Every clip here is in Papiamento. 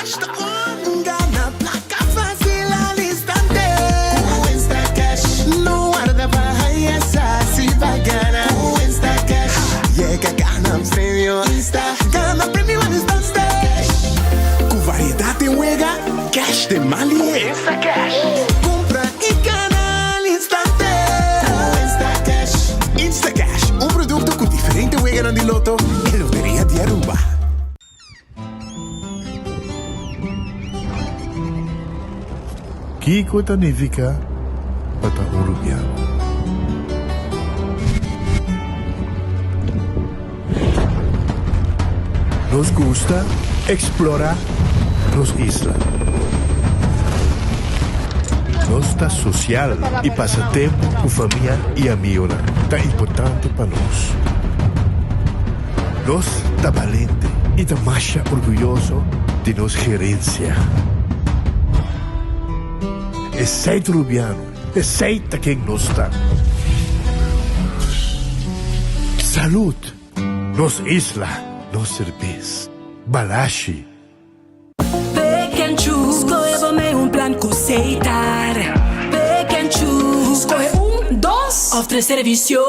Instacash ta on! Gana placa facil al instante. Cu Instacash no warda pa haya sa si pa gana. Cu Instacash yega gana premio. Insta gana premio al instante. Cu variedad den wega, cash den man lihe. Instacash cumpra y gana al instante. Cu Instacash. Instacash, un producto cu diferente weganan di loto e Loteria di Aruba. Kiko ta nifiká pa ta un rubiano? Nos gusta eksplorá nos isla. Nos ta sosial i pasa tempu ku famia i amigonan ta importante pa nos. Nos ta balente i ta masha orguyoso di nos gerensia. Esei ta Rubiano, esei ta ken nos ta. Salud! Nos isla, nos serbes. Balashi! Pick and choose, skohe bo mei un plan ku Setar. Pick and choose, skohe un, dos òf tres servisio.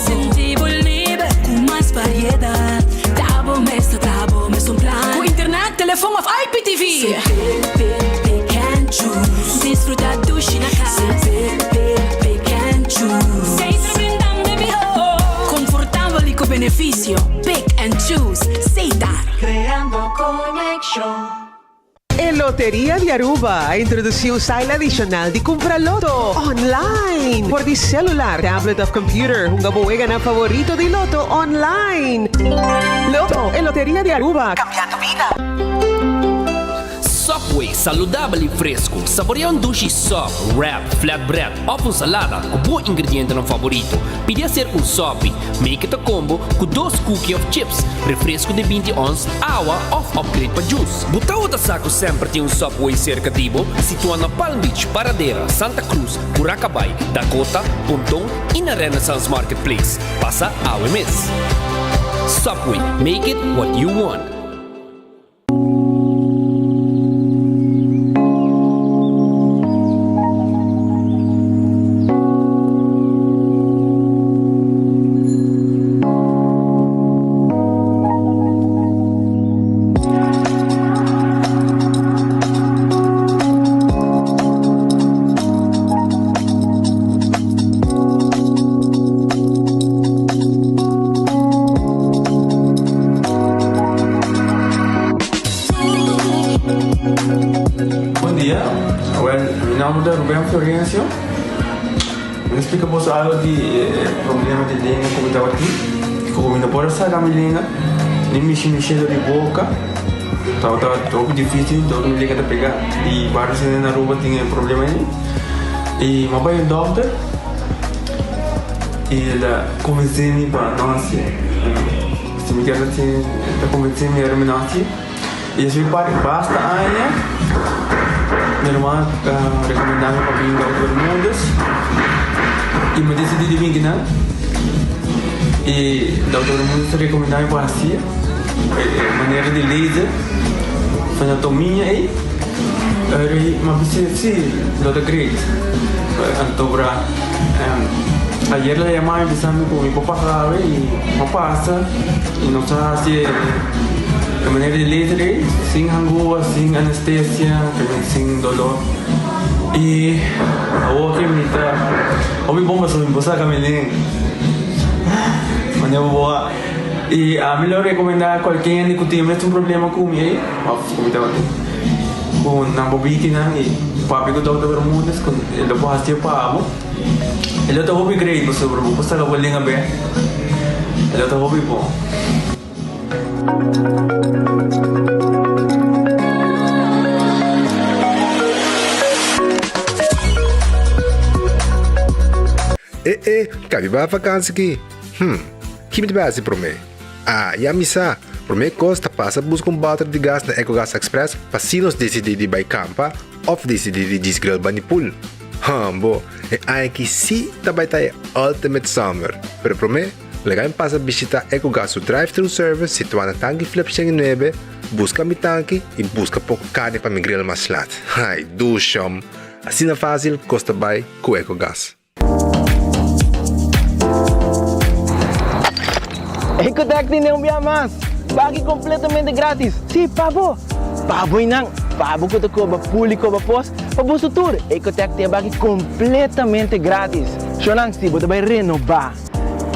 Sinti bo liber ku mas variedat. Ta bo mes ta traha bo mes un plan. Ku internet, telefon òf IPTV. Se pick, pick, pick and choose. Disfruta dushi na kas. Se pick, pick, pick and choose. Setar brindando e mihó. Konfortabel i ku benefisio. Pick and choose. Setar. Creando conexion. E Loteria di Aruba a introduci un style adicional di cumpra loto online. Por di celular, tablet of computer, hunga bo weganan favorito di loto online. Loto, e Loteria di Aruba, cambiando bida. Subway, saludabel y fresco. Saborea un dushi sub, wrap, flatbread of un salada cu bo ingredientenan favorito. Pidi hacer un sopi. Make it a combo cu dos cookie of chips, refresco di 20 ons, awa of upgrade pa juice. Bo tabata sa cu semper tin un Subway cerca di bo? Situa na Palm Beach, Paradera, Santa Cruz, Curacabai, Dakota, Ponton y na Renaissance Marketplace. Pasa awe mes. Subway, make it what you want. Bon dia, awel mi nomber ta Ruben Florencio. Mi ta splika boso algo di e problema di lenga ku mi tabatin. Ku mi no por a saka mi lenga, ni mishi mi shelo di boka. Tabata hopi dificil, dor mi lenga ta pega. I varios hende na Aruba tin e problema ei. I mi a bai un dokter i el a konvensé mi pa no hasié. Si mi kier hasié, el ta konvensé mi ora mi no hasié. I así pa basta aña mi ruman a rekomendá mi pa bin Dokter Bermudez i mi disidí di bin kinan. I Dokter Bermudez ta rekomendá mi pa hasié e manera di laser frenotomia ei. Ora mi a bisa si lo ta great. Anto bra ayer el a yama mi bisa mi ku mi por pasa awe i mi a pasa i nos a hasi e manera di laser ei sin hangua, sin anestesia, sin dolor i awor ke mi ta hopi bon pasobra mi por saka mi lenga manera bo a i ami lo rekomenda kualke hende ku tin e mesun problema ku mi ei òf ku mi tabatin ku nan por bini kinan i papia ku Dòkter Bermudez ku e lo por hasié pa bo e lo ta hopi great pasobra bo por saka bo lenga bek e lo ta hopi bon. E e, kabi bai vakansi ki? Hm, ki mi ta bai hasi promé? Ah, ya mi sa! Promé kos ta pasa buska un bòter di gas na Ecogas Express pa si nos disidí di bai kampa òf disidí di djis grill bani pool. Hambo, e aña aki sí ta bai ta e ultimate summer! Pero promé, laga mi pasa bishitá Ecogas su drive-thru service situá na Tanki Flip 109. buska mi tanki i buska poko karni pa mi grill mas lat. Ai, dushom! Asina fásil kos ta bai ku Ecogas. Ecotec tine un bia mas! Baki completamente gratis! Si, pa bo! Pa bo y nan! Pa bo cu ta coba pool y coba pos, pa boso tur! Ecotec tin e baki completamente gratis! Shownan, si bo ta bay renoba,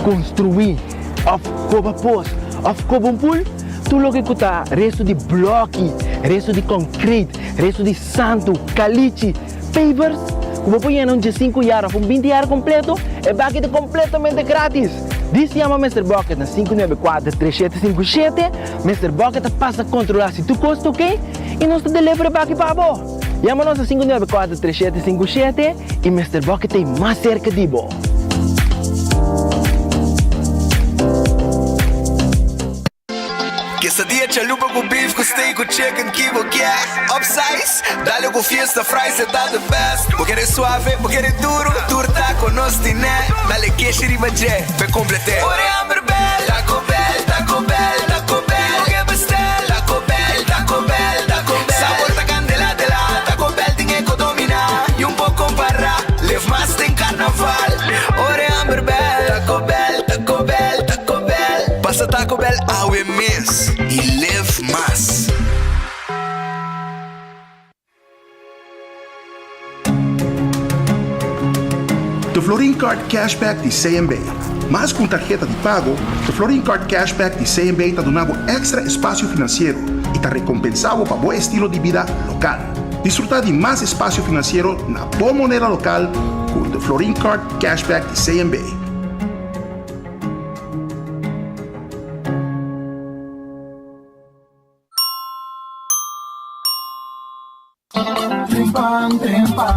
construi, of coba pos, of coba un pool, tur loke cu ta resto di bloki, resto di concrete, resto di santu, calichi, Pavers ku bo por yena un diesinku yar òf un binti yar kompleto, e baki ta kompletamente gratis! Dis yama Mister Bucket na 594 3757, Mister Bucket ta pasa kontrolá si tur kos ta oke i nos ta deliver e baki pa bo! Yama nos na 594 3757 i Mister Bucket ta ei mas serka di bo! Quesadilla chalupa cu beef cu steak cu chicken ki bo kier Upsize, dale cu fiesta fries e ta the best Bo kere suave, bo kere duro, tur taco nos tine Dale keshi riba dje, p'e complete Ora e hamber bel, Taco Bell, Taco Bell, Taco Bell Bo ke bestel, Taco Bell, Taco Bell, Taco Bell Sabor ta candela de la, Taco Bell tin e co domina Y un por compara, live mas den carnaval Ora e hamber bel, Taco Bell, Taco Bell, Taco Bell. Pasa Taco Bell awe mes y live mas. De Florin Card Cashback di CMB. Mas ku un tarheta di pago, de Florin Card Cashback di CMB ta duna bo èkstra espasio finansiero i ta rekompensá bo pa bo estilo di bida lokal. Disfrutá di mas espasio finansiero na bo moneda lokal ku de Florin Card Cashback di CMB. Trempan, trempan,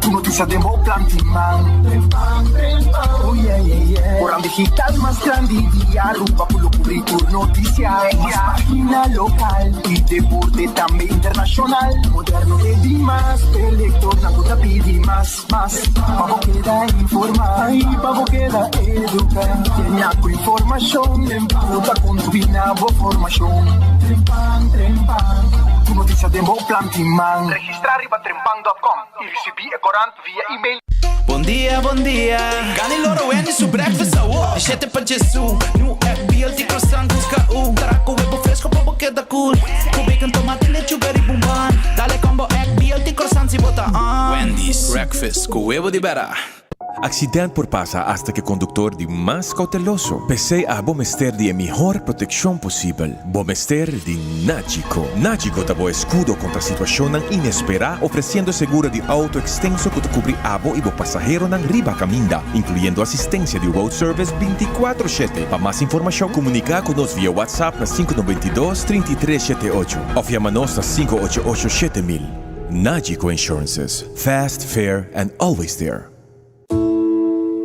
ku notisia den bo plan di man. Trempan, trempan, oh yeah, yeah, yeah. Koran digital mas grandi di Aruba ku lo kubri tur notisia. Mas pagina lokal i deporte tambe internashonal. Moderno e dimas, e lektornan ku ta pidi mas. Mas, pa bo keda informá i pa bo keda eduká. Yena ku informashon ku ta kontribuí na bo formashon. Trempan, trempan, ku notisia den bo plan tin man. Registrá riba trempan dòt kòm i risibí e korant via email. Bon dia, bon dia. Gani loro Wendy su breakfast awo. Di shete pa Jesu. New egg, BLT, croissant, busca u. Tara cu webo fresco pa bo keda cool. Cu bacon, tomate, lechuga riba un bun. Dale combo egg, BLT, croissant si bo ta on. Wendy's breakfast cu webo di bera. Accident por pasa hasta cu e conductor di mas cauteloso. P'esey abo mester di e mihor proteccion posibel. Bo mester di Nagico. Nagico ta bo escudo contra situacionnan inespera, ofreciendo seguro di auto extenso cu ta cubri abo y bo pasaheronan riba caminda, incluyendo asistencia di road service binticuatro shete. Pa mas informacion, comunica cu nos via WhatsApp na sinku noventa i dos, trinta i tres shete ocho of yama nos na sinku ocho ocho 7000. Nagico Insurances, fast, fair and always there.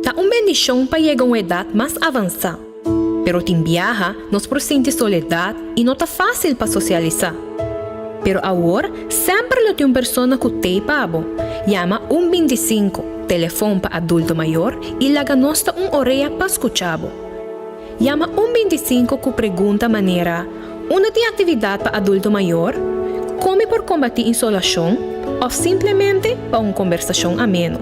Ta un bendishon pa yega un edat mas avansá, pero tin biaha nos por sinti soledat i no ta fásil pa sosialisá. Pero awor semper lo tin un persona ku t'ei pa bo. Yama un bintisinku, telefon pa adulto mayor, i laga nos ta un orea pa skucha bo. Yama un bintisinku ku pregunta manera, Unda tin aktividat pa adulto mayor? Kon mi por kombatí insolashon? Òf simplemente pa un kombersashon ameno.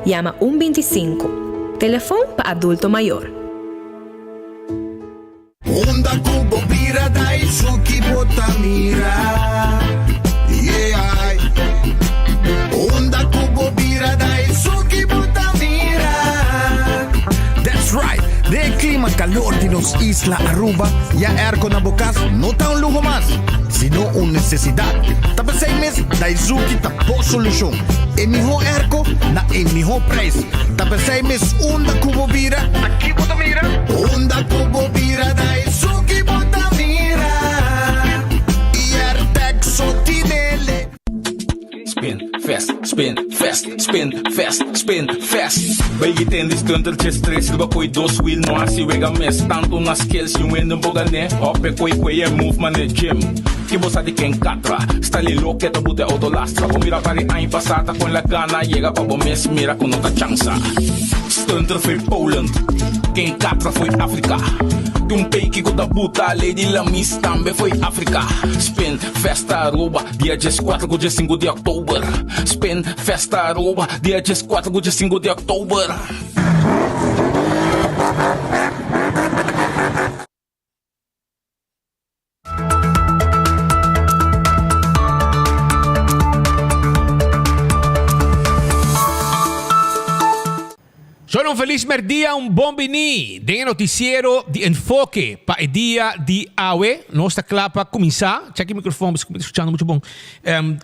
Yama un bintisinku, telefon pa adulto mayor. Unda ku bo bira da esun ki bo ta mira, yeah. Unda ku bo bira da esun ki bo ta mira. That's right! Den e clima calor di nos isla Aruba, ya airco na bo cas no ta un luho mas, sino un necesidad. Ta p'esey mes Daizuki ta bo solucion. E miho airco na e miho prijs. Ta p'esey mes unda cu bo bira, ta ki bo ta mira? Unda cu bo bira, Daizuki bo ta mira. Y airtag so tinele. Spin fast, spin fast, spin fast, spin fast. Bay tendi stunter stress riba koi dos wheel no hasi wega mes. Tanto na skills yung win boga ne. Hop e koi koi e move man e gym. Ki bo sa di ken katra. Style loke ta bute auto lastra. Bo mira pari aña pasata con la gana. Llega pa bo mes mira ku no ta chansa. Stunter foi Poland. Ken Catra fo'i Afrika. Tin un peiki ku ta buta Lady Lamis tambe fo'i Afrika. Spin Festa Aruba dia dieskuater ku diesinku di òktober. Spin Festa Aruba dia dieskuater ku diesinku di òktober. Solo un felis merdia, un bon bini den e noticiero di Enfoke pa e dia di awe. Nos ta kla pa kuminsá. Check e microfoon, mi ta skuchando mucho bon.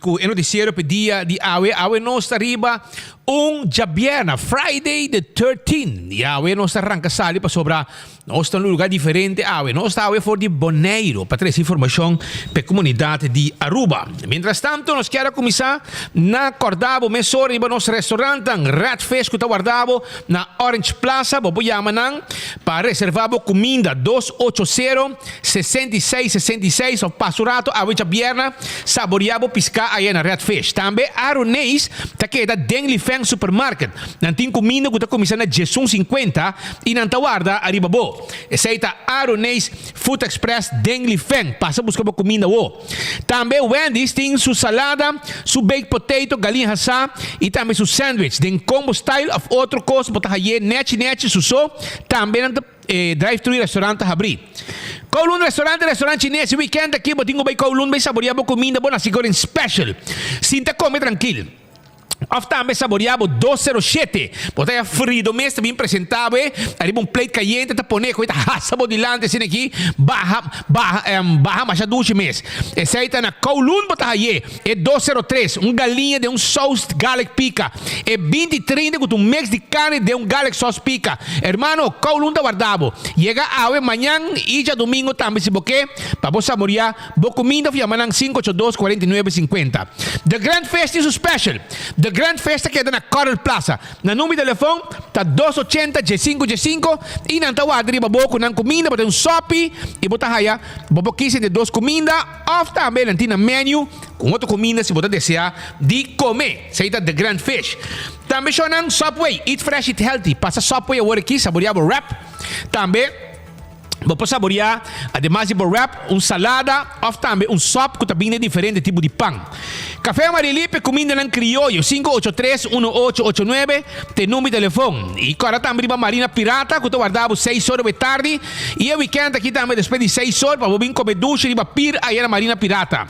Ku e noticiero pa e dia di awe. Awe nos ta riba un djabièrna, Friday the 13. I awe nos ta ranka sali pasobra Nos ta un lugar diferente awe. Nos ta awe for di Boneiru pa trese informashon pa e komunidat di Aruba. Mientras tanto nos kier a kuminsá na kòrda bo mesora riba nos restaurantnan Red Fish ku ta warda bo na Orange Plaza. Bo por yama nan pa reservá bo kuminda 280 66 66 òf pasa un rato awe djabièrna saboriá bo piská aya na Red Fish. Tambe Aruneis ta keda den Lifeng Supermarket. Nan tin kuminda ku ta kuminsá na diesun sinkuenta i nan ta warda ariba bo. Esei ta Aroneis Food Express den Lifeng. Pasa buska bo kuminda wo. Tambe Wendy's tin su salada, su baked potato, galiña hasá i tambe su sandwich den combo style òf otro kos bo ta haye nechi nechi su so. Tambe nan ta drive thru i restaurant ta habrí. Kowloon Restaurant, restaurant chines. E weekend aki bo tin ku bai Kowloon bai saboria bo kuminda bo nasi goreng special. Sinta kome trankil. Of tambe saborea bo 207. Bo ta ya frido mes ta bin presenta bo e ariba un plate cayente ta pone cu e ta hasa bo dilanti asina aki baha baha baha masha dushi mes. Esey ta na Kowloon bo ta haye e 203 un galiña den un saus garlic pica e binti trinta cu ta un mix di carne den un garlic sauce pica. Hermano Kowloon ta warda bo. Yega awe mañan y djadomingo tambe si bo ke pa bo saborea Bo cuminda of yama nan 582 49 50. The Grand Fest tin su special. The Grand Fest ta keda na Coral Plaza. Nan number di telefon ta 280 15 15 y nan ta warda riba bo cu nan cuminda. Bo ta un sopi y bo ta haya bo por kisa entre dos cuminda of tambe nan tin nan menu cu otro cuminda si bo ta desea di come. Esey ta The Grand Fish. Tambe shownan Subway, Eat Fresh Eat Healthy. Pasa Subway awor aki, saborea bo wrap. Tambe. Bo por saboreá, ademas di bo wrap, un salada òf tambe un sòp ku ta bini diferente tipo di pan. Kafé Amarili p'e kumindanan krioyo, 583 1889 t'e number di telefon. I kòrda tambe riba Marina Pirata ku ta warda bo seis or obe tardi i e wikènt aki tambe despues di seis or pa bo bin kome dushi riba pir aya na Marina Pirata.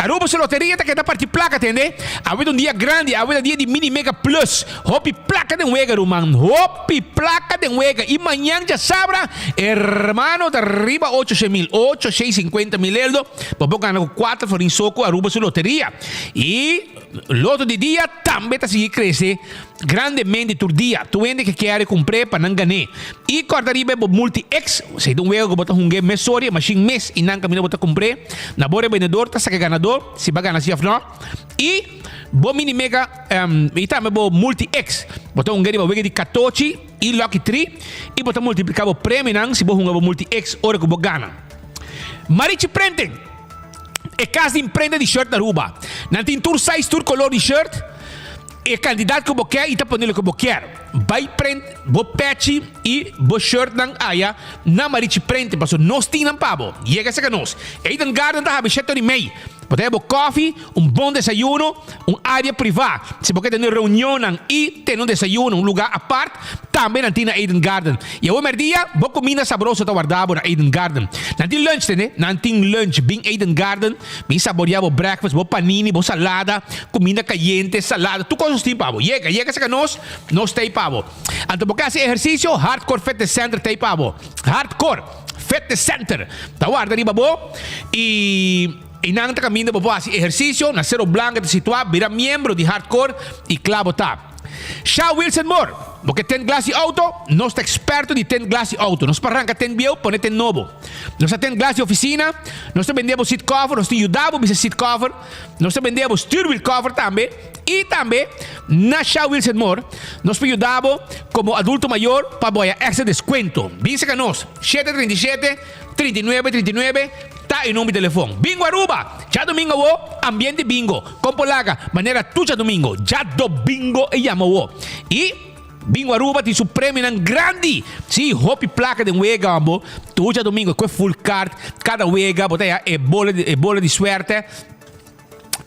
Aruba su loteria ta keda parti plaka tende. Awe ta un dia grandi, awe ta dia di Mini Mega Plus. Hopi plaka den wega ruman, hopi plaka den wega. I mañan djasabra, hermano ta riba ocho shen mil, ocho shen sinkuenta mil eldo, pa bo gana ku kuater florin so ku Aruba su loteria. I loto di dia tambe ta sigui krese grandemente tur dia. Tur hende ke kere kumpr'é pa nan gan'é. I kòrda riba e bo Multi X, esei ta un wega ku bo ta hung'é mesora i e mashin mes i nan kaminda bo ta kumpr'é. Na bo rebendedor ta saka e ganador, si bo a gana si òf nò. I bo Mini Mega i tambe bo Multi X, bo ta hung'é riba wega di katochi i Lucky Tree i bo ta multipliká bo premionan si bo hunga bo Multi X ora ku bo gana. Marichi Printing, e kas di imprenta di shirt na Aruba. Nan tin tur size, tur kolor di shirt. E kantidat ku bo ke i ta pone loke bo kier. Bai prent bo pechi i bo shirtnan aya na Marichi Prente paso nos tin nan pa bo. Yega serka nos. Eden Garden ta habi shete ora i mei. Bo ta haya bo kofi, un bon desayuno, un area privá. Si bo ke tene reunionnan i tene un desayuno un lugar apart, tambe nan tin na Eden Garden. I awe merdia, bo kuminda sabroso ta warda bo na Eden Garden. Nan tin lunch tene? Nan tin lunch. Bin Eden Garden. Bin saborea bo breakfast, bo panini, bo salada, cuminda cayente, salada, tur cos nos tin pa bo. Yega, yega cerca nos, nos ta ei pa bo. Anto bo ke haci ehercicio, Hardcore Fitness Center ta ei pa bo. Hardcore Fitness Center ta warda riba bo y einan ta caminda bo por haci ehercicio. Na Cerro Blanco ta situa, bira miembro di Hardcore y cla bo ta. Sha Wilson Moore, Bo ke tent glas di auto? Nos ta experto di tent glas di auto. Nos por ranca tent bieu, pone tent nobo. Nos ta tent glas di oficina, nos ta bende bo seat cover, nos ta yuda bo bisa seat cover, nos ta bende bo stuurwiel cover tambe. Y tambe na Sha Wilson Moore nos por yuda bo como adulto mayor pa bo haya extra descuento. Bin cerca nos, 737 39 39 ta e number di telefon. Bingo Aruba! Djadomingo awo, ambiente bingo. Kon por laga manera tur djadomingo. Djadomingo e yama awo. Y. Bingo Aruba tin su premionan grandi! Si, hopi placa den wega bo. Tur djadomingo cu e full card, cada wega bo ta haya e bola e bola di suerte.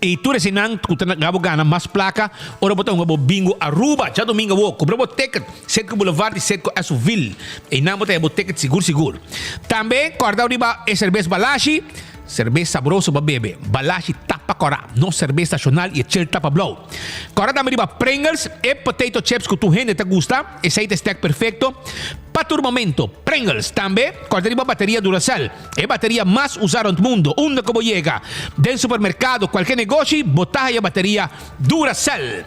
Y tur eseinan cu ta gabo gana mas placa ora bo ta hunga bo Bingo Aruba. Djadomingo awo, cumpra bo ticket, Citgo Boulevard y Citgo Esoville. Einan bo ta haya bo ticket sigur sigur. Tambe corda riba e cerbes Balashi. Cerbes sabroso pa bebe. Balashi tapa cora, nos cerbes nacional y e chel tapa blauw. Cora tambe riba Pringles, e potato chips cu tur hende ta gusta. Esey ta e snack perfecto pa tur momento. Pringles. Tambe corda riba bateria Duracell, e bateria mas usa rond mundo. Unda cu bo yega, den supermercado, cualke negoshi, bo ta haya bateria Duracell.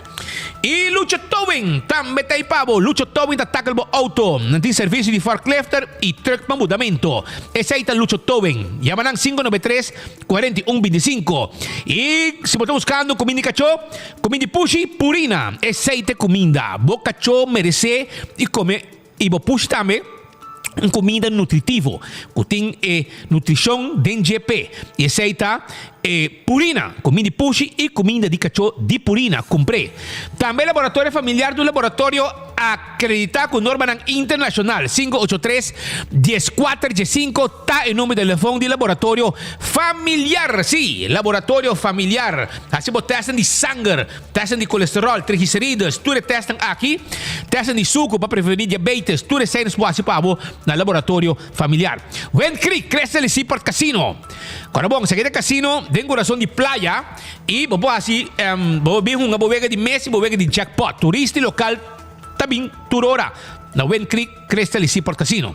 Y Lucho Towing tambe ta ey pa bo. Lucho Towing ta tackle bo auto. Nan tin servicio di forklifter y truck pa mudamento. Esey ta Lucho Towing. Yama nan 593 41 25. Y si bo ta buscando cuminda di cacho, cuminda di pushi, Purina. Esey ta e cuminda. Bo cacho merece di come y bo pushi tambe un cuminda nutritivo cu tin e nutricion den dje p'e. Y esey ta e Purina, cuminda di pushi y cuminda di cacho di Purina. Cumpr'e. Tambe Laboratorio Familiar ta un laboratorio Acreditá cu normanan internacional, 583 14 15 ta e numero di telefon di Laboratorio Familiar. Sí, Laboratorio Familiar. Haci bo testnan di sanger, testnan di colesterol, triglicerides, tur e testnan aki, testnan di sucu pa preveni diabetes, tur esey nos por haci pa bo na Laboratorio Familiar. Wind Creek, Crystal y Seaport Casino. Cuando bon, esaki ta casino den corazon di playa y bo por haci, bo por bin hunga bo wega di mesa y bo wega di jackpot. Turista y local ta bin tur ora na Wind Creek, Crystal y Seaport Casino.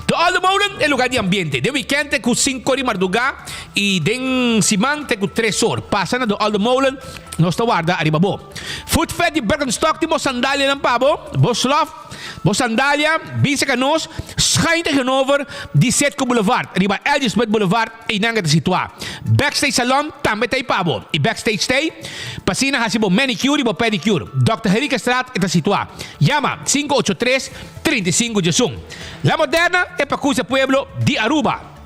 De Olde Molen e lugar di ambiente. Den weekend te cu cinco di marduga y den siman te cu tres or. Pasa na De Olde Molen, nos ta warda ariba bo. Foot Fed di Birkenstock tin bo sandalianan pa bo, bo slof. Bo sandalia, bin serka nos, schuin tegenover di Citgo Boulevard, riba L. Smith Boulevard, einan e ta situá. Backstage Salon tambe ta ei pa bo. I Backstage ta ei pa asina hasi bo manicure i bo pedicure. Dòkter Henriquestraat e ta situá. Yama, 583 35 diesun. La Moderna e pakus e pueblo di Aruba.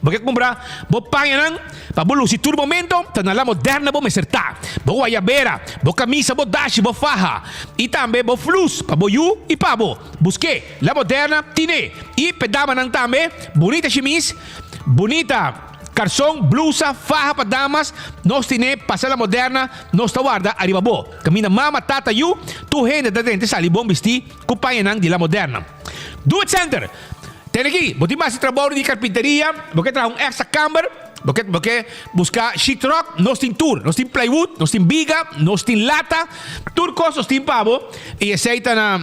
Bo ke kumpra bo pañanan pa bo lusi tur momento? Ta na La Moderna bo mester ta. Bo guayabera, bo kamisa, bo dashi, bo faha i tambe bo flus pa bo yu i pa bo. Busk'é, La Moderna tin'é. I p'e damanan tambe, bunita shimis, bunita karson, blusa, faha pa damas, nos tin'é. Pasa La Moderna, nos ta warda ariba bo. Kaminda mama, tata, yu, tur hende ta drenta i sali bon bistí ku pañanan di La Moderna. Do It Center! Tene aki, bo tin basi trabou di karpinteria, bo ke traha un extra kamber, bo ke bo ke buska sheetrock, nos tin tur. Nos tin plywood, nos tin biga, nos tin lata, tur kos nos tin pa bo i esei ta na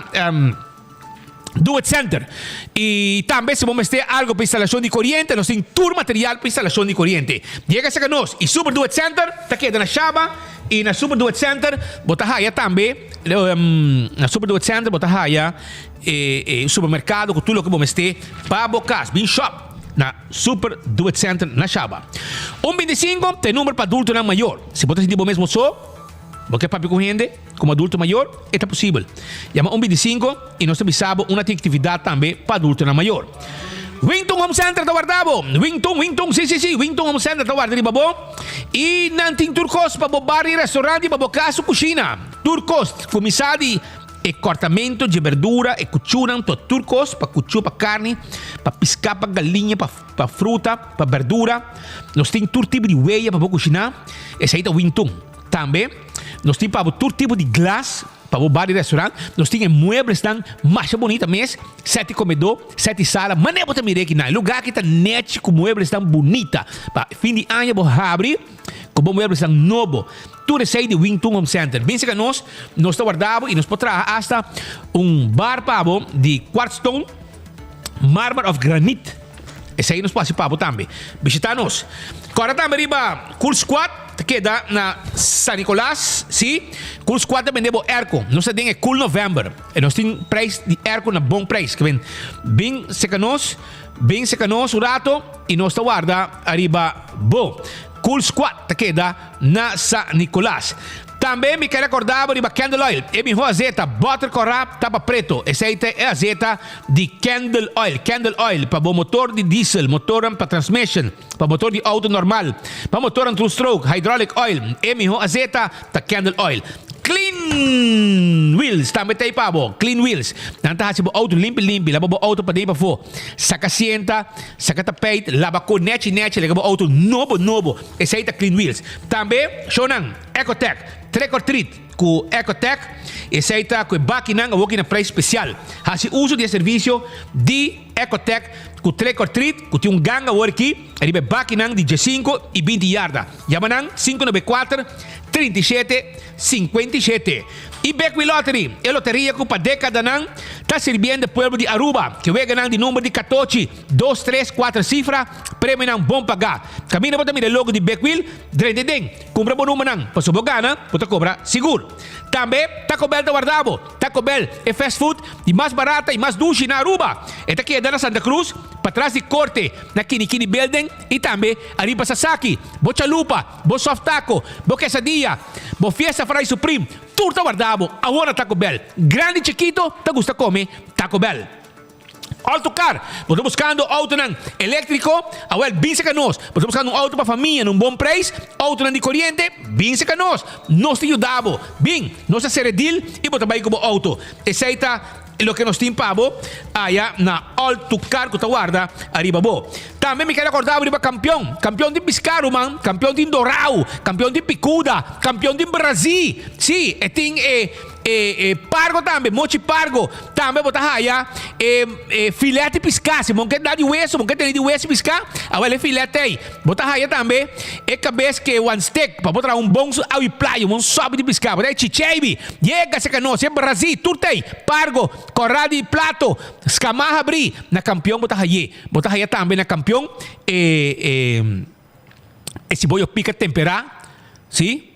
Do It Center. I tambe si bo mester algo pa instalashon di koriente, nos tin tur material pa instalashon di koriente. Yega serka nos i Super Do It Center ta keda na Shaba i na Super Do It Center bo ta haya tambe na Super Do It Center bo ta haya E supermercado cu tur loke bo mester pa bo cas. Bin shop na Super Do It Center na Shaba. Un binticinco ta e number pa adultonan mayor. Si bo ta sinti bo mes bo so, bo ke papia cu hende como adulto mayor, e ta posibel. Yama un binticinco y nos ta bisa bo unda tin actividad tambe pa adultonan mayor. Wington Home Center ta warda bo. Wington, Wington, si, si, si, Wington Home Center ta warda riba bo. Y nan tin tur cos pa bo bar y restaurant y pa bo cas su cushina. Tur cos, cuminsa di. E kòrtamentu dje berdura, e kuchunan, to tur kos, pa kuchu, pa karni, pa piská, pa galiña, pa pa fruta, pa berdura. Nos tin tur tipo di weya pa bo kushiná. Esei ta wintun. Tambe nos tin pa bo tur tipo di glas pa bo bar di restaurant. Nos tin e mueblesnan masha bunita mes, sèt di komedó, sèt di sala. Manera bo ta mira aki nan, e lugá aki ta nèchi ku mueblesnan bunita. Pa fin di aña bo habri ku bo mueblesnan nobo. Tur esei di Wing Tun Home Center. Bin serka nos, nos ta warda bo i nos por traha asta un bar pa bo di quartzstone, marmer of granit. Esei nos por hasi pa bo tambe. Bishita nos. Kòrda tambe riba Cool Squad ta keda na San Nicolas. Si, Cool Squad ta bende bo airco. Nos ta den e Cool November. E nos tin prijs di airco na bon prijs. Ke ben, bin serka nos, bin serka nos un rato i nos ta warda ariba bo. Cool Squad ta keda na San Nicolas. Tambe mi kere acorda bo riba Candle Oil. E miho azeta, boter cora, tapa preto. Esey ta e azeta di Candle Oil. Candle Oil pa bo motor di diesel, motornan pa transmission, pa motor di auto normal, pa motornan two stroke, hydraulic oil. E miho azeta ta Candle Oil. Clean. Clean Wheels tambe ta ei pa bo. Clean Wheels. Nan ta hasi bo auto limpi limpi, laba bo auto paden i pafó. Saka sienta, saka tapijt, laba ko nechi nechi, laga bo auto nobo nobo. Esei ta Clean Wheels. Tambe shownan Ecotec, Trick or Treat ku Ecotec. Esei ta ku e bakinan awoki na prijs spesial. Hasi uso di e servisio di Ecotec ku Trick or Treat ku tin un ganga awor aki riba e bakinan di diesinko i binti yarda. Yama nan 594 37 57. I Bekwin Lottery, e loteria ku pa dekadanan ta sirbiendo e pueblo di Aruba. Ke weganan di number di katochi, dos, tres, kuater sifra, premionan bon pagá. Kaminda bo ta mira e logo di Bekwil, drenta e den. Kumpra bo numbernan, pasobra bo gana, bo ta kobra sigur. Tambe Taco Bell ta warda bo. Taco Bell, e fast food di mas barata i mas dushi na Aruba. E ta keda na Santa Cruz, patras di Korte, na Kinikini Building i tambe ariba Sasaki. Bo chalupa, bo soft taco, bo quesadilla, bo fiesta fry supreme, tur ta warda bo awor na Taco Bell. Grandi chikito ta gusta come Taco Bell. Auto car, bo ta buscando autonan electrico? Awel, bin cerca nos. Bo ta buscando un auto pa famia na un bon prijs? Autonan di coriente? Bin cerca nos. Nos ta yuda bo. Bin, nos ta cera e deal y bo ta bay cu bo auto. Esey ta loke nos tin pa bo aya na Auto Car cu ta warda ariba bo. Tambe mi ker acorda bo riba campeon. Campeon tin pisca ruman, campeon tin dorao, campeon tin picuda, campeon tin brazi. Si, e tin e e e pargo tambe, mochi pargo. Tambe bo ta haya e e filet di pisca. Si bo ke da di weso, bo ke tene di weso pisca, awel e filet ei. Bo ta haya tambe e cabes ke wan steak pa bo traha un bon awi playa, un bon sopi di pisca. Bo ta haya chicheibi, yega cerca nos, e brazi, tur ta ei. Pargo, cora di plato, scama habri, na campeon bo ta haye. Bo ta haya tambe na kampion e e e siboyo pika temperá, sí.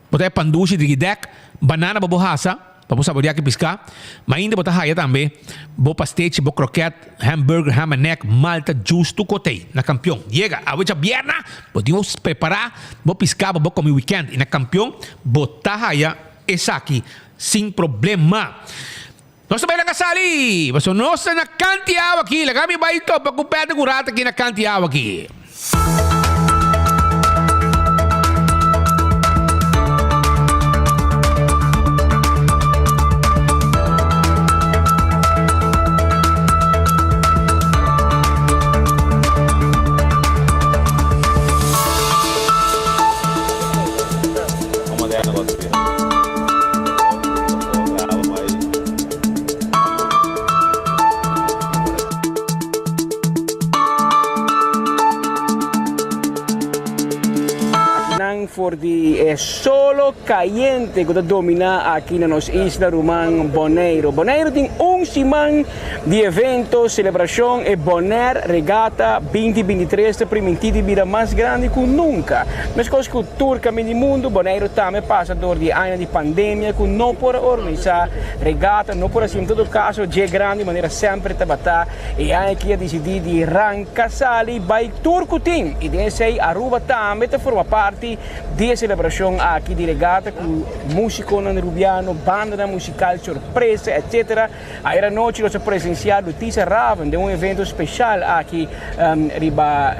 Bo ta haya pandushi drigidèk, banana pa bo hasa, pa bo saboreá ki piská. Ma ainda bo ta haya tambe bo pastechi, bo krokèt, hamburger, ham and egg, malta, juice, tur kos ta ei na kampion. Yega awe djabièrna, bo tin bo prepará bo piská pa bo kome wikènt. I na kampion bo ta haya esaki sin problema. Nos ta bai laga sali, pasobra nos ta na kanti awa aki. Laga mi bai topa ku Patrick un rato aki na kanti awa aki. Akinan for di e solo cayente cu ta domina aki na nos isla ruman Boneiru. Boneiru tin un siman di evento, celebracion e Bonaire Regatta 2023 ta priminti di bira mas grandi cu nunca. Mescos cu tur caminda di mundo, Boneiru tambe pasa door di e aña di pandemia cu no por a organisa regata, no por a haci en todo caso dje grandi manera semper tabata. E aña aki a dicidi di ranca sali bay tur cu tin y den esey Aruba tambe ta forma parti di e celebracion aki di regata cu musiconan Rubiano, bandanan musical sorpresa etc. Ayer anochi nos a presencia Luticia Raven den un evento special aki riba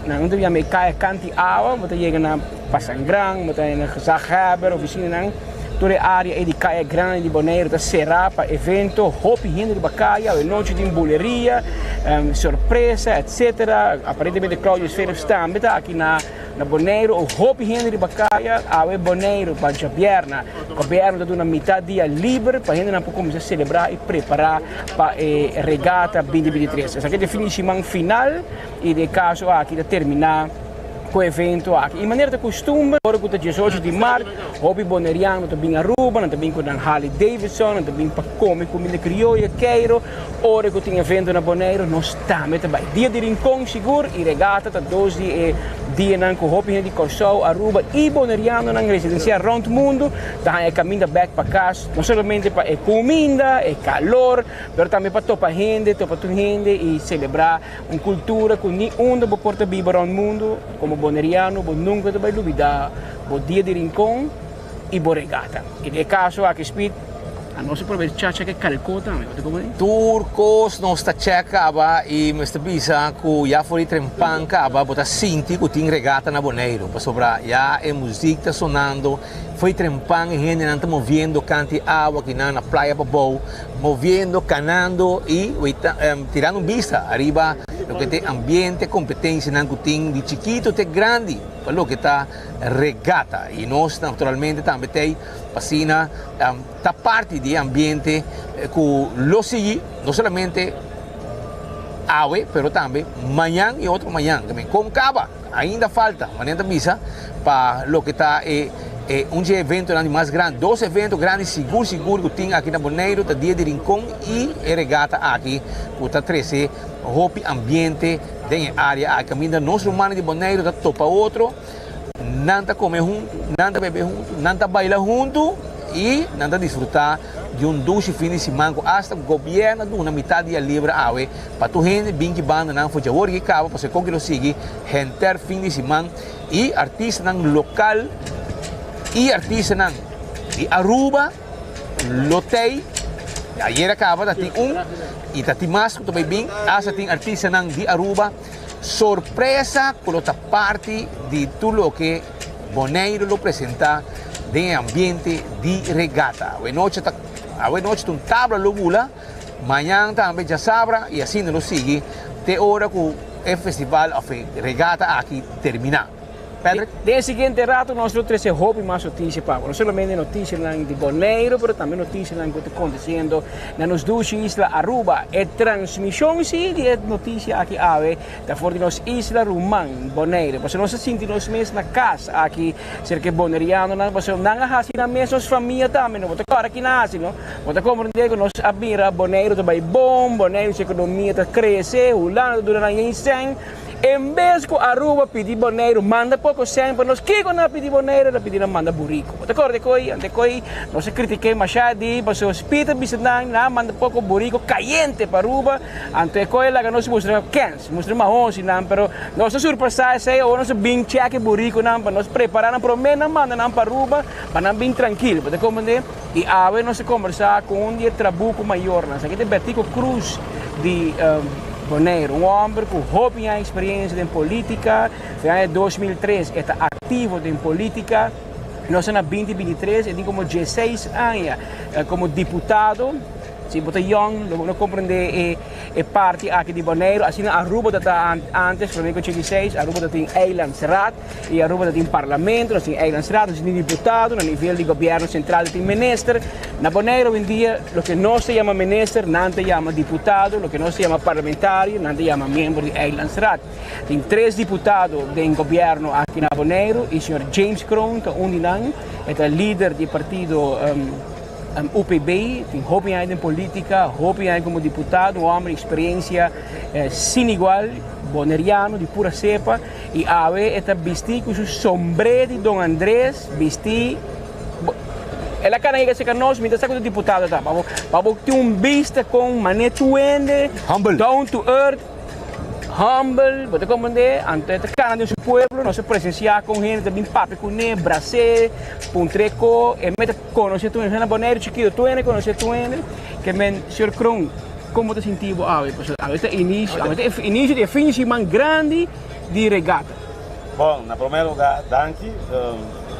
na unda yama e kaya Kanti Awa, bo ta yega na Pasangran, bo ta na Gezaghebber, oficinanan, tur e area ei di kaya grandi di Boneiru ta sera pa evento, hopi hende riba kaya, awe nochi tin buleria, sorpresa etc. Aparentemente Claudius Philips tambe ta aki na. Na Boneiru o hopi hende riba kaya awe Boneiru pa djabièrna. Gobièrnu ta duna mitad dia liber pa hendenan por kuminsá selebrá i prepará pa e regata 2023. Esaki ta e fin di siman final i den e kaso aki ta terminá ku e evento aki. I manera ta kustumber ora ku ta 18 di mart hopi boneriano ta bin Aruba, nan ta bin ku nan Harley Davidson, nan ta bin pa kome kuminda krioyo, keiro. Ora ku tin evento na Boneiru nos tambe ta bai. Dia di Rincon sigur i regata ta dos di e dianan ku hopi hende di Kòrsou, Aruba i bonerianonan residensiá rònt mundu ta haña e kaminda bèk pa kas, no solamente pa e kuminda, e kalor, pero tambe pa topa hende, topa tur hende i selebrá un kultura ku ni unda bo por ta biba rònt mundu, komo boneriano bo nunka ta bai lubidá bo Dia di Rincon i bo regata. I den e kaso aki Speed. A nos a probecha check e kalko tambe, bo ta comprende? Tur kos nos ta check kaba i mester bisa ku ya for di trempan kaba bo ta sinti ku tin regata na Boneiru pasobra ya e muzik ta sonando for di trempan e hendenan ta moviendo kanti awa kinan na playa pabou moviendo kanando i tirando un bista ariba loke ta e ambiente kompetensianan ku tin di chikito te grandi pa loke ta regata i nos naturalmente tambe t'ei pa asina ta parti di e ambiente ku lo sigui no solamente awe pero tambe mañan i otro mañan. Kon kaba? Ainda falta, manera ta bisa, pa loke ta e e un dje eventonan di mas grandi. Dos evento grandi sigur sigur ku tin aki na Boneiru ta Dia di Rincon i e regata aki ku ta trese hopi ambiente den e área aki kaminda nos rumannan di Boneiru ta topa otro. Nan ta kome huntu, nan ta bebe huntu, nan ta baila huntu i nan ta disfrutá di un dushi fin di siman ku asta gobièrnu a duna mitat dia libre awe pa tur hende bin ki bandanan for djawor ki kaba pasobra kon ki lo sigui henter fin di siman i artistanan lokal i artistanan di Aruba lo tei ayera kaba ta tin un i ta tin mas ku ta bai bin asta tin artistanan di Aruba. Sorpresa cu lo ta parti di tur loke Boneiru lo presenta den e ambiente di regata. Awe nochi ta awe nochi ta un tabla lo bula, mañan tambe djasabra y asina lo sigui te ora cu e festival of e regata aki termina. Patrick? Den e siguiente rato nos lo trece hopi mas noticia pa bo. No solamente noticianan di Boneiru, pero tambe noticianan cu ta aconteciendo na nos dushi isla Aruba. E transmision si di e noticia aki awe ta for di nos isla ruman Boneiru. Pasobra nos ta sinti nos mes na cas aki cerca e Bonerianonan, pasobra nan a haci nan mes nos famia tambe. No bo ta cora ki nan a haci no. Bo ta comprende cu nos a mira Boneiru ta bay bon, Boneiru su economia ta crece, Hulanda ta duna nan yen cen. En bes ku Aruba pidi Boneiru manda poko sèn pa nos, kiko nan a pidi Boneiru? Nan a pidi nan manda buriku. Bo ta kòrda e koi? Ante koi nos a kritik'é mashá di pasobra Speed a bisa nan, nan a manda poko buriku kayente pa Aruba, anto e koi a laga nos mustra kèns, mustra mahon si nan, pero nos a surpasá esei, awor nos a bin chèk e burikunan pa nos prepará nan promé nan manda nan pa Aruba pa nan bin trankil. Bo ta komprendé? I awe nos a kombersá ku un di e trabuku mayornan, esaki ta Bertico Cruz di Boneiru, un hòmber ku hopi aña eksperensia den polítika, den aña 2003 e ta aktivo den polítika, nos ta na 2023 e tin komo dieseis aña komo diputado. Si bo ta yòn lo bo no komprendé e e parti aki di Boneiru, asina Aruba ta ta antes, promé ku ochenta i seis, Aruba ta tin Eilandsraad. I Aruba ta tin parlamento, nos tin eilandsraad, nos tin diputado, na nivel di gobierno sentral ta tin minister. Na Boneiru awendia loke nos ta yama minister, nan ta yama diputado, loke nos ta yama parlamentario, nan ta yama miembro di eilandsraad. Tin tres diputado den gobierno aki na Boneiru i señor James Kroon ta un di nan, e ta lider di e partido UPB, tin hopi aña den politica, hopi aña como diputado, un homber di experiencia sin igual, boneriano di pura cepa. I awe e ta bistí ku su sombré di Don Andrés, bistí, bo, el a kana yega serka nos, mi ta sa ku ta diputado ta, pa bo, pa bo tin un bista kon manera tur hende, Humble. down to earth, humble, bo ta komprendé? Anto e ta kana den su pueblo, nos a presensiá kon hende ta bin papia kuné, bras'é, puntr'é ko, e mester konosé tur hende, na Boneiru chikito tur hende konosé tur hende, ke men, señor Kroon, kon bo ta sinti bo awe? Pasobra awe ta inisio, awe ta e inisio di e fin di siman grandi. di regata. Bon, na promé lugá, danki.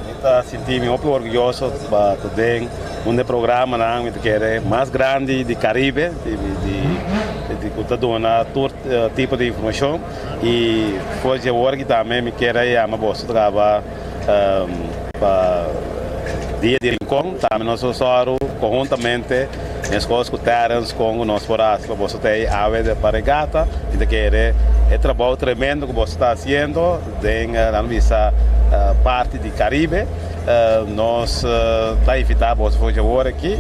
Mi ta sinti mi hopi orguyoso pa ta den un di e programanan mi ta kere mas grandi di Caribe, di ku ta duna tur tipo di informashon. I for di awor aki tambe mi kier a yama boso traba pa Dia di Rincon. Tambe nos lo sòru konhuntamente meskos ku Terrence kon ku nos por hasi pa boso ta ei awe pa regata. Mi ta kere e trabou tremendo ku boso ta hasiendo den nan bisa parti di Caribe. Nos ta invitá boso for dje awor aki.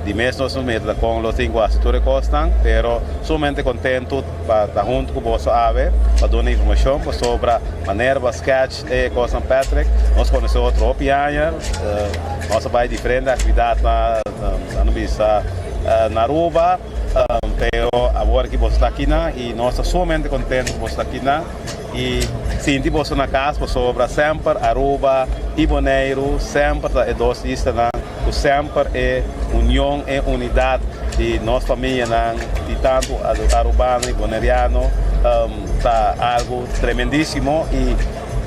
Di mes nos no mira ta kon lo tin ku hasi tur e kosnan, pero sumamente kontentu pa ta huntu ku boso awe pa duna informashon pasobra manera bo a sketch e kosnan Patrick, nos konosé otro hopi aña, nos a bai diferente aktividat na nan bisa na Aruba. Pero awor ki boso ta akinan y nos ta sumamente contento cu boso ta akinan y sinti boso na cas pasobra semper Aruba y Boneiru semper ta e dos islanan. ku semper e union, e unidat di nos famianan, di tantu Arubano i Boneriano ta algu tremendísimo i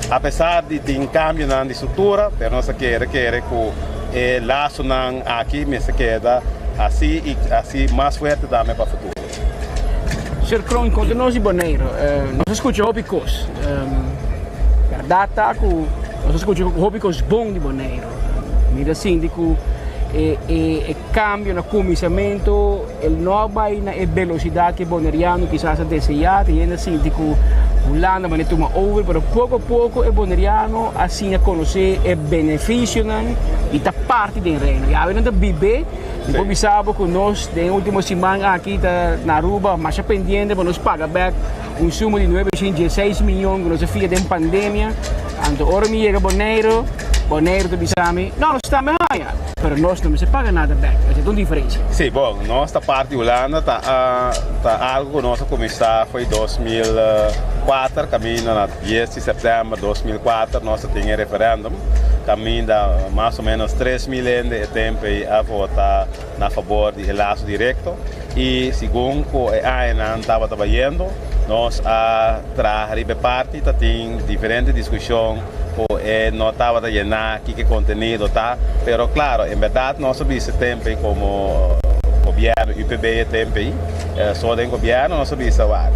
apesar di tin kambionan di struktura, pero nos ta kere kere ku e lasonan aki mester keda asi i asi mas fuerte tambe pa futuro. Sir Kroon, konta nos di Boneiru. Nos a skucha hopi kos. Bèrdat ta ku nos a skucha hopi kos bon di Boneiru. Mi ta sinti ku e e kambio na kuminsamentu el no a bai na e belosidat ku e boneriano kisas a deseá. Tin hende a sinti ku Hulanda manera tuma over, pero poko a poko e boneriano a siña konosé e benefisionan di ta parti den Reino. I awe nan ta bib'é. Mi por bisa bo ku nos den e último siman aki ta na Aruba masha pendiente pa nos paga bèk un sumo di nuebe shin dieseis miyon ku nos a fia den pandemia. Anto ora mi yega Boneiru, Boneiru ta bisa mi, no, nos tambe haña, pero nos no mester paga nada bèk. Esei ta un diferensia. Sí, bon, nos ta parti Hulanda ta ta algu ku nos a kuminsá fo'i 2004 kaminda na dies di sèptèmber 2004 nos a tin e referèndum kaminda mas o ménos 3000 hende e tempu ei a vota na fabor di e laso direkto i segun ku e añanan tabata bayendo nos a traha riba e parti ta tin diferente diskushon ku e no tabata yená kiko e kontenido ta pero klaro en bèrdat nos a bisa e tempu ei komo gobièrnu UPB e tempu ei so den gobièrnu nos a bisa wak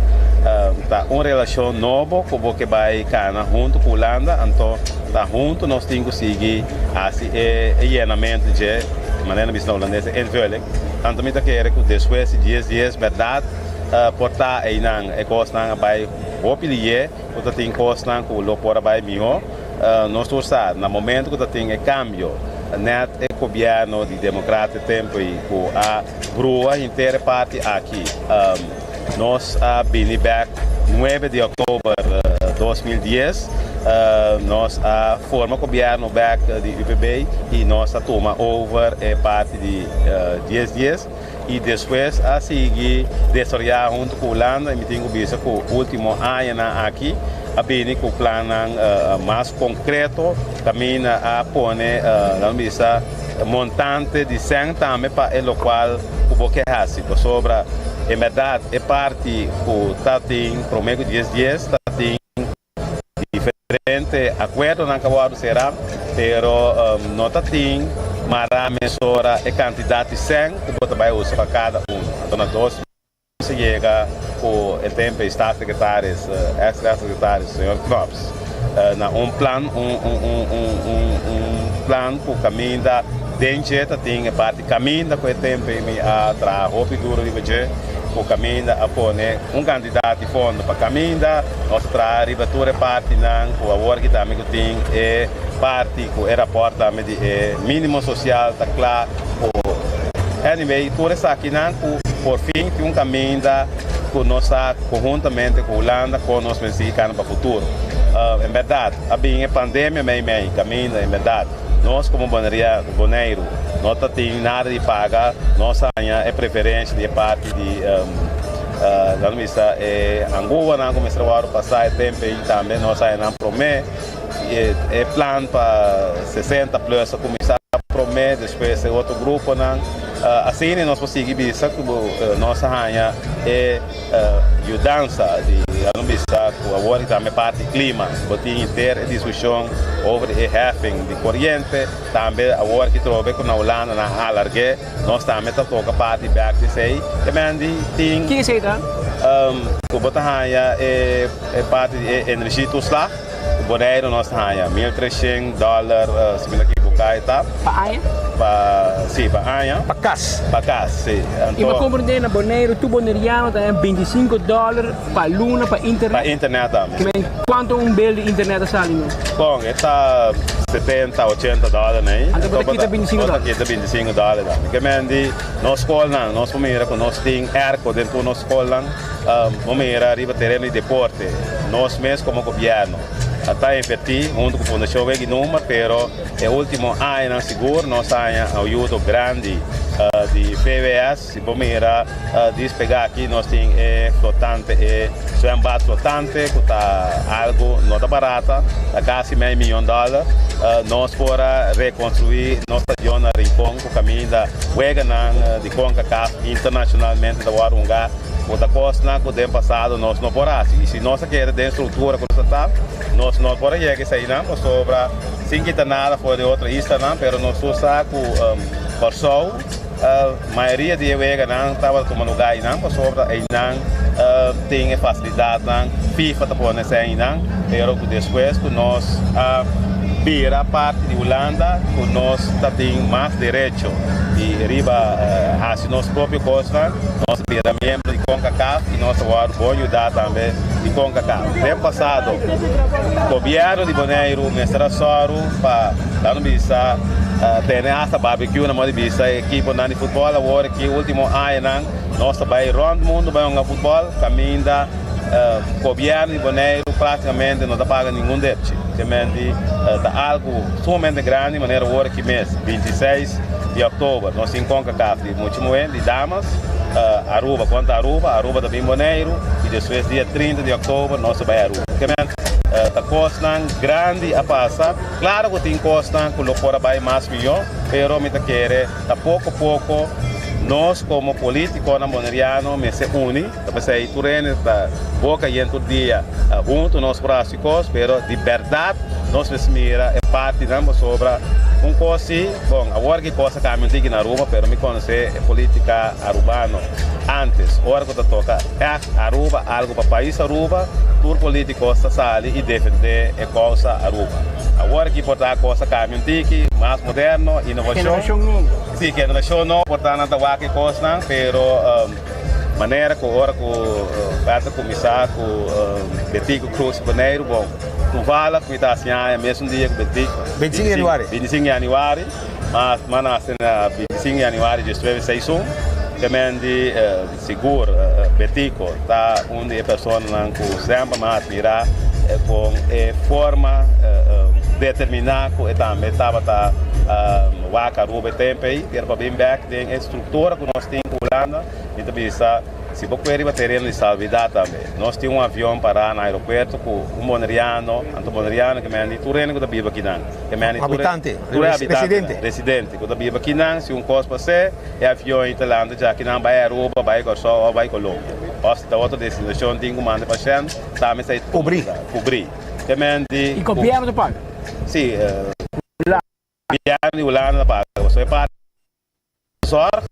ta un relashon nobo ku bo ke bai kana huntu ku Hulanda anto ta huntu nos tin ku sigui hasi e yenamentu dje manera nan bisa na hulandes e invulling anto mi ta kere ku despues di dies dies bèrdat por ta einan e kosnan a bai hopi liye ku ta tin kosnan ku lo por a bai mihó. Nos tur sa na momento ku ta tin e kambio nèt e gobièrnu di demokrat e tempu ei ku a brua henter e parti aki. Nos a bini bèk nuebe di òktober 2010 nos a forma gobièrnu bèk di UPB i nos a tuma over e parti di dies dies. I despues a sigui desaroyá huntu ku Hulanda i mi tin ku bisa ku último añanan aki a bini ku plannan mas konkreto kaminda a pone laga bisa montante di sèn tambe pa e lokual ku bo ke hasi pasobra en bèrdat e parti ku ta tin promé ku dies dies ta tin Diferente akuerdonan ka wòrdu será, pero no ta tin mará mesora e kantidat di sèn ku bo ta bai usa pa kada unu. Anto na 2000 a yega ku e tempu e staatssecretaris, ex staatssecretaris señor Knops na un plan, un un plan ku kaminda den dje ta tin e parti kaminda ku e tempu ei mi a traha hopi duro riba dje ku kaminda a pone un kantidat di fondo pa kaminda. Nos a traha riba tur e partinan ku awor ki tambe ku tin e parti ku e rapòrt tambe di e mínimo sosial ta kla ku anyway tur esakinan ku por fin tin un kaminda ku nos sa konhuntamente ku Hulanda kon nos mester sigui kana pa futuro. En bèrdat a bin e pandemia mei mei kaminda en bèrdat nos komo Boneiru no ta tin nada di paga nos a haña e preferensha di e parti di Nan bisa e angubanan ku mester wòrdu pasá e tempu ei tambe nos a haña nan promé. E plan pa 60 plus a kuminsá promé, despues e otro gruponan. Asina nos por sigui bisa ku nos a haña e yudansa di nan bisa ku awor i tambe parti klima. Bo tin henter e diskushon over e heffing di koriente. Tambe awor ki trobe ku na Hulanda nan a alarg'é. Nos tambe ta toka parti bek di esei. E men di tin. Kin esei ta? Ku bo ta haña e parti di e energietoeslag. Ku Boneiru nos ta haña 1300 dòler, si mi no ekiboká e ta. Pa aña? Pa, si, pa aña. Pa kas? Pa kas, si. I bo komprendé na Boneiru tur boneriano ta haña 25 dòler pa luna pa internet? Pa internet tambe. Ki men kuantu un bel di internet ta sali no? Bon, e ta 70, 80 dòler nei. Anto bo ta kita 25 dòler? Bo ta kita 25 dòler tambe. Ke men di nos skolnan, nos por mira ku nos tin airco den tur nos skolnan. Bo mira riba tereno di deporte, nos mes komo gobièrnu a ta invertí huntu ku Fundashon Wegi Number, pero e último añanan sigur nos a haña ayudo grandi di VWS. Si bo mira despega aki nos tin e flotante, e zwembad flotante ku ta algu no ta barata, ta kasi mei miyon dòler. Nos por a rekonstruí nos stadion na Rincon ku kaminda weganan di Concacaf internashonalmente ta wòrdu hungá ku ta kosnan ku den pasado nos no por hasi. I si nos a keda den struktura ku nos ta ta, nos no por a yega eseinan pasobra sin kita nada for di otro islanan, pero nos tur sa ku Kòrsou mayoria di e weganan tabata tuma lugá einan pasobra einan tin e fasilidatnan, FIFA ta pone esei einan, pero ku despues ku nos a bira parti di Hulanda ku nos ta tin mas derecho di riba hasi nos propio kosnan, nos a bira miembro di Concacaf i nos a wòrdu bon yudá tambe di Concacaf. Den pasado gobièrnu di Boneiru mester a sòru pa laga nos bisa tene hasta barbecue na moda di bisa e ekiponan di futbòl. Awor aki ultimo añanan nos ta bai rònt mundu bai hunga futbòl kaminda gobièrnu di Boneiru práktikamente no ta paga ningun depchi. Kementi ta algu sumamente grandi manera awor aki mes 26 di òktober nos tin Concacaf di mucha muhé di damas Aruba kontra Aruba, Aruba ta bin Boneiru i despues dia 30 di òktober nos ta bai Aruba. Kementi ta kosnan grandi a pasa. Claro cu tin cosnan cu lo por a bay mas mijo, pero mi ta kere ta poco poco nos como politiconan Boneriano mester uni, ta pesey tur hende ta boca yen tur dia hunto nos por haci cos, pero di berdad nos mester mira e partinan pasobra un cos si, bon awor ki cos a cambia un tiki na Aruba, pero mi conoce e politica Arubano antes, ora cu ta toca echt Aruba algo pa pais Aruba, tur politicos ta sali y defende e causa Aruba. Awor aki por ta cos a cambia un tiki, mas moderno, innovacion. Generacion nobo. Si, generacion nobo por ta nan ta wak e cosnan, pero manera cu ora cu Bertha cuminsa cu Betico Croes Boneiru, bon, toevallig mi ta haci aña mesun dia cu Betico. 25 januari. 25 januari. Mas mi a nace na 25 januari 1961, kemen di. Sigur Betico ta un di e personanan ku semper mi a admirá kon e forma determiná ku e tambe tabata wak Aruba e tempu ei, pero pa bin bèk den e struktura ku nos tin ku Hulanda, mi ta bisa si bo kue riba tereno di salbidad tambe. Nos tin un avion pará na aeropuerto ku un boneriano, anto boneriano ke mende tur hende ku ta biba akinan, ke mende tur Habitante, tur e habitante, residente. residente ku ta biba akinan, si un kos pas'é. E avion ei ta lanta djaki nan bai Aruba, bai Kòrsou òf bai Colombia. Òf si ta otro destinashon tin ku manda pashènt, tambe esei ta Kubrí. Kubrí. Te men di. I gobièrnu ta paga? Si, gobièrnu di Hulanda ta paga. Pasobra e parti di zòrg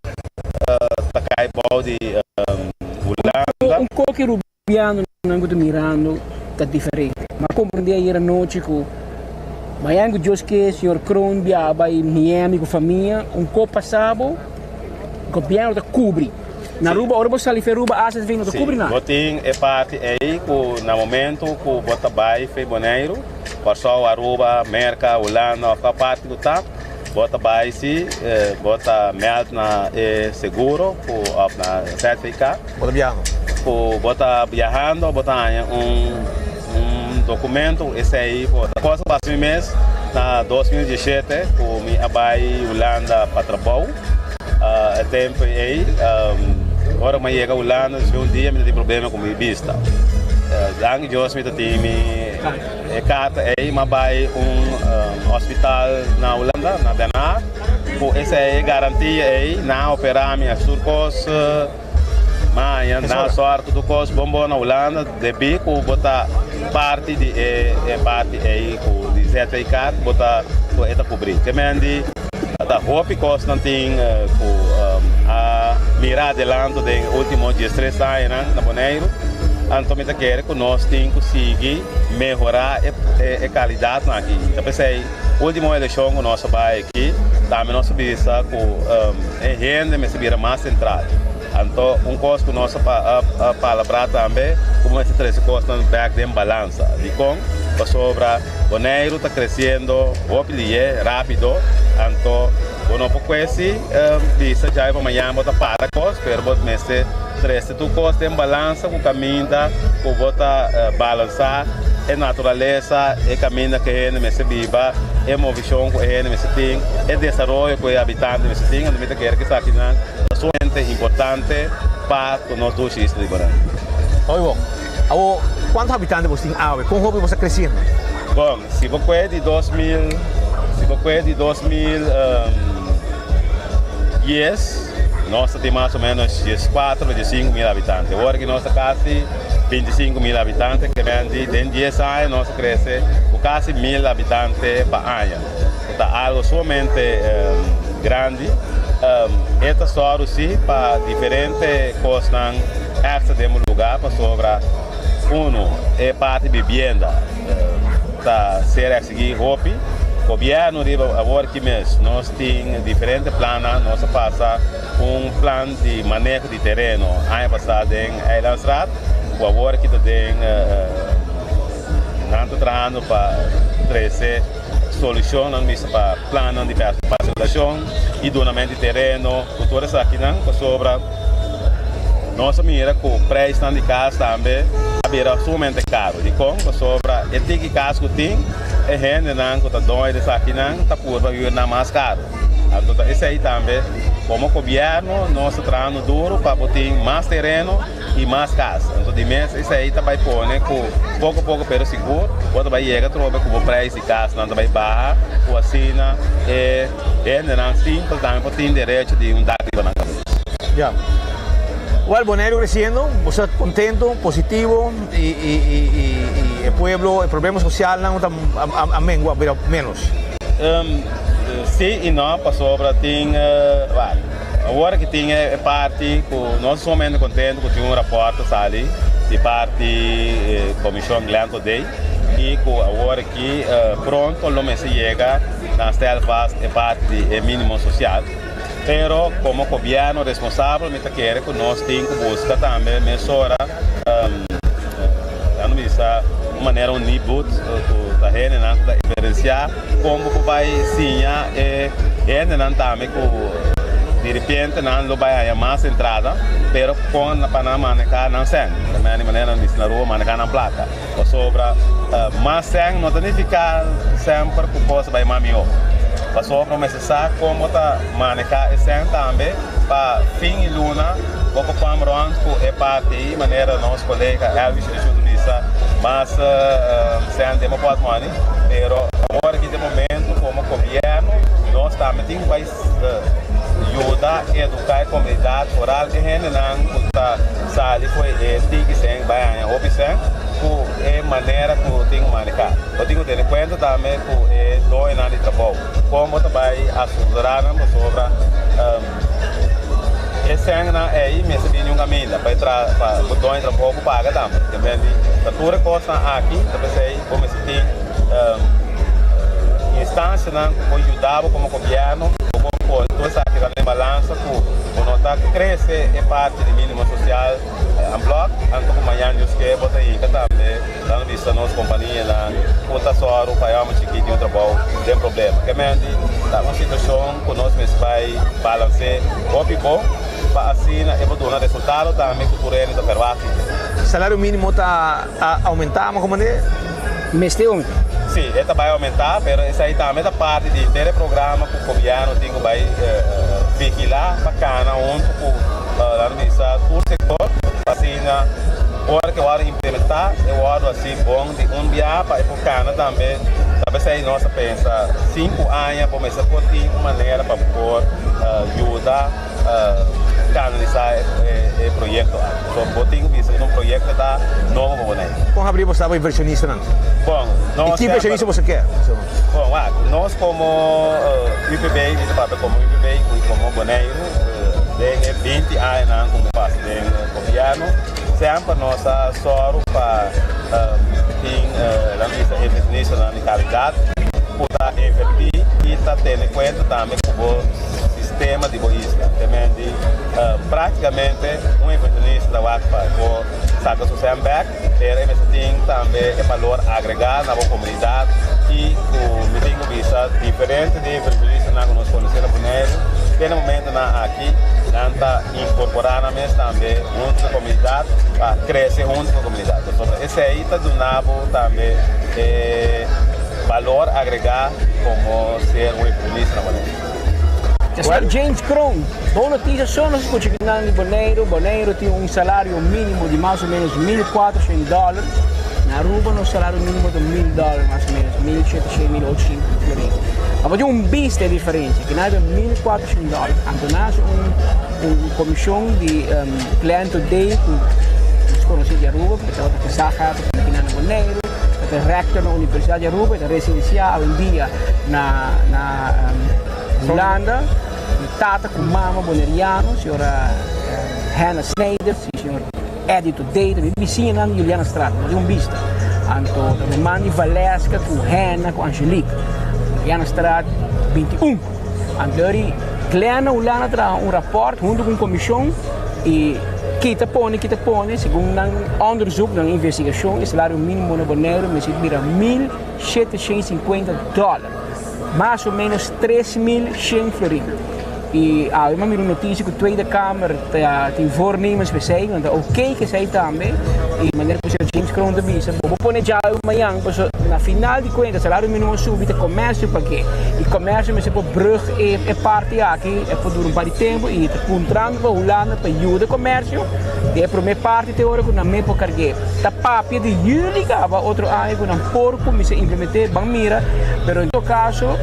ta kai bou di Hulanda. Un koki Rubiano nan ku ta mirando ta diferente. Mi a komprendé ayer anochi ku mañana ku Dios ke señor Kroon biaha bai Miami ku famia, un kop pasa bo, gobièrnu ta kubri. Na Aruba ora bo sali fe Aruba AZV no ta kubri Sí, nada. bo tin e parti ei ku na momento ku bo ta bai fe Boneiru, Kòrsou, Aruba, Merka, Hulanda òf kua parti ku ta, bo ta bai si bo ta mèld na e seguro ku òf na ZVK. Bo ta biahando. Ku bo ta biahando bo ta haña un un documento esei por ta cosa pasa mi mes na 2017 ku mi a bai Hulanda pa trabou e tempo ei ora mi a yega Hulanda despues un dia mi ta tin problema ku mi bista danki Dios mi ta tin mi e karta ei mi a bai un hospital na Hulanda na Den Haag ku esei e garantia ei nan a opera mi a tur kos. Maña na sòrtu tur kos bon bon na Hulanda debí ku bo ta parti di e e parti ei ku di ZVK ku bo ta ku e ta kubrí. Ke men di ta hopi kosnan tin ku a mira adelanto den e último diestres añanan na Boneiru. Anto mi ta kere ku nos tin ku sigui mehorá e e kalidatnan aki. Ta p'esei último elekshon ku nos a bai aki tambe nos a bisa ku e hende mester bira mas sentral. Anto un kos ku nos a palabrá tambe ku bo mester trese kosnan bèk den balansa. Dikon? Pasobra Boneiru ta kresiendo hopi lihe, rápido, anto bo no por kuesi bisa djai pa mañana bo ta para kos, pero bo mester trese tur kos den balansa ku kaminda ku bo ta balansá e naturalesa, e kaminda ku e hende mester biba, e movishon ku e hende mester tin, e desaroyo ku e habitante mester tin. Anto mi ta kere ku esakinan ta sumamente importante pa ku nos dushi isla di Boneiru. Hopi bon. Awor, kuantu habitante bos tin awe? Kon hopi bos ta kresiendo? Bon, si bo kue di 2000. Si bo kue di 2010, nos ta tin mas o menos 14 pa 15 mil habitante. Awor aki nos ta kasi 25 mil habitante, ke men di den dies aña nos a krese ku kasi mil habitante pa aña, ku ta algo sumamente grandi. E ta sòru si pa diferente kosnan èkstra den bo lugá pasobra unu e parti bibienda ta ser eksigí hopi. Gobièrnu riba awor ki mes nos tin diferente plannan, nos a pasa un plan di maneho di tereno aña pasá den Eilandsraad ku awor ki ta den nan ta trahando pa trese solushonnan bisa pa plannan di parselashon i dunament di tereno ku tur esakinan pasobra nos a mira ku preisnan di kas tambe a bira sumamente karu. Dikon? Pasobra e tiki kas ku tin e hendenan ku ta doño di esakinan ta purba hür nan mas karu. Anto ta esei tambe komo gobièrnu nos ta trahando duru pa bo tin mas tereno i mas kas. Anto di mes esei ta bai pone ku poko poko pero sigur bo ta bai yega atrobe ku bo preis di kasnan ta bai baha ku asina e hendenan simpel tambe por tin derecho di un dak riba nan kabes. Ya. Wèl, Boneiru kresiendo, bo sta kontento, positivo i i i e pueblo, e problema sosialnan ta a mengua, a bira ménos. Sí i no, pasobra tin, wak, awor ki tin e parti ku nos ta sumamente kontentu ku tin un rapòrt ta sali di parti Komishon Glenn Todey i ku awor aki pronto lo mester yega na stel vast e parti di e minimo sosial. Pero komo gobièrnu responsabel mi ta kere ku nos tin ku buska tambe mesora, nan bisa un manera un nibud ku ta hendenan ku ta eksperensiá kon bo por bai siña e hendenan tambe ku diripiente nan lo bai haña mas entrada pero kon pa nan manehá nan sèn, di manera nan bisa na rua manehá nan plaka. Pasobra mas sèn no ta nifiká semper ku kos ta bai mas mihó. Pasobra bo mester sa kon bo ta manehá e sèn tambe pa fin di luna bo por kwam rònt ku e parti ei, manera nos kolega Elvis Richard ta bisa, mas sèn den bo pòtmòni. Pero awor aki ta e momentu komo gobièrnu nos tambe tin ku bai yuda eduká e komunidat, foral e hendenan ku ta sali for e tiki sèn bai haña hopi sèn ku e manera ku tin ku manehá. Bo tin ku tene kuenta tambe ku e doñonan di trabou, kon bo ta bai asesorá nan pasobra e sènnan ei mester bini un kaminda pa e pa bo doño di trabou por paga tambe. Te mende ta tur e kosnan aki ta p'esei bo mester tin instansianan ku por yuda bo komo gobièrnu bo por pone tur esaki den balansa ku bo no ta krese e parti di minimo sosial en blòk, anto ku mañan Dios ke bo ta hinka tambe dando bista nos kompanianan ku ta sòru pa e hòmber chikí tin un trabou den problema. Ke menti ta un situashon ku nos mester bai balans'é hopi bon pa asina e por duna resultado tambe ku tur hende ta ferwagt di dje. Salario mínimo ta oumentá, ma komo manera? Mester oumentá. Sí, e ta bai oumentá, pero esei tambe ta parti di henter e programa ku gobièrnu tin ku bai vigilá pa kana huntu ku laten bisa tur sektor pa asina ora ku e wòrdu implementá e wòrdu hasi bon di un biaha pa e por kana tambe. Ta p'esei nos a pensa sinku aña bo mester por tin un manera pa por yuda. Kanalisá e proyekto aki. So bo tin ku bisa ku ta un proyekto ta nobo pa Boneiru. Kon habrí bo sta pa invershonistanan? Bon, nos I ki invershonista boso ke? Bon, wak, nos komo UPB, mi ta papia komo UPB i komo Boneiru, den e binti añanan ku mi pasa den gobièrnu, semper nos a sòru pa tin, laat mi bisa, invershonistanan di kalidat ku ta invertí i ta tene kuenta tambe ku bo. Sistema di bo isla. Te men di práktikamente un inversionista ta wak pa bo saka su sèn bèk, pero e mester tin tambe e balor agregá na bo komunidat i ku mi tin ku bisa diferente di inversionistanan ku nos konosé na Boneiru te na momentunan aki nan ta inkorporá nan mes tambe huntu ku e komunidat pa krese huntu ku e komunidat. Pasobra esei ta duna bo tambe e balor agregá komo ser un inversionista na Boneiru. Señor James Kroon, Bon noticia so nos scucha kinan di Boneiru. Boneiru tin un salario minimo di mas o menos 1400 dollar. Na Aruba nos salario minimo ta 1000 dollar mas o menos, 1700, 1800 florin. Abo tin un bista e diferencia, ki nan 1400 dòler. Anto nan haci un un comision di Glenn Today cu nos conoci di Aruba, cu tabata gezaghebber cu nan na Boneiru, ta rector na Universidad di Aruba, ta residencia awendia na na Hulanda. Mi tata cu mama Boneriano, señora Hanna Snijders y señor Eddie Today, ta mi bisiñanan di Juliana Straat, nos tin un bista. Anto ta ruman di Valeska cu Hanna cu Angelique. Juliana Straat 21. Anto ori Glenn na Hulanda traha un rapport hunto cu un comision y kita pone, kita pone, segun nan onderzoek, nan investigacion, e salario minimo na Boneiru mester bira 1750 dollar. Mas o menos 3100 florin. Y awe mi a mira un noticia cu Tweede Kamer ta tin voornemens p'esey, nan ta ok cu esey tambe. Y manera cu señor James Kroon ta bisa, bo por pone djawe mañan, pasobra na final di cuenta salario minimo a subi ta comercio pag'e. Y comercio mester por brug e e parti aki, e por dura un par di tempo y ta puntrando pa Hulanda pa yuda comercio den e prome parti te ora cu nan mes por carg'e. Ta papia di juli caba otro aña cu nan por cuminsa implemente, ban mira, pero en todo caso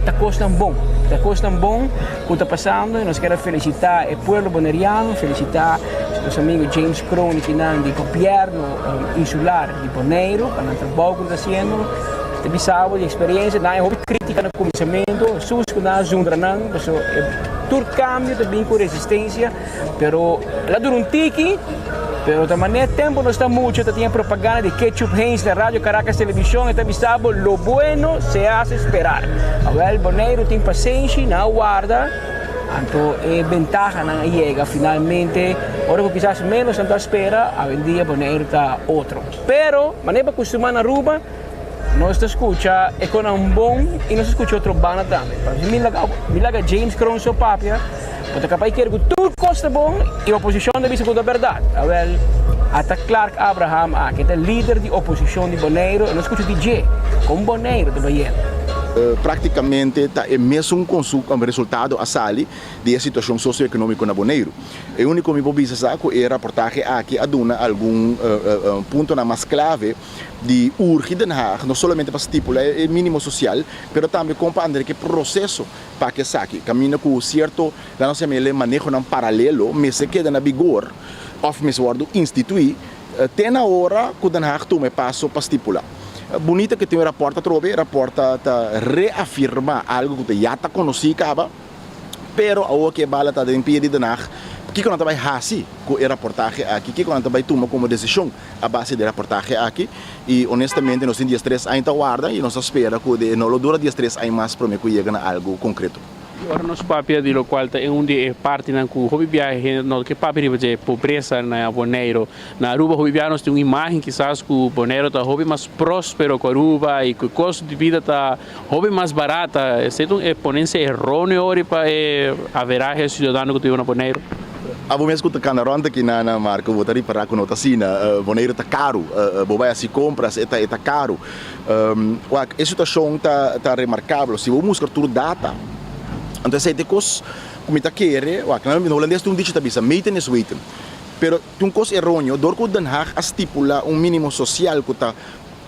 ta cosnan bon, ta cosnan bon cu ta pasando y nos kier a felicita e pueblo Boneriano, felicita nos amigo James Kroon y kinan di gobierno insular di Boneiru pa nan trabou cu nan ta haciendo, ta bisa bo di experiencia, nan e hopi critica na cuminsamento, sus cu nan a zundra nan, pasobra tur cambio ta bin cu resistencia. Pero el a dura un tiki, pero ta manera tempo no sta mucho, ta tin e propaganda di Ketchup Heinz na Radio Caracas Television, e ta bisa bo lo bueno se hace esperar. Awel Boneiru tin pasenshi, nan a warda, anto e bentahanan a yega finalmente, ora ku kisas menos nan ta spera, awendia Boneiru ta otro. Pero, manera pa kustuma na Aruba, Nos ta skucha e konan bon i nos ta skucha otro banda tambe. Pasobra mi laga mi laga James Kroon so papia, bo ta kapaz kere ku tur kos ta bon i oposishon ta bisa ku ta bèrdat. Awèl, ata Clark Abraham aki ta lider di oposishon di Boneiru i nos skucha di dje kon Boneiru ta bayendo. Praktikamente ta e mesun resultado a sali di e situashon sosioekonómiko na Boneiru. E úniko mi por bisa sa ku e raportahe aki a duna algun puntonan mas klave di urgi Den Haag no solamente pa stipula e minimo social, pero tambe kon pa and'e ke proseso pa ke esaki. Kaminda ku sierto, laat nos yama el e manehonan paralelo mester keda na bigor òf mester wòrdu instituí te na ora ku Den Haag tuma e paso pa stipula. Bunita ke tin un rapòrt atrobe, e rapòrt ta reafirmá algu ku ta ya ta konosí kaba. Pero awor ku e bala ta den pia di Den Haag, kiko nan ta bai hasi ku e raportahe aki? Kiko nan ta bai tuma komo desishon a base di e raportahe aki? I honestamente nos tin diestres aña ta warda i nos ta spera ku no lo dura diestres aña mas promé ku yega na algu konkreto. I ora nos papia di lokual ta e un di e partinan ku hopi biaha hende no ke papia riba dje, pobresa na Boneiru. Na Aruba hopi biaha nos tin un imagen kisas ku Boneiru ta hopi mas prospero ku Aruba i ku e kosto di bida ta Hopi mas barata, esei ta un ponencia erroneo ori pa e averahe ciudadano cu ta biba na Boneiru. Abo mes cu ta cana rond aki na na Marco bo ta ripara cu no ta asina. Boneiru ta caru. Bo bay haci compras e ta e ta caru. Wak e situacion ta ta remarcabel. Si bo mustra tur data anto esei ta e cos cu mi ta kere. Wak na holandes tin un dicho ta bisa meten is weten. Pero tin un cos erroneo dor cu Den Haag a stipula un minimo social cu ta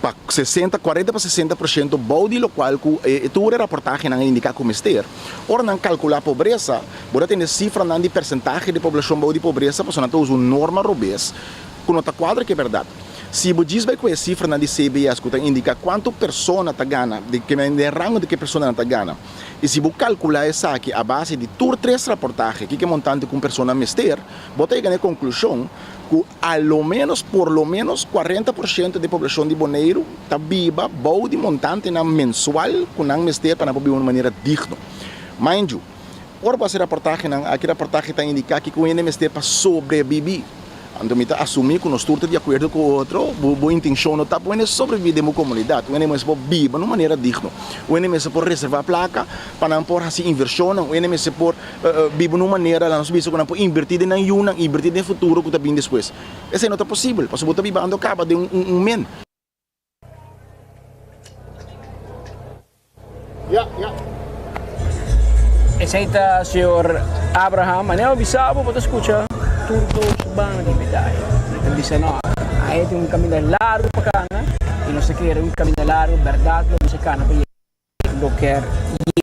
pa sesenta, kuarenta pa 60% bou di lokual ku e tur e raportahenan a indiká ku mester. Ora nan kalkulá pobresa, bo ta tende sifranan di persentahe di poblashon bou di pobresa pasobra nan ta usa un norma robes ku no ta kuadra ku e bèrdat. Si bo djis bai ku e sifranan di CBS ku ta indiká kuantu persona ta gana, di ke den rango di ke personanan ta gana, i si bo kalkulá esaki a base di tur tres raportahe kiko e montante ku un persona mester, bo ta yega na e konklushon ku A lo ménos, por lo ménos, 40% di poblashon di Boneiru ta biba bou di montantenan mensual ku nan mester pa nan por biba un manera digno. Mind you, ora bo hasi raportahenan aki, raportahe ta indiká kiko hende mester pa sobrebibí. Anto mi ta asumí ku nos tur ta di akuerdo ku otro, bo bo intenshon no ta pa un hende sobrebibí den bo komunidat, un hende mester por biba na un manera digno, un hende mester por reservá plaka pa nan por hasi invershonnan, un hende mester por biba na un manera laat nos bisa ku nan por invertí den nan yunan, invertí den e futuro ku ta bin despues. Esei no ta posibel, pasobra bo ta bibando kaba den un men. Esei ta señor Abraham. Manera bo bisa bo, bo ta skucha tur dos banda di medaya. Mi ta bisa no, ahe tin un kaminda largu pa kana i nos ta kere un kaminda largu, bèrdat lo mester kana pa yega. lo kier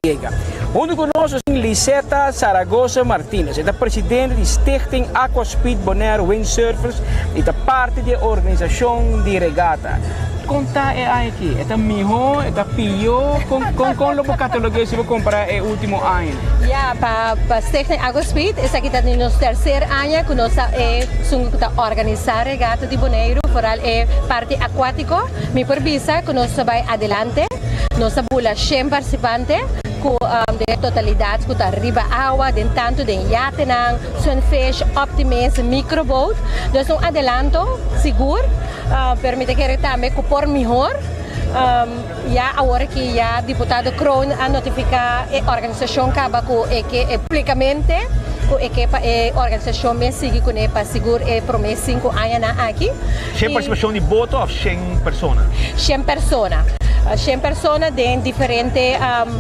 yega. Hunto cu nos nos tin Liseta Zaragoza Martinez, e ta presidente di Stichting Aquaspeed Bonaire Windsurfers y ta parti di e organisacion di regata. Con ta e aña aki? E ta miho? E ta pio? Con con con lo bo catalogu'e si bo compara e ultimo añanan? Ya, pa pa Stichting Aquaspeed esaki ta di nos tercer aña cu nos ta e esun cu ta organisa regata di Boneiru, vooral e parti acuatico. Mi por bisa cu nos ta bay adelante. Nos ta bula shen participante cu den totalidad cu ta riba awa, den tanto den yatenan, sunfish, optimist, microboat. Dus un adelanto sigur, pero mi ta kere tambe cu por mihor. Ya awor aki ya diputado Kroon a notifica e organisacion caba cu e ke e publicamente cu e ke pa e organisacion mes sigui cune pa sigur e prome sinku añanan aki. Shen participacion di boto of shen persona? Shen persona. Shen persona den diferente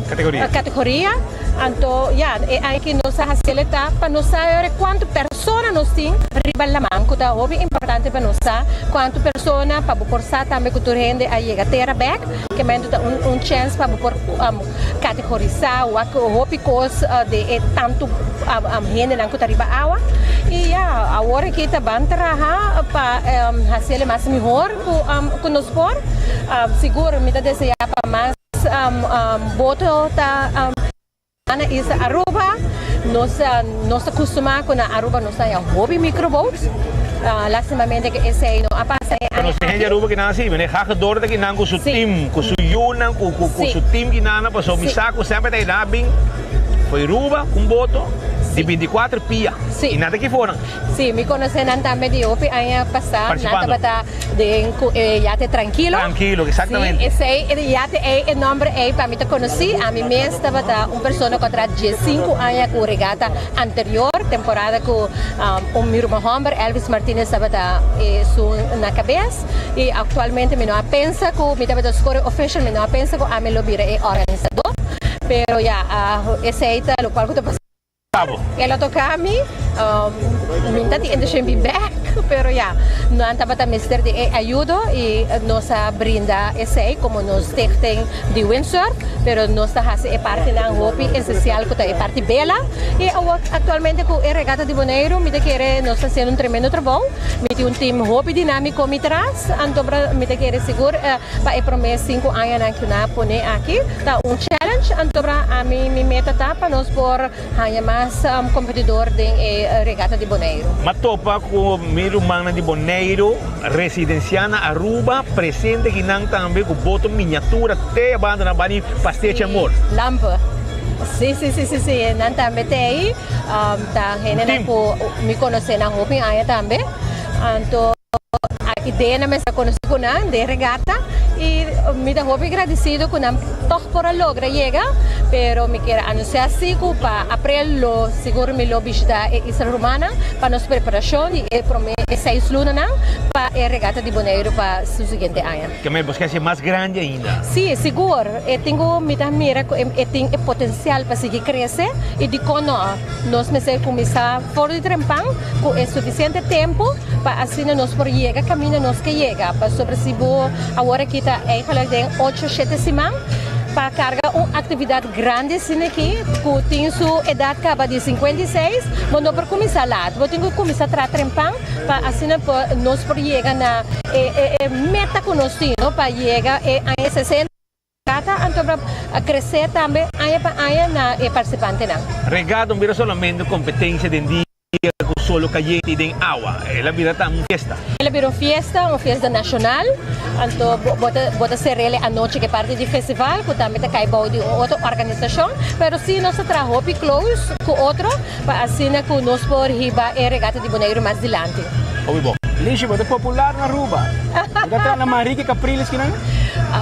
Categoria. categoria. Anto ya, e aña ki nos a haciel e ta pa nos sa ahora cuanto persona nos tin riba laman, cu ta hopi importante pa nos sa cuanto persona, pa bo por sa tambe cu tur hende a yega tera bek, kemento ta un un chance pa bo por categorisa wak hopi cos de e tanto hendenan cu ta riba awa. Y ya, awor aki ta ban traha pa haciel e mas mihor cu cu nos por. Sigur mi ta desea pa mas. Boto ta na isla Aruba. Nos nos ta kustumá ku na Aruba nos ta haña hopi microboats. Lastimamente ku esei no a pasa e Pero aña nos tin hende aki. Aruba kinan si, meneer Hagedorn ta kinan ku su team, ku su yunan, ku ku ku su team kinan pasobra mi sa ku semper ta e bin for Aruba ku un boto di bintikuater pia i nan ta ki for nan. Sí, mi conoce nan tambe di hopi aña pasá. Nan Participando. tabata den cu e yate Tranquilo. Tranquilo, exactamente. Sí, esey, e yate ey, e nomber ey pa mi ta conocí. Ami mes tabata un persona cu a traha diescinco aña cu regata anterior, temporada cu un mi ruman homber, Elvis Martinez, tabata esun na cabes. Y actualmente mi no a pensa cu mi tabata score official, mi no a pensa cu ami lo bira e organisador. Pero ya, esey ta locual cu ta pasa. El a toca mi, mi ta tin intencion bin bek, pero ya, nan tabata mester di e ayudo y nos a brinda esey como nos stichting di windsurf, pero nos ta haci e partinan hopi esencial cu ta e parti bela y awor actualmente cu e regata di Boneiru mi ta kere nos ta haciendo un tremendo trabou, mi tin un team hopi dinamico mi tras, anto mi ta kere sigur pa e prome sinku añanan ku nan a pone aki ta un challenge anto ami mi meta ta pa nos por haña mas kompetidor den e regata di Boneiru. M'a topa ku mi rumannan di Boneiru residensiá na Aruba presente kinan tambe ku boto miniatura te e banda nan bani pastechi amor. Lampe. Si si si si si nan tambe te ei ta hendenan ku mi konosé nan hopi aña tambe anto. Aki den a mester conoci cu nan den regata y mi ta hopi gradicido cu nan toch por a logra yega, pero mi kier anuncia si cu pa april lo sigur mi lo bishita e isla Rumana pa nos preparacion di e prome e seis lunanan pa e regata di Boneiru pa su siguiente aña. Kemey bo skesi mas grandi ainda? Si, sigur. E tin cu mi ta mira cu e tin e potencial pa sigui crece y dicon no? Nos mester cuminsa for di trempan cu e suficiente tempo pa asina nos por yega caminda nos ke yega. Pasobra si bo awor aki ta eigenlijk den ocho shete siman pa carga un actividad grandi asina aki cu tin su edad caba di 56, bo no por cuminsa laat. Bo tin cu cuminsa traha trempan pa asina nos por yega na e meta cu nos tin, no? Pa yega e aña 60. Trata anto pa crece tambe aña pa aña na e participantenan. Regata no bira solamente un competencia den dia cu solo cayente y den awa, el a bira tambe un fiesta. El a bira un fiesta, un fiesta nacional, anto bo ta bo ta cerele anochi cu e parti di festival cu tambe ta cay bou di un otro organisacion, pero si nos ta traha hopi close cu otro pa asina cu nos por hiba e regata di Boneiru mas dilanti. Hopi bon. Lishi, bo ta popular na Aruba. Bo ta traha na Manrique Capriles kinan?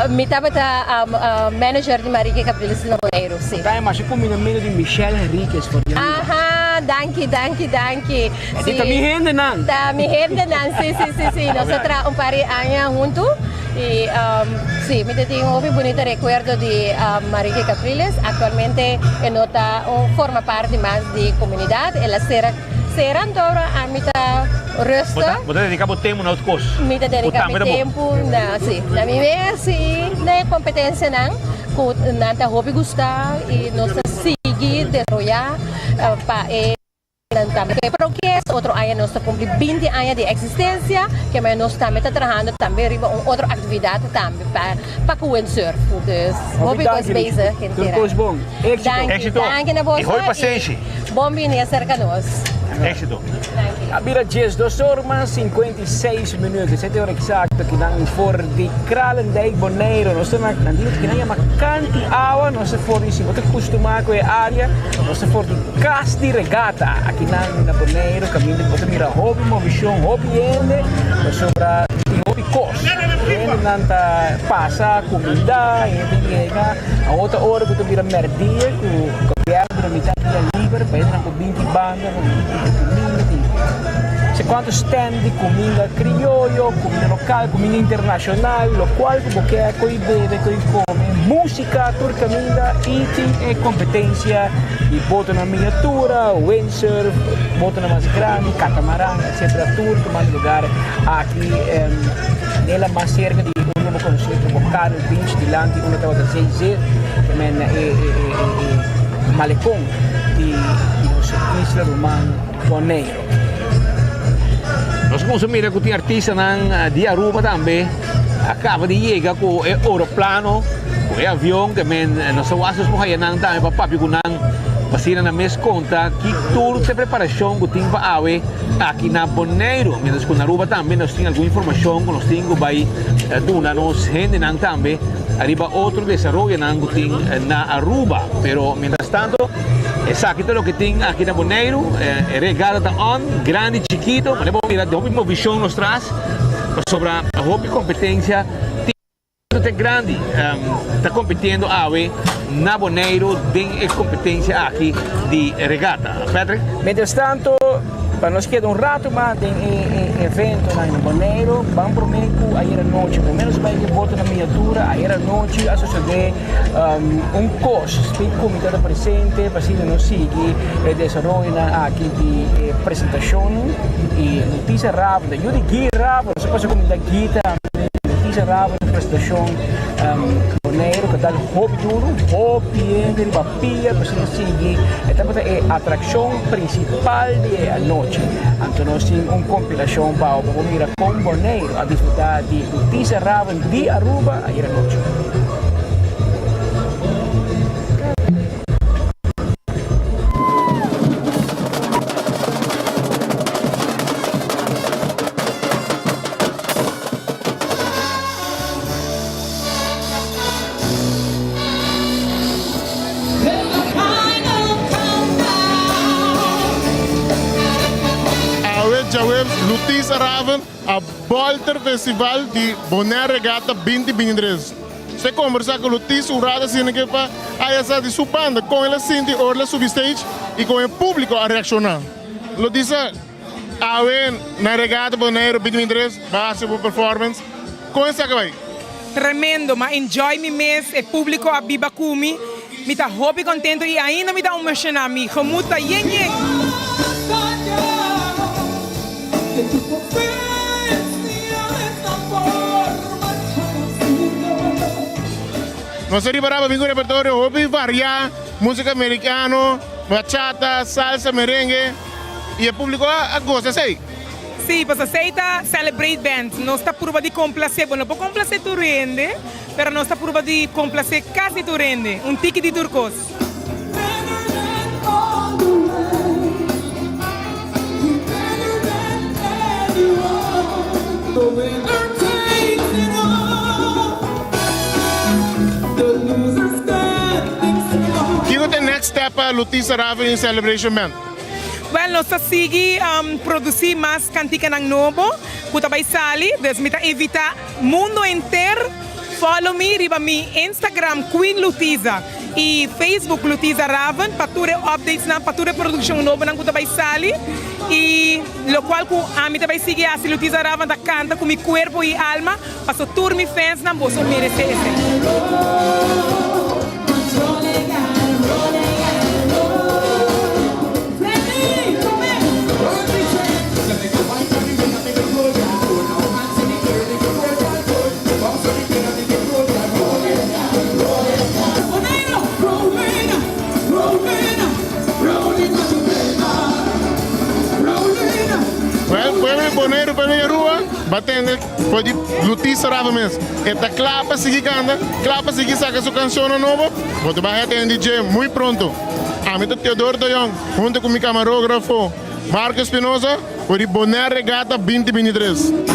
Mi tabata manager di Manrique Capriles na Boneiru, si. Ta e masha kuminamentu di Michelle Henriquez for di Aruba. Aha, danki, danki, danki. E di ta mi hendenan. Ta mi hendenan, si, si, si, si. Nos a traha un par di aña huntu y si, mi ta tin hopi bunita rekuerdo di Manrique Capriles. Aktualmente e no ta forma parti mas di komunidat, el a sera. Sera anto ami ta rustig. Bo ta dedica bo tempo na otro cos. Mi ta dedica mi tempo na, si, na mi mes y na e competencianan. ku nan ta hopi gusta i nos ta sigui desaroyá pa e nan tambe. Pero ke otro aña nos ta kumpli binti aña di eksistensia, ke manera nos tambe ta trahando tambe riba un otro aktividat tambe pa pa ku windsurf. Dus hopi kos bezig henter aña. Danki, danki na boso i bon bini aserka nos. Éxito. A bira 12 or mas 56 minuut, 7 ora exacto ki nan for di Kralendijk, Bonaire. Nos ta na, nan di ki nan yama Kanti Awa, nos ta for di, si bo ta custuma cu e area, nos ta for di Cas di Regata aki nan na Bonaire, caminda cu bo ta mira hopi movicion, hopi hende, pasobra tin hopi cos. Hendenan ta pasa, cuminda, hende yega. A otro ora cu ta bira merdia cu gobierno duna mitad dia liber pa hendenan por binti banda, por binti cu cuminda, tin se cuanto stand di cuminda crioyo, cuminda local, cuminda internacional, locual cu bo kier coy bebe, coy come, musica tur caminda y tin e competencia di botonan miniatura, windsurf, botonan mas grandi, catamaran, etcetera, tur tumando lugar aki den la mas cerca di unda bo conoce como Carol Beach dilanti unda tabata Zee Zee ke men na e malecon di nos isla ruman Boneiro. Nos a cuminsa mira cu tin artistanan di Aruba tambe a caba di yega cu e oroplano, cu e avion ke men nos ta wak nos por haya nan tambe pa papia cu nan pa asina nan mes conta ki tur ta e preparacion cu tin pa awe aki na Boneiru. Mientras cu na Aruba tambe nos tin algun informacion cu nos tin cu bay duna nos hendenan tambe ariba otro desaroyonan cu tin na Aruba. Pero mientras tanto esaki ta loke tin aki na Boneiru. E regata ta on, grandi, chikito. Manera bo mira hopi movicion nos tras pasobra hopi competencia tin. Te grandi ta compitiendo awe na Boneiru den e competencia aki di regata. Patrick? Mientras tanto, pa nos keda un rato mas den e eventonan na Boneiru, ban prome cu ayer anochi, por menos bai ke boto na miniatura, ayer anochi a sucede un cos, Speed Comité ta presente pa asina nos sigui e desaroyonan aki di e presentacionnan y Luticia Raven, ta yu di Guy Raven, nos a pasa cuminda Guy tambe. Leticia Raven su presentacion Boneiru ta dal hopi duro, hopi hende riba pia cu asina sigui e tabata e atraccion principal di e anochi. Anto nos tin un compilacion pa bo por mira con Boneiru a disfruta di Leticia Raven di Aruba ayer anochi. Awe djaweps Lutisa Raven a bolter festival di Bonaire Regatta 2023. Se kombersa ku Lutisa un rato asina ke pa haya sa di su banda kon el a sinti ora el a subi stage i kon e publiko a reakshoná. Lutisa. Awe na Regata Boneiru 2023 bo a haci bo performance, con esaki bay? Tremendo, m'a enjoy mi mes, e publico a biba cu mi, mi ta hopi contento y ainda mi ta emociona, mi gemoed ta yen yen. Nos a riba raba bin cu repertorio hopi varia, musica americano, bachata, salsa, merengue. I e públiko a gosa esei. Sí, pasobra esei ta Celebrate Band. Nos ta purba di komplasé, bo no por komplasé tur hende, pero nos ta purba di komplasé kasi tur hende, un tiki di tur kos. Kiko ta e next step pa Lutisa Raven i Celebration Band? Wel, nos ta sigui produci mas canticanan nobo cu ta bay sali, dus mi ta invita mundo henter follow mi riba mi Instagram Queen Lutiza y Facebook Lutiza Raven pa tur e updatesnan, pa tur e produccion nobonan cu ta bay sali y locual cu ami ta bay sigui haci Lutiza Raven ta canta cu mi cuerpo y alma paso tur mi fansnan boso merece esey. Boneiru pa bin Aruba, bo a tende for di Lutisa Rafa mes. E ta kla pa sigui kanta, kla pa sigui saka su kanshonnan nobo. Bo ta bai a tende di dje muy pronto. Ami ta Teodoro de Jong hunto ku mi kamarógrafo Marco Espinosa for di Bonaire Regatta 2023.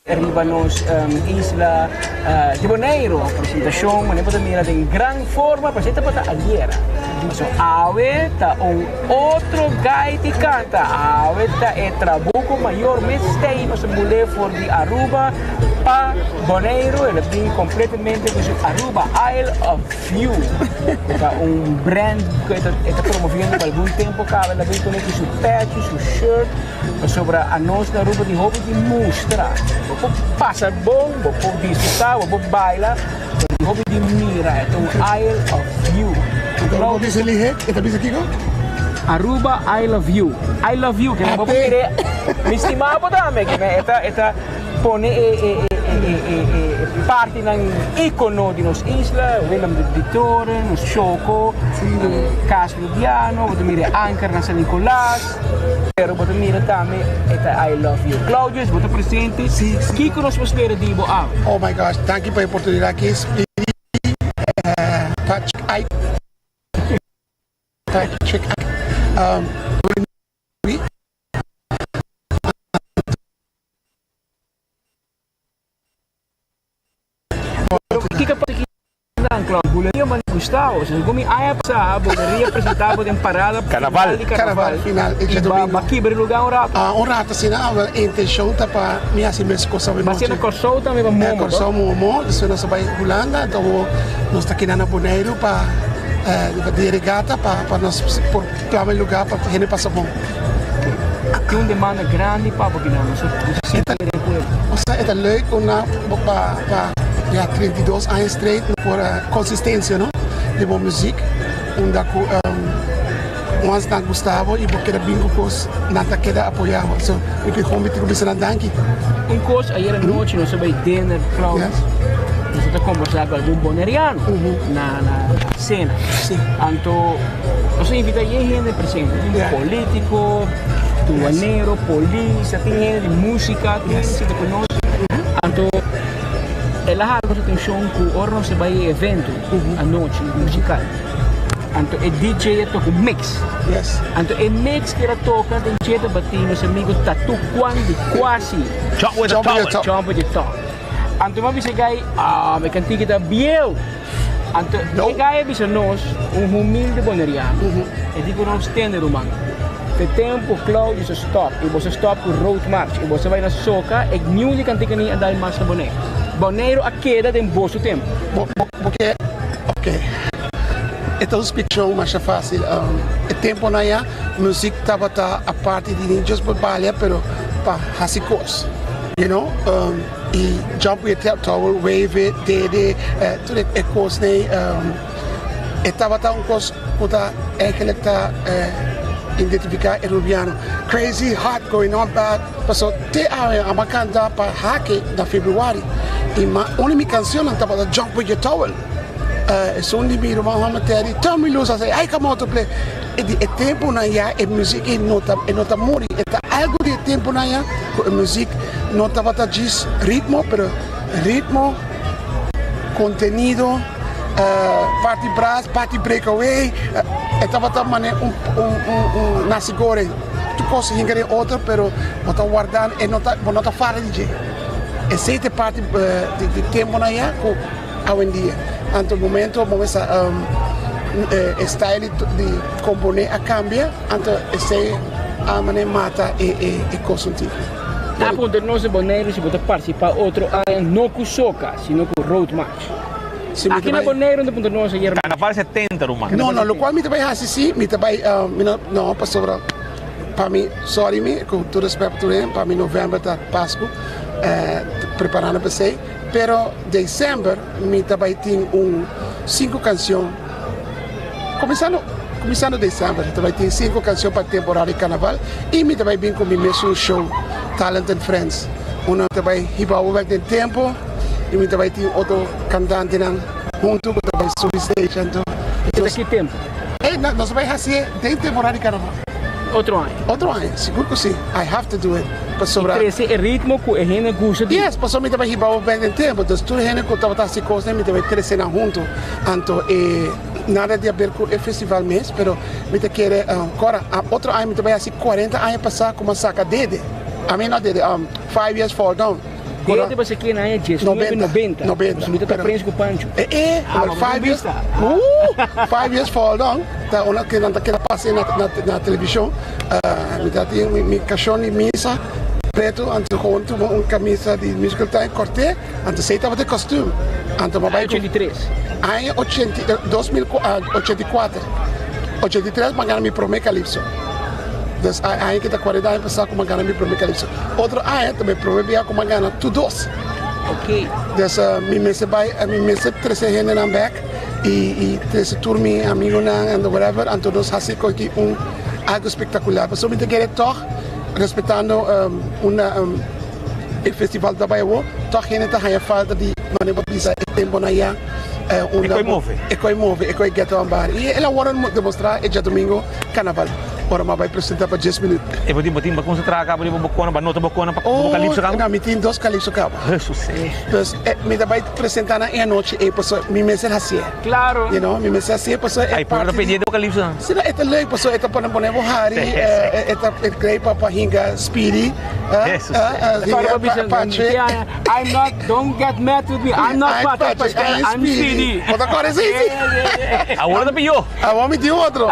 Riba nos isla di Boneiru. Presentacion manera bo ta mira den gran forma pero esey tabata ayera. Pasobra awe ta un otro gai di canta. Awe ta e Trabuco Mayor mes stay nos a bule for di Aruba pa Boneiru. El a bin completamente cu su Aruba Isle of View cu ta un brand cu e ta promoviendo pa algun tempo caba. El a bin cu su pechi, su shirt. Pasobra anos na Aruba tin hopi di mustra. Bo por pasa bon, bo por disfruta, bo por baila, pero tin hopi di mira. E ta un Isle of View. Bo bisa lihe? E ta bisa kiko? Aruba Isle of View. I love you. Kende bo por mira e. Mi stima bo tambe. Kende e ta e ta pone e e e e e partinan icono di nos isla. Willem de Toren, nos Choco, Cas Rubiano, bo ta mira e anker na San Nicolas. Pero bo ta mira tambe e ta I love you. Claudius, bo ta presente. Si, si. Kiko nos por spera di bo awe? Oh my gosh, danki pa e oportunidad aki. Speedy, Patrick Ike, Patrick Ike, um, Kiko pasa ki nan Claudio? Buleria man Gustavo, si segun mi aña pasa buleria presenta bo den parada Carnaval. final di carnaval. Carnaval final, e I ba djadomingo. ba kibra e lugar un rato. Ah, un rato asina, ah, wel, e intencion ta pa mi hasi mes cos awe Ba nochi. sena Corsou tambe ba Eh, Momo, to? Corsou, Momo, despues nos a bai Hulanda, anto awo nos ta kina na Boneiru pa eh, riba dia regata pa pa nos por plama e lugar pa hende pasa bon. Tin un demanda grandi pa bo kinan, nos sinti den pueblo. Osea e ta leuk om na pa pa ya 32 aña straight no por consistencia no di bo muziek unda cu once nan gusta bo y bo keda bin cu cos nan ta keda apoya bo so mi cu hombi tin cu bisa nan danki. Un cos ayer anochi nos a bay dinner Claudio nos a ta combersa cu algun boneriano na na cena anto Nos a invita yen hende presente, tin politico, duanero, polis, tin hende di musica, tin hende sinta cu nos. Anto el a hala nos atencion cu ora nos a bay e evento anochi musical, anto e DJ a toca un mix. Anto e mix cu el a toca den dje tabatin nos amigo Tatu Kwan di Kwasi. Chop with the towel. Chop with the towel. Anto mi a bisa e guy, ah, mi cantica ta bieu. Anto e gai a bisa nos, un humilde boneriano, e di ku nos tende ruman, te tempu Claudius a stop i boso a stop ku road march i boso a bai na soka e niun di kantika ni a dal mas na Boneiru. Boneiru a keda den boso tempu. Bo bo ke ok e ta un splikashon masha fásil. E tempunan ya muzik tabata aparte di ni just pa balia pero pa hasi kos you know. Y jump with your towel, wave it, dede, tur e cosnan e tabata un cos cu ta eigenlijk ta identifica e Rubiano. Crazy, hot, going on bad, paso te awe amo a canta pa Hake na februari y ma un di mi cancionnan tabata jump with your towel. Esun di mi ruman homber Teddy, turn me loose, a say, ay come on to play. E di e tempunan ya e muzik ei no ta e no ta muri. E ta algu di e tempunan ya ku e muzik no tabata djis ritmo, pero ritmo, kontenido, parti bras, parti breakaway. E tabata manera un un un un nasi goreng. Tur kos a hinka den otro, pero bo ta warda e no ta bo no ta fara di dje. Esei ta e parti di di tempunan ya ku. Awendia. Anto momento bo mester e style di compone a cambia, anto esey a mane mata e cos un tiki. Ta puntra nos di Boneiru si bo ta participa otro aña no cu soca sino cu road march. Aki na Boneiru ta puntra nos ayer. Carnaval 70 ruman. No no locual mi ta bay haci si mi ta bay mi no no pasobra pa mi sorry mi cu tur respet pa tur hende pa mi november ta pascu preparando pa esey. Pero december mi ta bai tin un sinku cancion cuminsando cuminsando december ta bai tin sinku cancion pa temporada di carnaval y mi ta bai bin cu mi mesun show Talent and Friends unda mi ta bai hiba awo bek den tempo y mi ta bai tin otro cantantenan hunto cu ta bai subi stage anto E ta ki tempo? Ey nos ta bai haci'e den temporada di carnaval. Otro aña? Otro aña, sigur cu si. I have to do it. Pasobra. I trece e ritmo cu e hende gusta di. Yes, pasobra mi ta bai hiba bo bek den tempo. Dus tur hende cu tabata haci cosnan mi ta bai trece nan hunto. Anto e nada di haber cu e festival mes, pero mi ta kere cora otro aña mi ta bai haci cuarenta aña pasa cu mi a saca dede. I mean not dede, five years fall down. Dede bo sa kende aña diesnuebe nobenta. Nobenta. Pasobra mi ta ta prens cu Pancho. E e, well five years, uh, five years fall down ta una cu nan ta keda pasa na television. Mi ta tin mi cashon di misa preto anto gewoon tuma un camisa di musical time corte anto esey tabata e costume anto mi a bay cu. Aña 83. Aña ochenta dos mil 84 83 mi a gana mi prome calypso dus aña ki ta 40 aña pasa cu mi a gana mi prome calypso otro aña ta mi prome bia cu mi a gana tur dos. Ok. Dus mi mester bay mi mester trece hendenan bek y trece tur mi amigonan and whatever anto nos haci koki un algo spectacular pasobra mi ta kere tog respetando unda e festival ta bay awo tog hende ta haya falta di manera pa bisa e temponan ya unda E koe move. E koe move e koe get on bar y el a worde demostra e djadomingo carnaval ora mi a bay presenta pa dies minuut. E bo tin bo tin bo cuminsa traha caba riba bo cona bo anota bo cona pa bo calypso caba? No mi tin dos calypso caba. Hesus. Dus mi ta bay presenta nan e anochi ey pasobra mi mester hacié. Claro. You know, mi mester hacié pasobra e Ay, por parti ta pendiente bo calypso nan. Si no, e ta leuk pasobra e ta pone pone bo hari, e ta e grei pa pa hinga Speedy, Hesus. hinga Pache. I'm not, don't get mad with me, I'm not Patrick Pascal, I'm Speedy. Bo ta kore si si. Awor ta pió. Awor mi tin otro,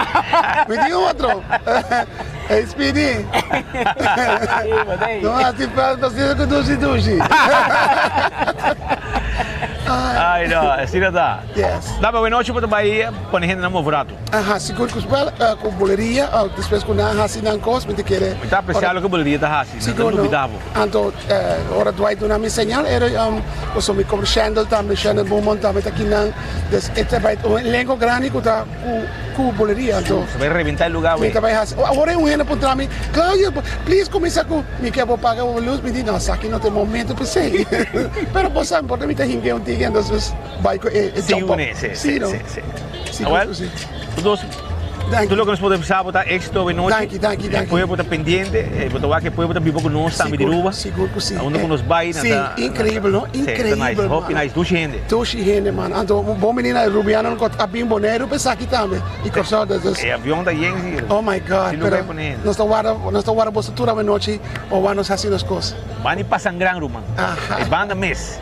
mi tin otro. Hey Speedy. No haci falta asina cu dushi dushi. Ay no, asina ta. Yes. Dame buena nochi bo ta bay pone hende nan move rato. Aha, sigur cu well cu buleria despues cu nan haci nan cos mi ta kere. Mi ta aprecia loke buleria ta haci, nan ta lubida bo. Anto ora Dwight duna mi señal era pasobra mi cobra Shendel tambe, Shendel Beaumont tambe ta kinan. Dus e ta bay un elenco grandi cu ta cu cu buleria anto. Ta bay rebenta e lugar Mi wey. ta bay haci. Awor un hende puntra mi, Claudio, please cuminsa cu mi ke bo paga bo luz. Mi di, no, esaki no ta e momento p'esey. Pero bo sa, por ta mi ta hinke un tiki entonces pues bay cu e Sí, jump up. une, sí, Sí, sí, no. sí, sí. Sí, Awel, sí. tur dos, tur loke nos por bisa bo ta éxito awe nochi. Danki, danki, danki. E pueblo ta pendiente, e bo ta wak e pueblo ta biba cu nos tambe di Sigur, Aruba. sigur cu si. Unda cu nos bay nan Sí, ta, increíbel, no? Sí, ta nice, Increíbel, hopi man. nice, dushi hende. Dushi hende, man. Anto, bo menina Rubiano cu a bin Boneiru pa esaki tambe. Y Corsou, dus. E avion ta yen si. Oh my God, Sin lugar pero pone hende. nos ta warda, nos ta warda boso tur awe nochi, ora nos haci nos cos. Banda di Pasangran, ruman. Aha. E banda mes.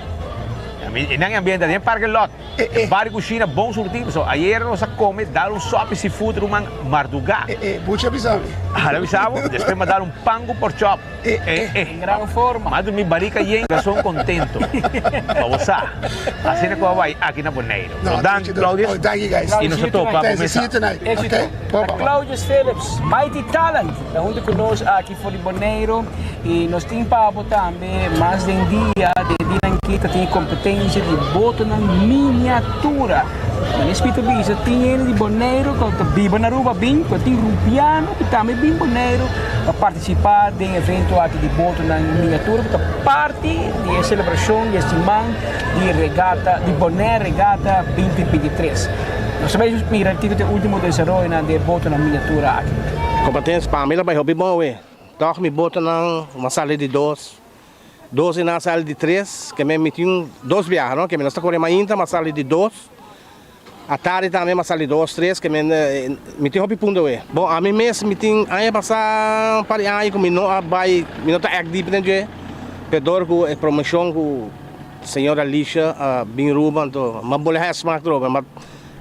E nan e ambiente den parke lot. E bar di cushina bon surti. So ayer nos a come dal un sopi seafood ruman mardugá. E e, Buchi a bisa mi. Ah, el a bisa bo? Despues m'a dal un pan cu pork chop. E e. En gran forma. M'a durmi barica yen, corazon contento. Pa bo sa. Asina cu a bay aki na Boneiru. No, So danki Claudius. Oh, danki guys. Y nos a topa bo See mesa. you tonight. Éxito. Okay? Bye, bye, bye. Claudius Phillips, Mighty Talent, ta hunto cu nos aki for di Boneiru. Y nos tin pa bo tambe mas den dia, den dianan ki ta tin e competencia di botonan miniatura. Manes Pieter bisa tin hende di Boneiru cu ta biba na Aruba bin, pero tin Rubiano cu tambe bin Boneiru pa participa den evento aki di botonan miniatura cu ta parti di e celebracion di e siman di regata, di Bonaire Regatta 2023. Nos ta bay mira kico ta e ultimo desaroyonan di e botonan miniatura aki. Competencia pa mi ta bay hopi bon awe. Tòg mi botonan a sali di dos, dos i nan a sali di tres, ke men mi tin dos biaha no, ke men nos ta kore mainta mi a sali di dos, atardi tambe mi a sali dos, tres, ke men mi tin hopi punto awe. Bon ami mes mi tin aña pasá un par di aña ku mi no a bai, mi no ta èk dip den dje, pero dor ku e promoshon ku señor Alicia a bin Ruba anto mi a bole haya smak trobe,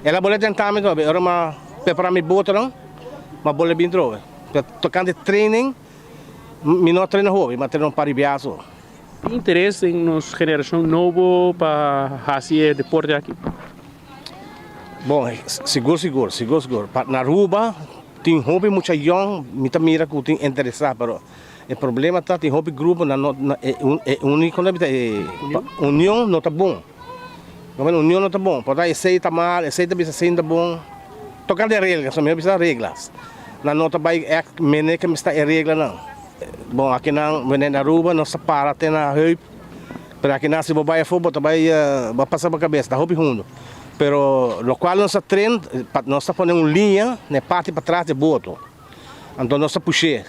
el a bole tenta mi trobe, ora mi a prepara mi botonan mi a bole bin trobe. Tocante training, mi no a traina hopi, mi a traina un par di biaha so. Tin interes den nos generacion nobo pa haci e deporte aki? Bon, sigur sigur, sigur sigur. Pa na Aruba tin hopi mucha yong mi ta mira cu tin interesa, pero. E problema ta tin hopi grupo nan no e e unico nan ta e union no ta bon. Union no ta bon por ta esey ta mal esey ta bisa esey no ta bon. Tocante reglas, mi a bisa reglas. Nan no ta bay echt mene ke mester e reglanan. Bon, akinan wene na Aruba nos ta para te na heup, pero akinan si bo bay afo bo ta bay bo a pasa bo cabes, ta hopi hundo. Pero locual nos ta train, nos ta pone un liña na e parti patras di e boto, anto nos ta push'é.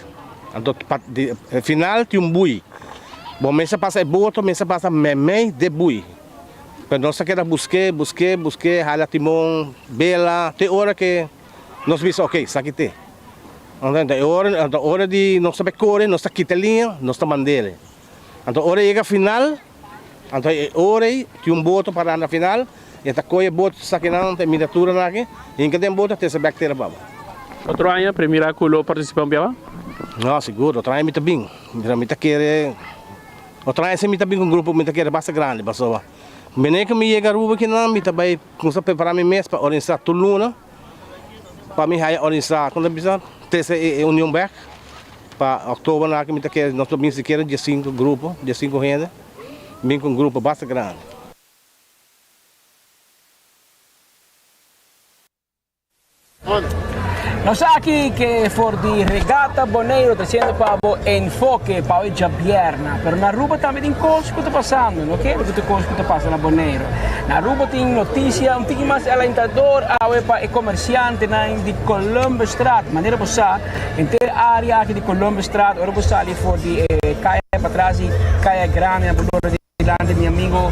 Anto pa di final tin un bui. Bo mester pasa e boto mester pasa memey di e bui. Pero nos ta keda busk'é, busk'é, busk'é, hala timon, bela, te ora ke nos bisa ok, esaki te. Anto e ora, anto ora di nos ta bai kore, nos ta kita liña, nos ta mand'el. Anto ora e yega final, anto e ora ei tin un boto pará na final, e ta kohe e boto esakinan, ta e miniaturanan aki, hinka den boto, trese bèk tera pa bo. Otro aña premira ku lo partisipá un biaha? No, sigur, otro aña mi ta bin. Mi ta kere. Otro aña si mi ta bin ku un grupo mi ta kere basta grandi pasobra mene ku mi yega Aruba kinan mi ta bai kumsa prepara mi mes pa organisa tur luna pa mi haya organisa kon ta bisa trese e union bek pa oktober nan aki mi ta kere nos lo bin sikiera diesinku grupo diesinku hende bin ku un grupo basta grandi. Nos aki ke for di Regata Boneiro treciendo pa bo Enfoke pa hoy djabierna. Pero na Aruba tambe tin cos cu ta pasando, no kere cu ta cos cu ta pasa na Boneiro. Na Aruba tin noticia un tiki mas alentador awe pa e comerciantenan di Columbusstraat. Manera bo sa, henter area aki di Columbusstraat ora bo sali for di e caya patras di Caya Grande na bo lora di. Dilanti mi amigo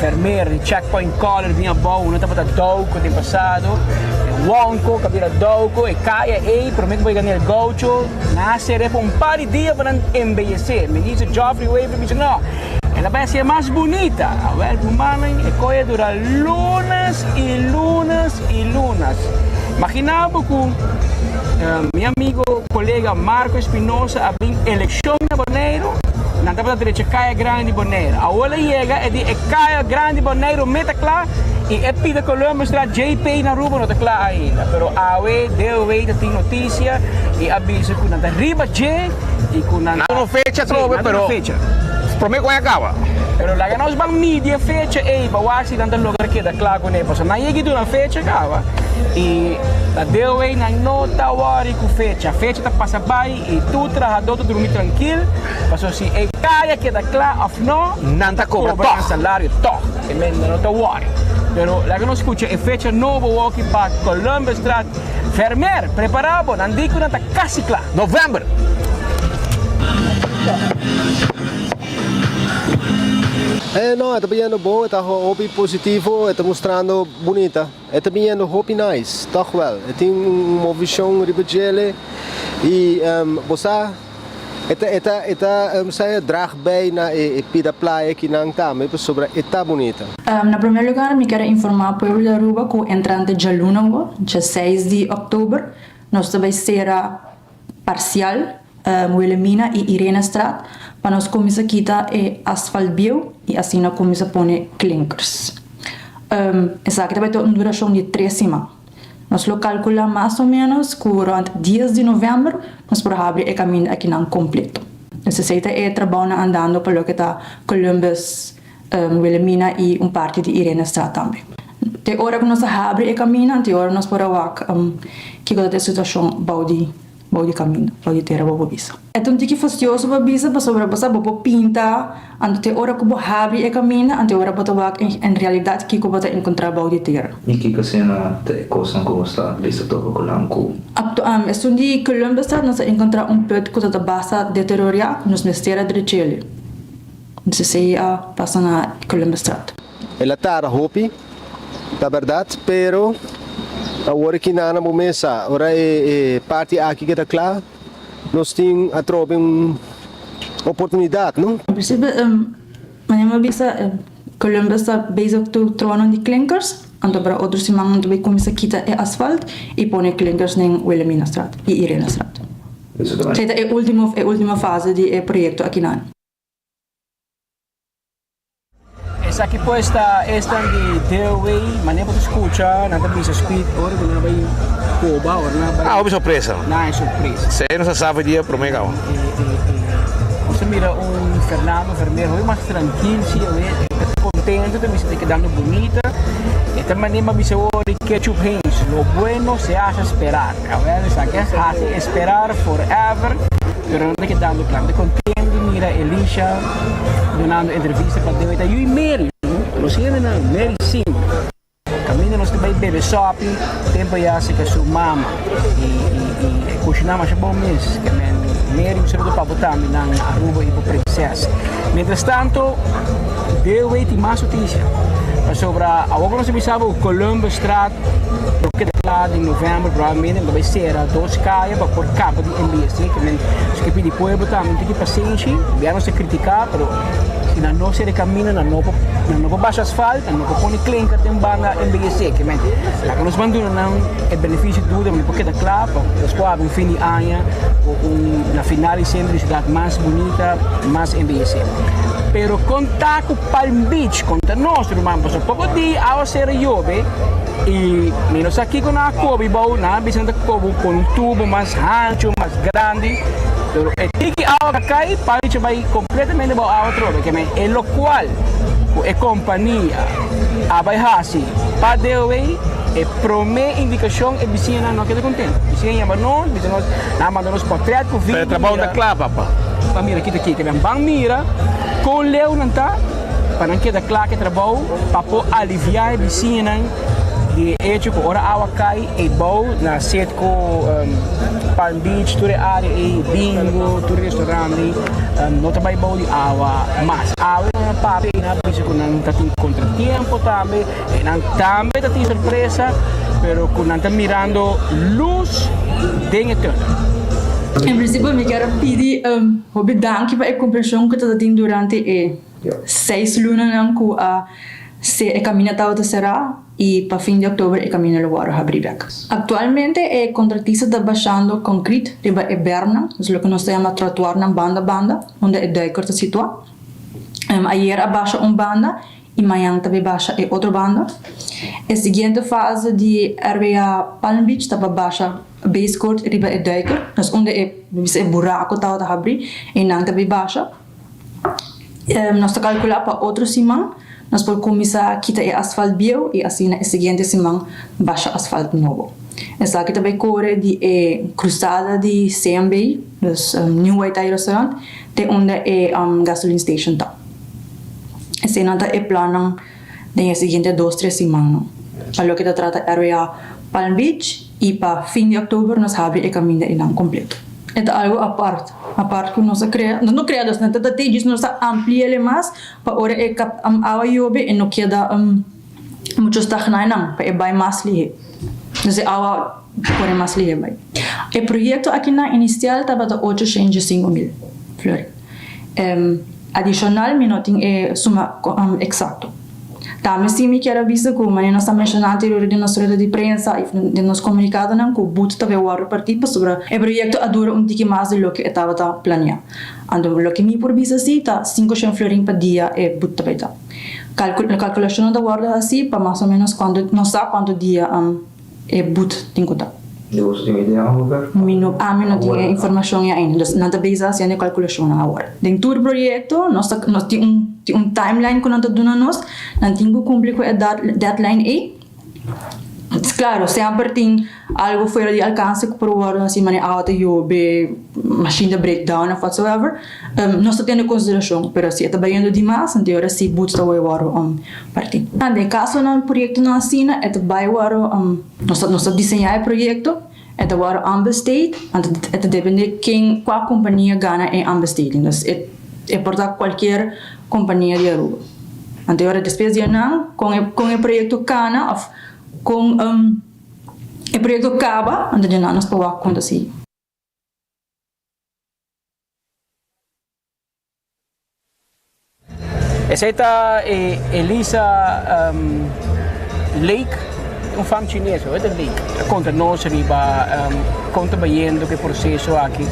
Vermeer di Checkpoint Color bin abou no tabata Douco den pasado e Wonco ka bira Douco e kaya ei prome ku bo yega na El Gaucho nan a sere pa un par di dia pa nan embeyese mi dice Geoffrey Wever mi dice no el a bai haci'e mas bunita awel rumannan e koe a dura lunas y lunas y lunas imagina bo ku mi amigo colega Marco Espinosa a bin eleccion na Boneiru nan tabata drecha kaya grandi di Boneiru. Awor el a yega e di e kaya grandi di Boneiru me ta kla i e pida Columbusstraat JP na Aruba no ta kla ainda. Pero awe DOW ta tin notisia i a bisa ku nan ta riba dje i ku nan ta. Nan no fecha atrobe pero prome ku aña kaba. Pero laga nos ban midi e fecha ei pa wak si nan ta logra keda kla kuné pasobra nan yega duna fecha kaba i na DOW nan no ta wòri ku fecha. Fecha ta pasa bai. I tur trahadó ta drumi trankil, pasobra si e kaya keda kla òf no, Nan ta kobra nan tòg. salario tòg. E men nan no ta wòri. Pero laga nos skucha e fecha nobo woki pa Columbusstraat. Vermeer, prepará bo, nan di ku nan ta kasi kla. Novèmber. E no, e ta biniendo bon, e ta hopi positivo, e ta mustrando bunita. E ta biniendo hopi nice, toch wel. E tin un movishon riba djele y bo sa e ta e ta e ta sa draag bij na e pida playa kinan tambe pasobra e ta bunita. Na promé lugar mi kier a informá pueblo di Aruba ku entrante djaluna awo, dja seis di òktober, nos ta bai sera parsial Wilhelmina i Irenestraat pa nos kuminsá kita e asfalt bieu i asina kuminsá pone klinkers. Esaki ta bai ta un durashon di tres siman. Nos lo kalkulá mas o ménos ku rònt dies di novèmber nos por habri e kaminda akinan kompleto. Esei ta e trabounan andando pa loke ta Columbus, Wilhelmina i un parti di Irenestraat tambe. Te ora ku nos a habri e kaminda, te ora nos por a wak kiko ta e situashon bou di Bou di kaminda, bou di tera bo por bisa. E ta un tiki fastioso pa bisa pasobra bo sa bo por pinta, anto te ora ku bo habri e kaminda, anto e ora bo ta wak en realidat kiko bo ta enkontrá bou di tera. I kiko asina ta e kosnan ku bo sa bisa toka ku nan ku. Apto esun di Columbusstad nos a enkontrá un put ku ta ta basta deteriorá ku nos mester a drech'el. Nos esei a pasa na Columbusstad. El a tarda hopi, ta berdad, pero awor aki nana bo mes sa, ora e parti aki keda kla, nos tin atrobe un oportunidad, no? En principio, manera mi a bisa, Columbus ta bezig ku tronan di klinkers, anto para otro siman nan ta bay kuminsá kita e asfalt i pone klinkers den Wilhelminastraat i Irenestraat. Esei ta e ultimo, e ultimo fase di e proyekto akinan. Esaki pues ta esnan di DOW, manera bo ta scucha nan ta bisa speed ora cu nan a bay coba ora nan a bay. Ah hopi sorpresa. Nan a sorpresa. Esey nos a sa for dia prome caba. a mira un Fernando Vermeer hopi mas trankil si awe, e ta contento, ta bisa ta kedando bunita. E ta manera pa bisa awor di Ketchup Heinz, lo bueno se hace esperar. Awel esaki a haci esperar forever, pero nan ta kedando kla. Mi ta contento di mira Elisha dunando entrevista pa Dewe. Ta yu Mary, nos hendenan, Mary Singh. Kaminda nos ta bai bebe sopi, tempo ya seka su mama i i kushiná masha bon mes. Ke men Mary un saludo pa bo tambe nan Aruba i bo prinses. Mientras tanto Dewey tin mas notisia pasobra awor ku nos a bisa bo Columbusstraat lo keda kla den november probablemente nan ta bai sera dos kaya pa por kaba di embeyesé. Ke men nos ke pidi pueblo tambe un tiki pasenshi, bia nos ta kritiká pero si nan no sera e kaminda nan no por nan no por basha asfalt. Nan no por pone klinker den banda embeyesé. Ke men laga nos ban duna nan e benefisio di duda, nan por keda kla pa nos por habri un fin di aña ku un na final di sentro di siudat mas bunita, mas embeyesé. Pero kon ta ku Palm Beach? Kon ta nos, ruman? Pasobra poko di awasero yobe i mi no sa kiko nan a kobi bou. Nan a bisa nan ta kobi pone un tubo mas hanchu, mas grandi, pero e tiki awa ka kai, Palm Beach a bai kompletamente bou awa atrobe. Ke men e lokual ku e kompania a bai hasi pa DOW, e promé indikashon e bisiñanan no a keda kontentu. Bisiña yama nos, bisa nos, nan a manda nos pòtrèt ku video. Pero e trabou ta kla, papa. Pa mira kita kiko. Nan ban mira kon leu nan ta pa nan keda kla ku e trabou pa por aliviá e bisiñanan di e echo ku ora awa kai e bou na Citgo, Palm Beach, tur e área ei, bingo, tur e restaurant ei. No ta bai bou di awa mas. Awe nan a papia i nan a bisa ku nan ta tin kontratiempo tambe, i nan tambe ta tin sorpresa, pero ku nan ta mirando lus den e tunnel. En prinsipio mi kier a pidi hopi danki pa e komprenshon ku ta tin durante e seis lunanan ku a e kaminda tabata será. y pa fin di october e camino lo worde habri bek. Actualmente e contratista ta bashando concreet riba e bermnan, dus loke nos ta yama trottoirnan banda banda, unda e duiker ta situa. Ayer a basha un banda y mañan ta bay basha e otro banda. E siguiente fase di RWA Palm Beach ta pa basha base coat riba e duiker, dus unda e e buraco tabata habri, eynan ta bay basha. Nos ta kalkulá pa otro siman nos por kuminsá kita e asfalt bieu i asina e siguiente siman basha asfalt nobo. Esaki ta bai kore di e krusada di CMB, dus New White Thai Restaurant, te unda e gasoline station ta. Eseinan ta e plannan den e siguiente dos tres simannan pa loke ta trata RWA Palm Beach i pa fin di òktober nos habri e kaminda einan kompleto. E ta algu apart, apart ku nos a krea, nos no krea dus, nan ta ta djis nos a ampli'el e mas pa ora e kap awa yobe e no keda muchu stagná einan, pa e bai mas lihé. Dus e awa kore mas lihé bai. E proyekto akinan inisial tabata ocho shen djesinku mil florin. Adishonal mi no tin e suma eksakto. Tambe si mi kier a bisa ku manera nos a menshoná anterior den nos rueda di prensa i den nos komunikadonan ku but ta bai wòrdu partí pasobra e proyekto a dura un tiki mas di loke e tabata planeá. Anto loke mi por bisa si ta 500 florin pa dia e but ta bai ta. Kalkulashonnan ta wòrdu hasí pa mas o ménos kuantu nos sa kuantu dia. E but tin ku ta. Di boso tin un idea over? Mi no, ami no tin e informashon ya ainda. Dus nan ta bezig hasiendo e kalkulashonnan awor. Den tur proyekto nos ta nos tin un tin un timeline ku nan ta duna nos, nan tin ku kumpli ku e deadline ei. Klaro, semper tin algu fuera di alkanse ku por wòrdu hasi manera awa ta yobe, mashin ta break down of whatsoever. Nos ta tene konsiderashon, pero si e ta bayendo dimas, anto e ora si but ta wòrdu Parti. Den kasonan proyektonan asina e ta bai wòrdu nos ta nos ta diseñá e proyekto e ta wòrdu aanbesteed anto e ta depende ken kua kompania gana e aanbesteding dus e e por ta kualkier kompania di Aruba anto e ora despues di anan kon e kon e proyekto kana òf kon e proyekto kaba anto di anan nos por wak kon ta sigui. Esei ta e Elisa Lake. Un fam chines, hoor, de link. A konta nos riba kon ta bayendo ku e proseso aki.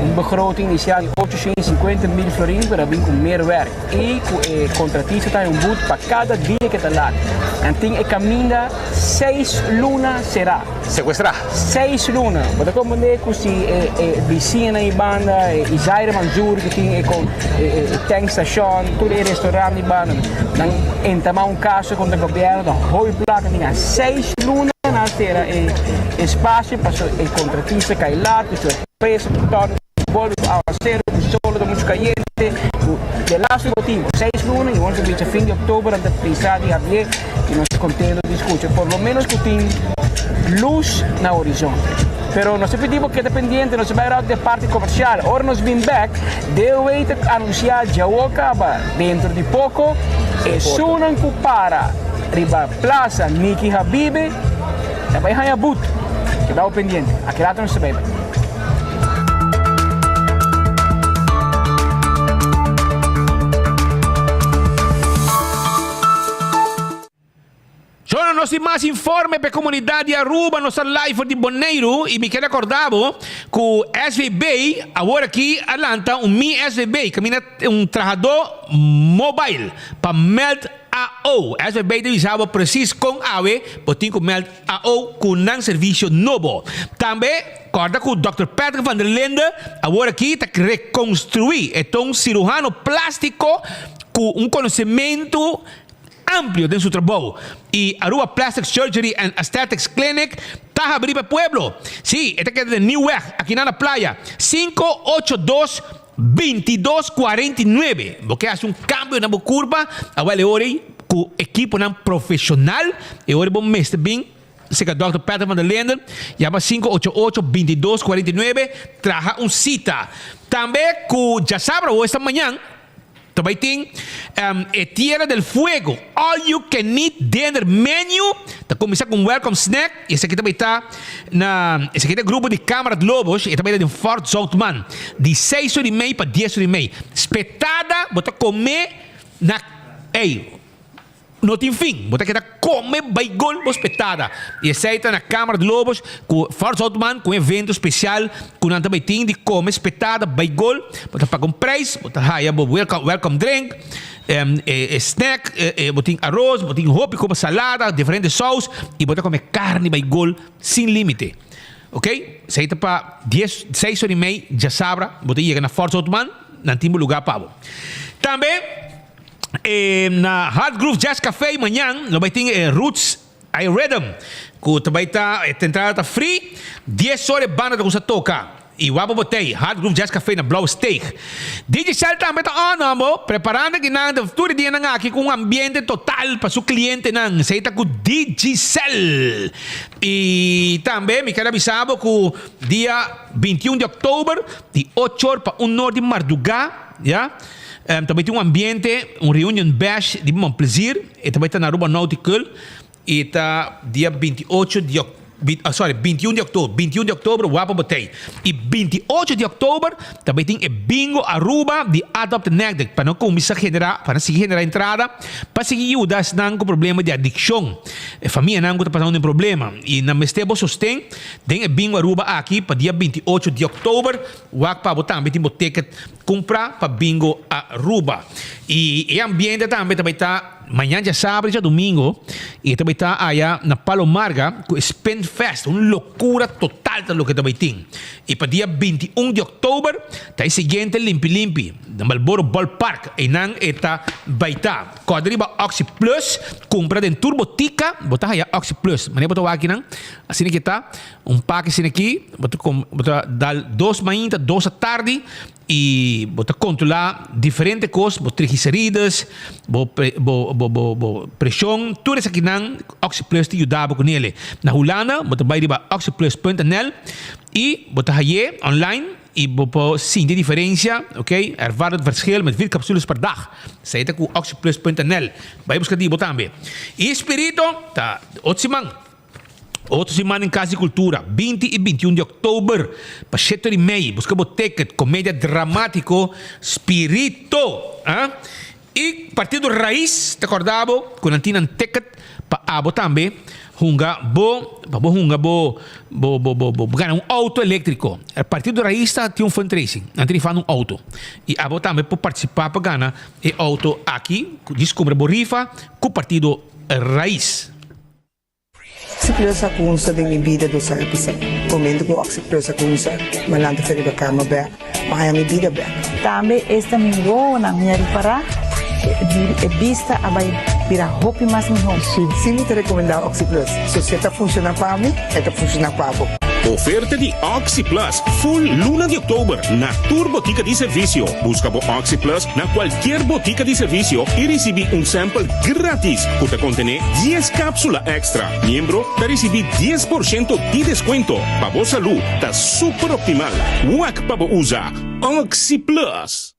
Un begroting inisial di 850 mil florin, pero a bin ku meer werk. I ku e kontratista ta haña un but pa kada dia ku e ta lat. Nan tin e kaminda seis luna será. Sekuestrá. Seis luna. Bo ta komprendé ku si e e bisiñanan ei banda, e Izaire Manzur ku tin e kon e e tankstation, tur e restorant ei banda, nan entamá un kaso kontra gobièrnu ta hopi plaka tin a seis luna nan a sera e espasio paso e kontratista kai lat ku su empresa ku tòrna ku bolbe ku awaseru ku solo ta muchu kayente ku delaste motibu seis luna i nos a bicha fin di oktober nan ta pensa di habié i nos ta kontento di skucha por lo menos ku tin lus na horizonte. Pero nos ta pidi bo keda pendiente nos ta bai ròk di e parti komersial ora nos bin bèk DOW ta anunsiá djawo kaba dentro di poko esunnan ku para riba Plaza Niki Habibe ta bai haña but. Keda bo pendiente. Aki rato nos ta bai bek. Solo nos tin mas informe pa e comunidad di Aruba, nos ta live for di Boneiru y mi kier recorda bo cu SVB awor aki a lanta un Mi SVB caminda un trahador mobile pa meld AO. SVB ta bisa bo precies con awe bo tin cu meld AO cu nan servicio nobo. Tambe corda cu Dòkter Patrick van der Linde awor aki ta reconstrui e ta un ciruhano plastico cu un conocimento amplio den su trabou y Aruba Plastic Surgery and Aesthetics Clinic ta habri pa e pueblo. Sí, e ta keda den Nieuwweg, aki na na playa, 582 22 49. Bo ke hasi un cambio na bo curpa? Awel e ora ei cu ekiponan profesional, e ora ei bo mester bin serka Dòkter Patrick van der Linden, yama 588 22 49, traha un cita. Tambe cu djasabra awo esta mañan, Ta bai tin e Tierra del Fuego All You Can Eat Dinner Menu. Ta kuminsá ku un welcome snack i esaki ta bai ta na esaki ta e grupo di Kamerad Lobos i ta bai ta den Fort Zoutman di seis ora i mei pa dies ora i mei. Spetada bo ta kome na ey. No tin fin. Bo ta keda kome bai gol bo spetada. I esei ta na Kamer de Lobos ku Fort Zoutman ku un evento spesial ku nan ta bai tin di kome spetada bai gol. Bo ta paga un prijs, bo ta haya bo welcome drink, e snack, bo tin aros, bo tin hopi komo salada, diferente saus i bo ta kome karni bai gol sin limite. Ok, esei ta pa dies, seis ora i mei djasabra bo ta yega na Fort Zoutman, nan tin bo luga pa bo. Tambe. E na Hard Groove Jazz Café mañan lo bai tin e Roots I Rhythm ku ta bai ta e entrada ta free dies ora e banda ta kusa toka i wak bo botei Hard Groove Jazz Café na Blauwe Steeg. DJ Shell tambe ta on hombo preparando kinan tur e dianan aki ku un ambiente total pa su klientenan esei ta ku DJ Shell i tambe mi ker a bisa bo ku dia 21 di oktober di ocho or pa un or di marduga ya. Ta bai tin un ambiente, un reunion bash di Mon Plaisir. E ta bai ta na Aruba Nautical y ta dia 28 di sorry, 21 di oktober, 21 di oktober wapa bo tei. Y 28 di oktober ta bai tin e Bingo Aruba di Adopt an Addict pa nan cuminsa genera, pa nan sigui genera entrada pa sigui yuda esnan cu problema di adiccion, e famianan cu ta pasando den problema y nan mester bo sosten den e Bingo Aruba aki pa dia 28 di oktober. Wak pa bo tambe tin bo ticket Cumpra pa bingo Aruba. Y e ambiente tambe ta bay ta mañan djasabra y djadomingo y ta bay ta aya na Palo Marga cu e Spin Fest. Un locura total ta loke ta bay tin. Y pa dia 21 di october ta e siguiente Limpi Limpi na Marlboro Ballpark. Eynan e ta bay ta. Corda riba Oxi Plus, cumpra den tur botica bo ta haya Oxi Plus. Manera bo ta wak akinan asina ke ta. Un paki asina aki, bo ta kom, bo ta dal dos mainta, dos atardi y bo ta controla diferente cos, bo triglicerides, bo pre, bo, bo, bo, bo presion, tur esakinan Oxyplus ta yuda bo con ele. Na Hulanda bo ta bay riba oxyplus punt nl y bo ta haye online y bo por sinti diferencia, ok, ervaar het verschil met vier capsules per dag. Esey ta cu oxyplus punt nl. Bay busca di bo tambe. Y Spirito ta otro siman. Otro siman den Cas di Cultura, 20 y 21 di october, pa shete ora y mei. Busca bo ticket, comedia dramatico Spirito. Ah? Y Partido Raiz ta corda bo cu nan tin nan ticket pa abo tambe. hunga bo pa bo hunga bo bo bo bo bo gana un auto eléctrico. E Partido Raiz ta tin un fundraising, nan ta rifando un auto y abo tambe por participa pa gana e auto aki, djis cumpra bo rifa cu Partido Raiz. Oxyplus a cunsa den mi bida dos aña pasa. Momento cu Oxyplus a cunsa, mi a lanta fe riba cama bek, mi a haña mi bida bek. Tambe esta mi wowonan mi a ripará e bista a bai bira hopi mas mihó. Si mi ta recomendá Oxyplus. So si e ta funciona pa mi, e ta funciona pa bo. Oferta di OxyPlus full luna di oktober na tur botica di servicio. Busca bo OxyPlus na cualkier botica di servicio y ricibi un sample gratis cu ta contene dies capsula extra. Miembro ta ricibi 10% di descuento. Pa bo salud ta super optimal. Wak pa bo usa OxyPlus!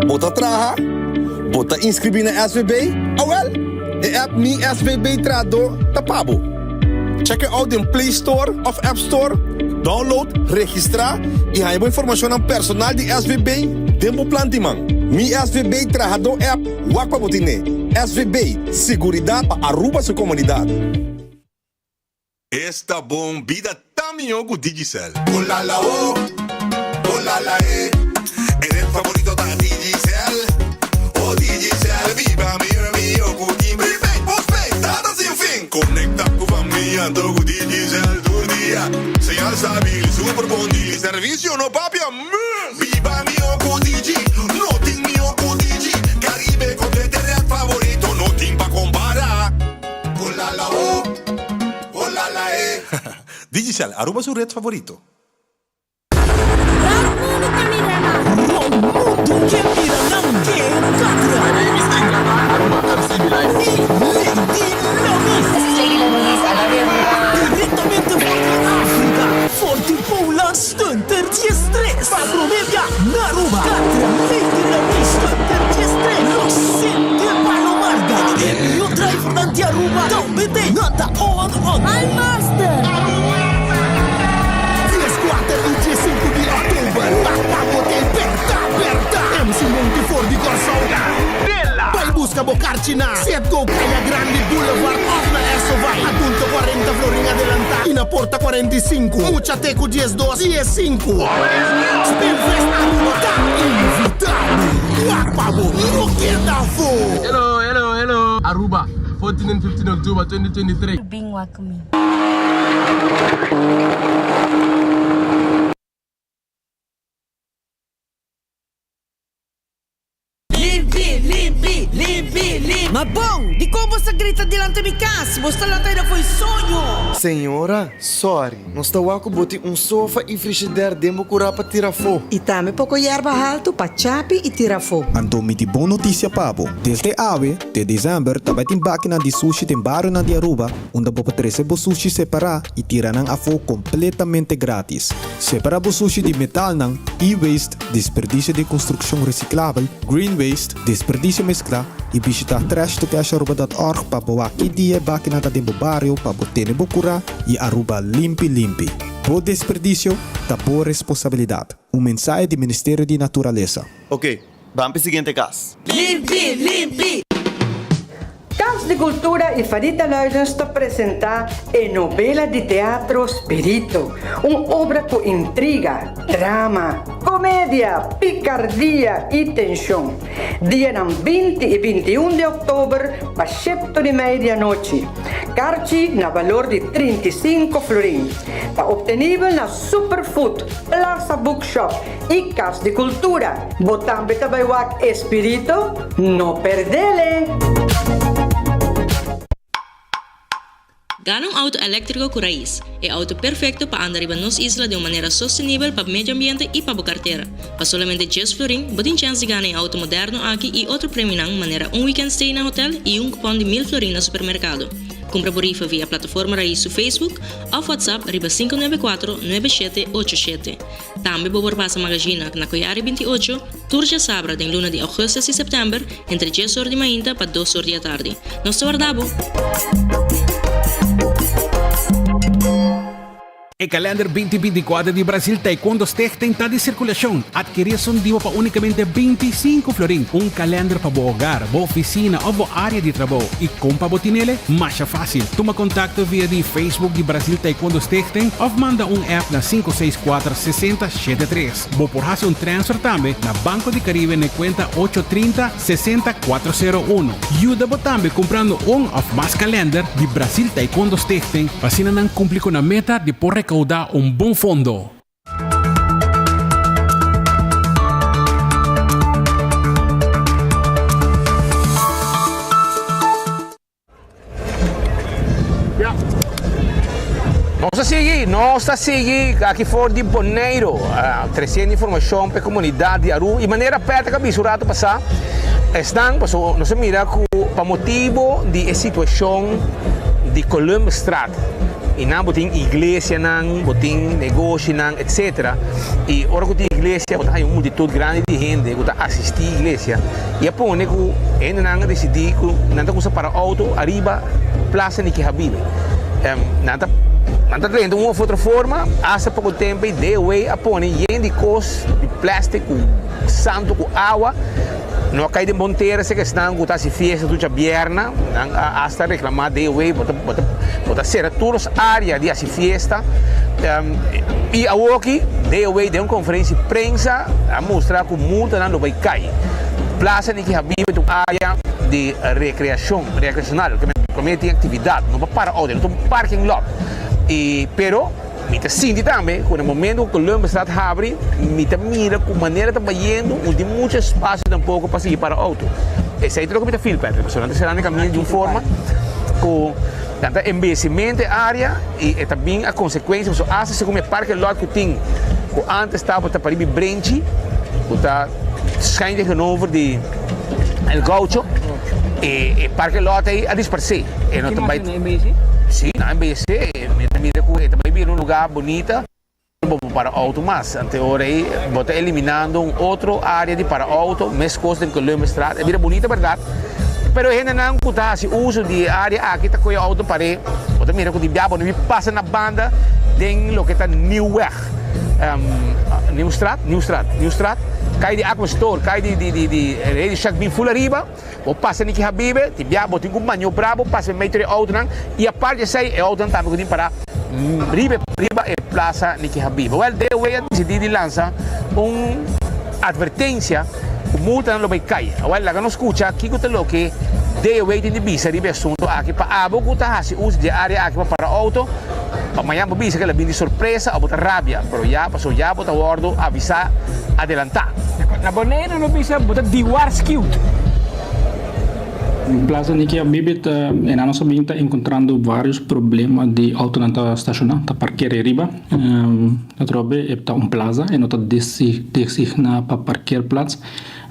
Bo ta traha? Bo ta inscribi na SVB? Awel, e app Mi SVB Trahador ta pa bo. Check e out den Play Store of App Store, download, registra y haña bo informacionnan personal di SVB den bo plan di man. Mi SVB Trahador app, wak pa bo tine. SVB, siguridad pa Aruba su comunidad. Esta bon bida ta mihó ku Digicel. Olala o, olala e, e red favorito ta Digicel. Oh Digicel, biba mihó mihó ku tin prepaid, postpaid, data sin fin. Konekta ku famia anto ku Digicel tur dia. Señal stabil i super bon dili, servisio no papia mes. Biba mihó ku Digi, no tin mihó ku Digi. Karibe kompleto e red favorito, no tin pa kompara. Olala o, olala e. Digicel, Aruba su red favorito. Rond mundo ta mira nan. Rond mundo ke mira nan ke katra. My name is Engla Aruba MC be like. I Lady Lamis. This is Lady Lamis, I love you everyone. Directamente for di Afrika, for di Poland Stunter 13. Pa prome bia na Aruba. Katra Lady Lamis Stunter 13. Lo sende Palo Marga. E mihó drivernan di Aruba tambe t'ei. Nan ta on on. Al Master! Dieskuater i diesinku di òktober ta pa bo t'ei bèrda bèrda. MC Monty for di Kòrsou. Kandela! Bai buska bo karchi na Setco Kaya Grandi Boulevard òf na Esso Vai. Adulto kuarenta florin adelantá i na porta 45. Mucha te ku diesdos, diesinku. Spinfest Aruba ta invitá bo. Wak pa bo no keda afó! Hello, hello, hello Aruba, 14 and 15 October 2023. Bin wak mi. Limpi, limpi, limpi, limpi. Ma bon, dikon bo sa grita dilanti mi kas? Bo sta lanta aida fo'i soño. Señora, sorry, nos ta wak ku bo tin un sofa i frishider den bo kurá pa tira afó. I tambe poko yerba haltu pa chapi i tira afó. Anto mi tin bon notisia pa bo. Desde awe te desèmber ta bai tin bakinan di sushi den barionan di Aruba unda bo por trese bo sushi separá i tira nan afó kompletamente grátis. Separá bo sushi di metalnan, e-waste, Desperdicio di construccion reciclabel, green waste, desperdicio mezcla y bishita trashtocasharuba.org pa bo wak ki dia e bakina ta den bo bario pa bo tene bo cura y Aruba limpi limpi. Bo desperdicio ta bo responsabilidad. Un mensahe di Ministerio di Naturalesa. Ok, ban p'e siguiente cas. Limpi, limpi! Cas di Cultura y Farita Luidens ta presenta e novela di teatro Spirito, un obra cu intriga, drama, comedia, picardia y tension. Dianan binti y bintiun di october pa shepto di media anochi. Carchi na balor di 35 florin. Ta obtenibel na Superfood, Plaza Bookshop y Cas di Cultura. Bo tambe ta bay wak e Spirito? No perdele! Gana un auto eléktriko ku rais, e auto perfekto pa anda riba nos isla den un manera sostenibel pa medio ambiente i pa bo kartera. Pa solamente djes florin, bo tin chèns di gana e auto moderno aki i otro premionan manera un weekend stay na hotel i un kupòn di mil florin na supermerkado. Kumpra bo rifa via plataforma Rais su Facebook òf WhatsApp riba 594 9787. Tambe bo por pasa Magazina na Koyari 28, tur djasabra den luna di augustus i september entre djes or di mainta pa dos or di atardi. Nos ta warda bo! E kalender 2024 di Brasil Taekwondo Stichting ta di sirkulashon. Adkerí esun di bo pa únikamente 25 florin. Un kalender pa bo hogar, bo ofisina òf bo área di trabou. I kon pa bo tinele? Masha fásil. Tuma kontakto via di Facebook di Brasil Taekwondo Stichting òf manda un app na sinku seis kuater sesenta shete tres. Bo por hasi un transfer tambe na Banco di Caribe na e kuenta ocho trinta sesenta kuater sero uno. Yuda bo tambe kumprando un òf mas kalender di Brasil Taekwondo Stichting pa asina nan kumpli ku nan meta di por rekoudá un bon fondo. Nos ta sigui, nos ta sigui aki for di Boneiru, treciendo informacion pa e comunidad di Aruba. Y manera Patrick a bisa un rato pasa, esnan, pasobra nos a mira cu pa motibo di e situacion di Columbusstraat, y nan bo tin iglesianan, bo tin negoshinan, etcetera. Y ora cu tin iglesia bo ta haya un multitud grandi di hende cu ta asisti iglesia. I a pone ku hendenan a disidí ku nan ta kusa para outo ariba Plaza Niki Habibe. Nan ta nan ta drenta un of otro forma, asta poko tempu ei DOW a pone yen di kos di plastic ku santu ku awa. No a kai den bon tera esei ku esnan ku ta hasi fiesta tur djabièrna, nan a asta reklamá DOW bo ta bo ta bo ta sera tur nos área di hasi fiesta. I awoki DOW den un konferensia di prensa a mustra ku multanan lo bai kai. Plaza Niki Habibe ta un área di rekreashon, rekreashonal, kaminda tin aktividat, no pa para outo, no ta un parking lot. I pero mi ta sinti tambe ku na momento ku Columbusstraat habri, mi ta mira ku manera ta bayendo no tin muchu espasio tampoko pa sigui para outo. Esei ta loke mi ta feel, Patrick, pasobra nan ta serando e kaminda di un forma ku nan ta embeyecimento e área i e ta bin a konsekuensia, pasobra asta segun mi e parking lot ku tin ku antes tabata pariba e brenchi ku ta Schuin tegenover di El Gaucho e e parke lot ei a disparsé. E no ta bai. Sí, na MBC. Mi ta mira ku e ta bai bira un lugá bonita. Bo por para outo mas. Ante ora ei bo ta eliminando un otro área di para outo, meskos den Columbusstraat. E bira bonita bèrdat, pero e hendenan ku ta hasi uso di e área aki ta kohe outo par'é. Bo ta mira ku di bia bo no bin pasa na banda den loke ta Nieuwweg. Nieuwstraat, Nieuwstraat, Nieuwstraat, kai di Aqua Store, kai di di di di Radio Shack bin full ariba, bo pasa Niki Habibe, ti bia bo tin ku maniobrá bo pasa medio di e outonan i aparte di esei e outonan tambe ku tin pará riba riba e plaza Niki Habibe. Wèl DOW a disidí di lansa un atvertensia ku multanan lo bai kai. Awèl laga nos skucha kiko ta loke DOW tin di bisa riba e asuntu aki pa abo ku ta hasi uso di e área aki pa para outo. Pa mañan bo bisa ke el a bin di sorpresa o bo ta rabia, pero ya pasobra ya bo ta wordo avisa adelanta. Na Boneiru no bisa bo ta diwarschiwd. Plaza Niki Habibi ta e nan nos a bin ta encontrando varios problema di autonan ta staciona, ta parkeer ariba. Atrobe e ta un plaza, e no ta designa pa parkeerplaats.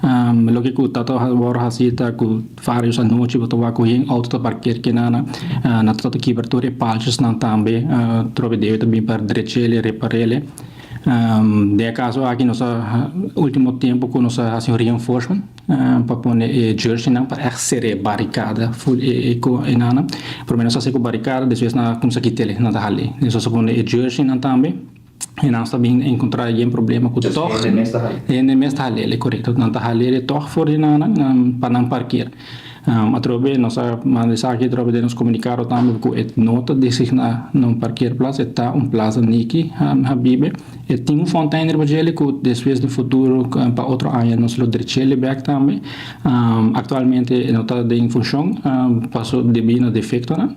Loke ku ta ta wòrdu hasi ta ku vários anochi bo ta wak ku hende outo ta parker kenana. Nan ta trata kibra tur e palchesnan tambe. Trobe debe ta bin pa drech'ele, repar'ele. Den e kaso aki nos a ultimo tempu ku nos a hasi un reinforcement pa pone e jerseynan pa ègt sera e barikada ful e enana. Promé nos a hasi ku barikada despues nan a kumsa kit'ele, nan ta hal'e. Nos a pone e jerseynan tambe. E nan sta bin encontra yen problema cu toch. Hende mes ta hal'e. Hende mes ta hal'e, corecto. Nan ta hal'e toch for di nan pa nan parkeer. Atrobe nos a manda esaki atrobe den nos comunicado tambe cu e no ta designa na un parkeerplaats, e ta un plaza Niki Habibe. E tin un fontein riba djele cu despues den futuro pa otro aña nos lo drech'ele bek tambe. Actualmente e no ta den funcion paso debi na defectonan.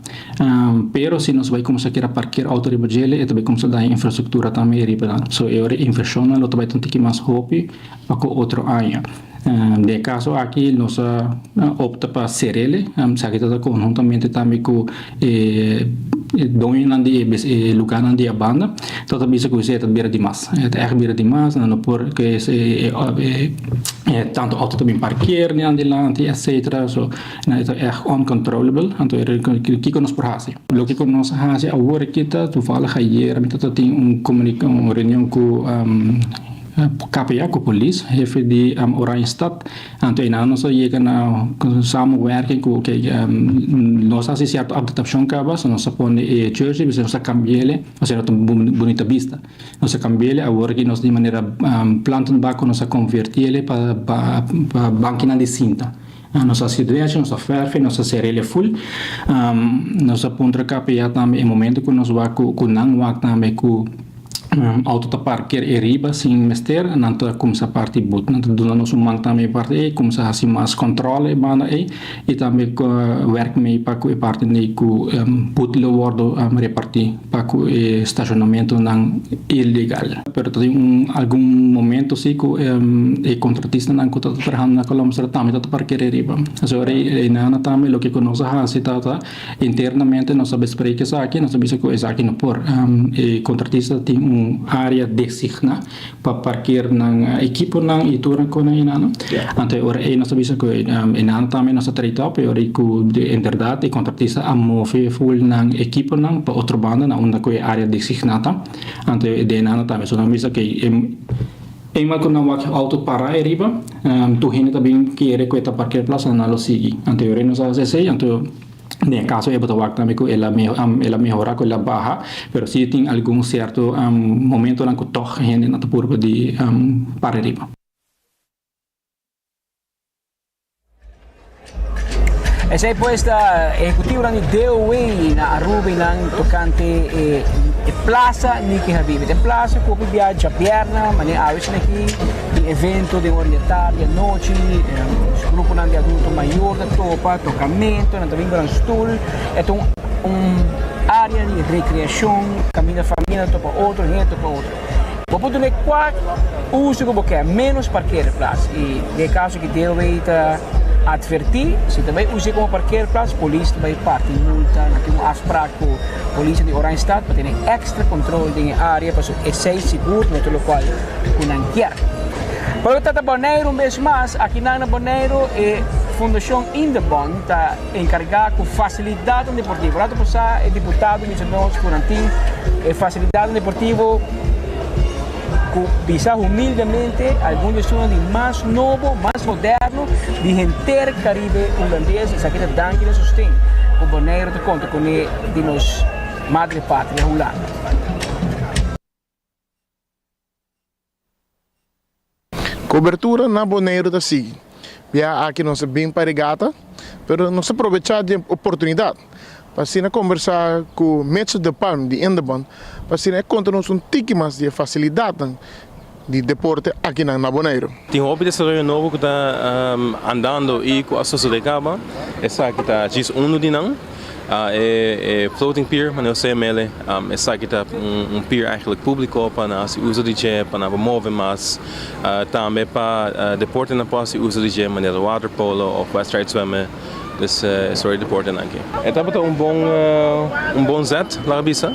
Pero si nos bai kumsa keda parkeer auto riba djele e ta bai kumsa daña infrastruktura tambe e riba nan. So e ora e invershonnan lo ta bai ta un tiki mas hopi pa ku otro aña. Den e kaso aki nos a opta pa serele, esaki ta ta konhuntamente tambe ku e doñonan di e lugarnan di a banda ta ta bisa ku esei ta bira dimas. E ta ègt bira dimas, nan no por tantu auto ta bin parkeer nan dilanti etcetera. So Nan e ta ègt uncontrollable, anto e kiko nos por hasi? Loke ku nos a hasi awor aki ta, toevallig ayer mi ta tin un un reunion ku. KPA ku polis, hefe di Oranjestad. Anto einan nos a yega na samenwerking ku oke nos a hasi sierto adaptashon kaba, so nos a pone e jersey bisa nos a kambi'ele, osea ta un bunita bista. Nos a kambi'ele awor aki nos di manera plantenbak nos a konverti'ele pa pa bankinan di sinta. Nos a hasi drechi, nos a fèrf'e, nos a ser'ele ful. Nos a puntra KPA tambe e momento ku nos wak ku nan wak tambe ku Auto ta parker e riba sin mester, nan ta kumsa parti but. Nan ta duna nos un man tambe e parti ei, kumsa hasi mas kòntròl e banda ei i tambe wèrk mei pa ku e parti ei ku but lo wòrdu repartí pa ku e stashonamentunan ilegal. Pero ta tin un algun momento si ku e kontratistanan ku ta trahando na Columbusstraat tambe ta parker e riba. Asina ora ei nan tambe loke ku nos a hasi ta ta. Internamente nos a bespreek esaki, nos a bisa ku esaki no por. E kontratista tin un área designá pa parkeer nan ekiponan i tur nan konan einan. Anto e ora ei nos a bisa ku einan tambe nos a trade op e ora ei ku en bèrdat e kontratista a move ful nan ekiponan pa otro banda na unda ku e área designá ta. Anto e einan tambe so nos a bisa ku e. Eenmaal ku nan wak outo para eriba, tur hende ta bin kere ku e ta parkeerplaats en nan lo sigui. Anto e nos a hasi esei, anto den e kaso ei bo ta wak tambe ku el a el a mehora, ku el a baha, pero si tin algun sierto momentonan ku tòg hende nan ta purba di para eriba. Esey pues ta ehecutivonan di DOW na Aruba y nan tocante e e plaza Nicky Habibi. Ta e plaza cu hopi bia djabièrnè, manera awe esaki aki tin evento den ora di tardi, anochi, gruponan di adulto mayor ta topa, tocamento, nan ta bin ku nan stoel. E ta un un area di recreacion caminda famia ta topa otro, hende ta topa otro. Bo por duna e kua uso ku bo ke, ménos parkeerplaats. I den e kaso ki DOW ta atvertí, si ta bai us'é komo parkeerplaats, polis ta bai parti multa. Nan tin un afsprak ku polisnan di Oranjestad pa tene èkstra kontrol den e área pasobra esei sigur no ta lokual ku nan kier. Pa loke ta trata Boneiru un bes mas, akinan na Boneiru e Fundashon Indebon ta enkargá ku fasilidatnan deportivo. Rato pasá e diputado bisa nos ku nan tin e fasilidatnan deportivo ku bisa humildemente algun di esunnan di mas nobo, mas moderno di henter Karibe Hulandes. Esaki ta danki na sosten ku Boneiru ta konta kuné di nos madre patria Hulanda. Cobertura na Boneiru ta sigui. Bia aki nos a bin pa regata, pero nos a probecha di e oportunidad pa asina combersa cu Mitchell de Palm di Indebon pa asina e conta nos un tiki mas di e facilidadnan di deporte akinan na Boneiru. Tin hopi desaroyo nobo cu ta andando y cu a sosode caba. Esaki ta djis uno di nan. E floating pier, manera José mele, esaki ta un pier eigenlijk publico pa nan hasi uso di dje, pa nan por move mas. Tambe pa deportenan por hasi uso di dje, manera waterpolo of wedstrijd zwemmen. Dus e soort di deportenan aki. E tabata un bon un bon zet, laga bisa.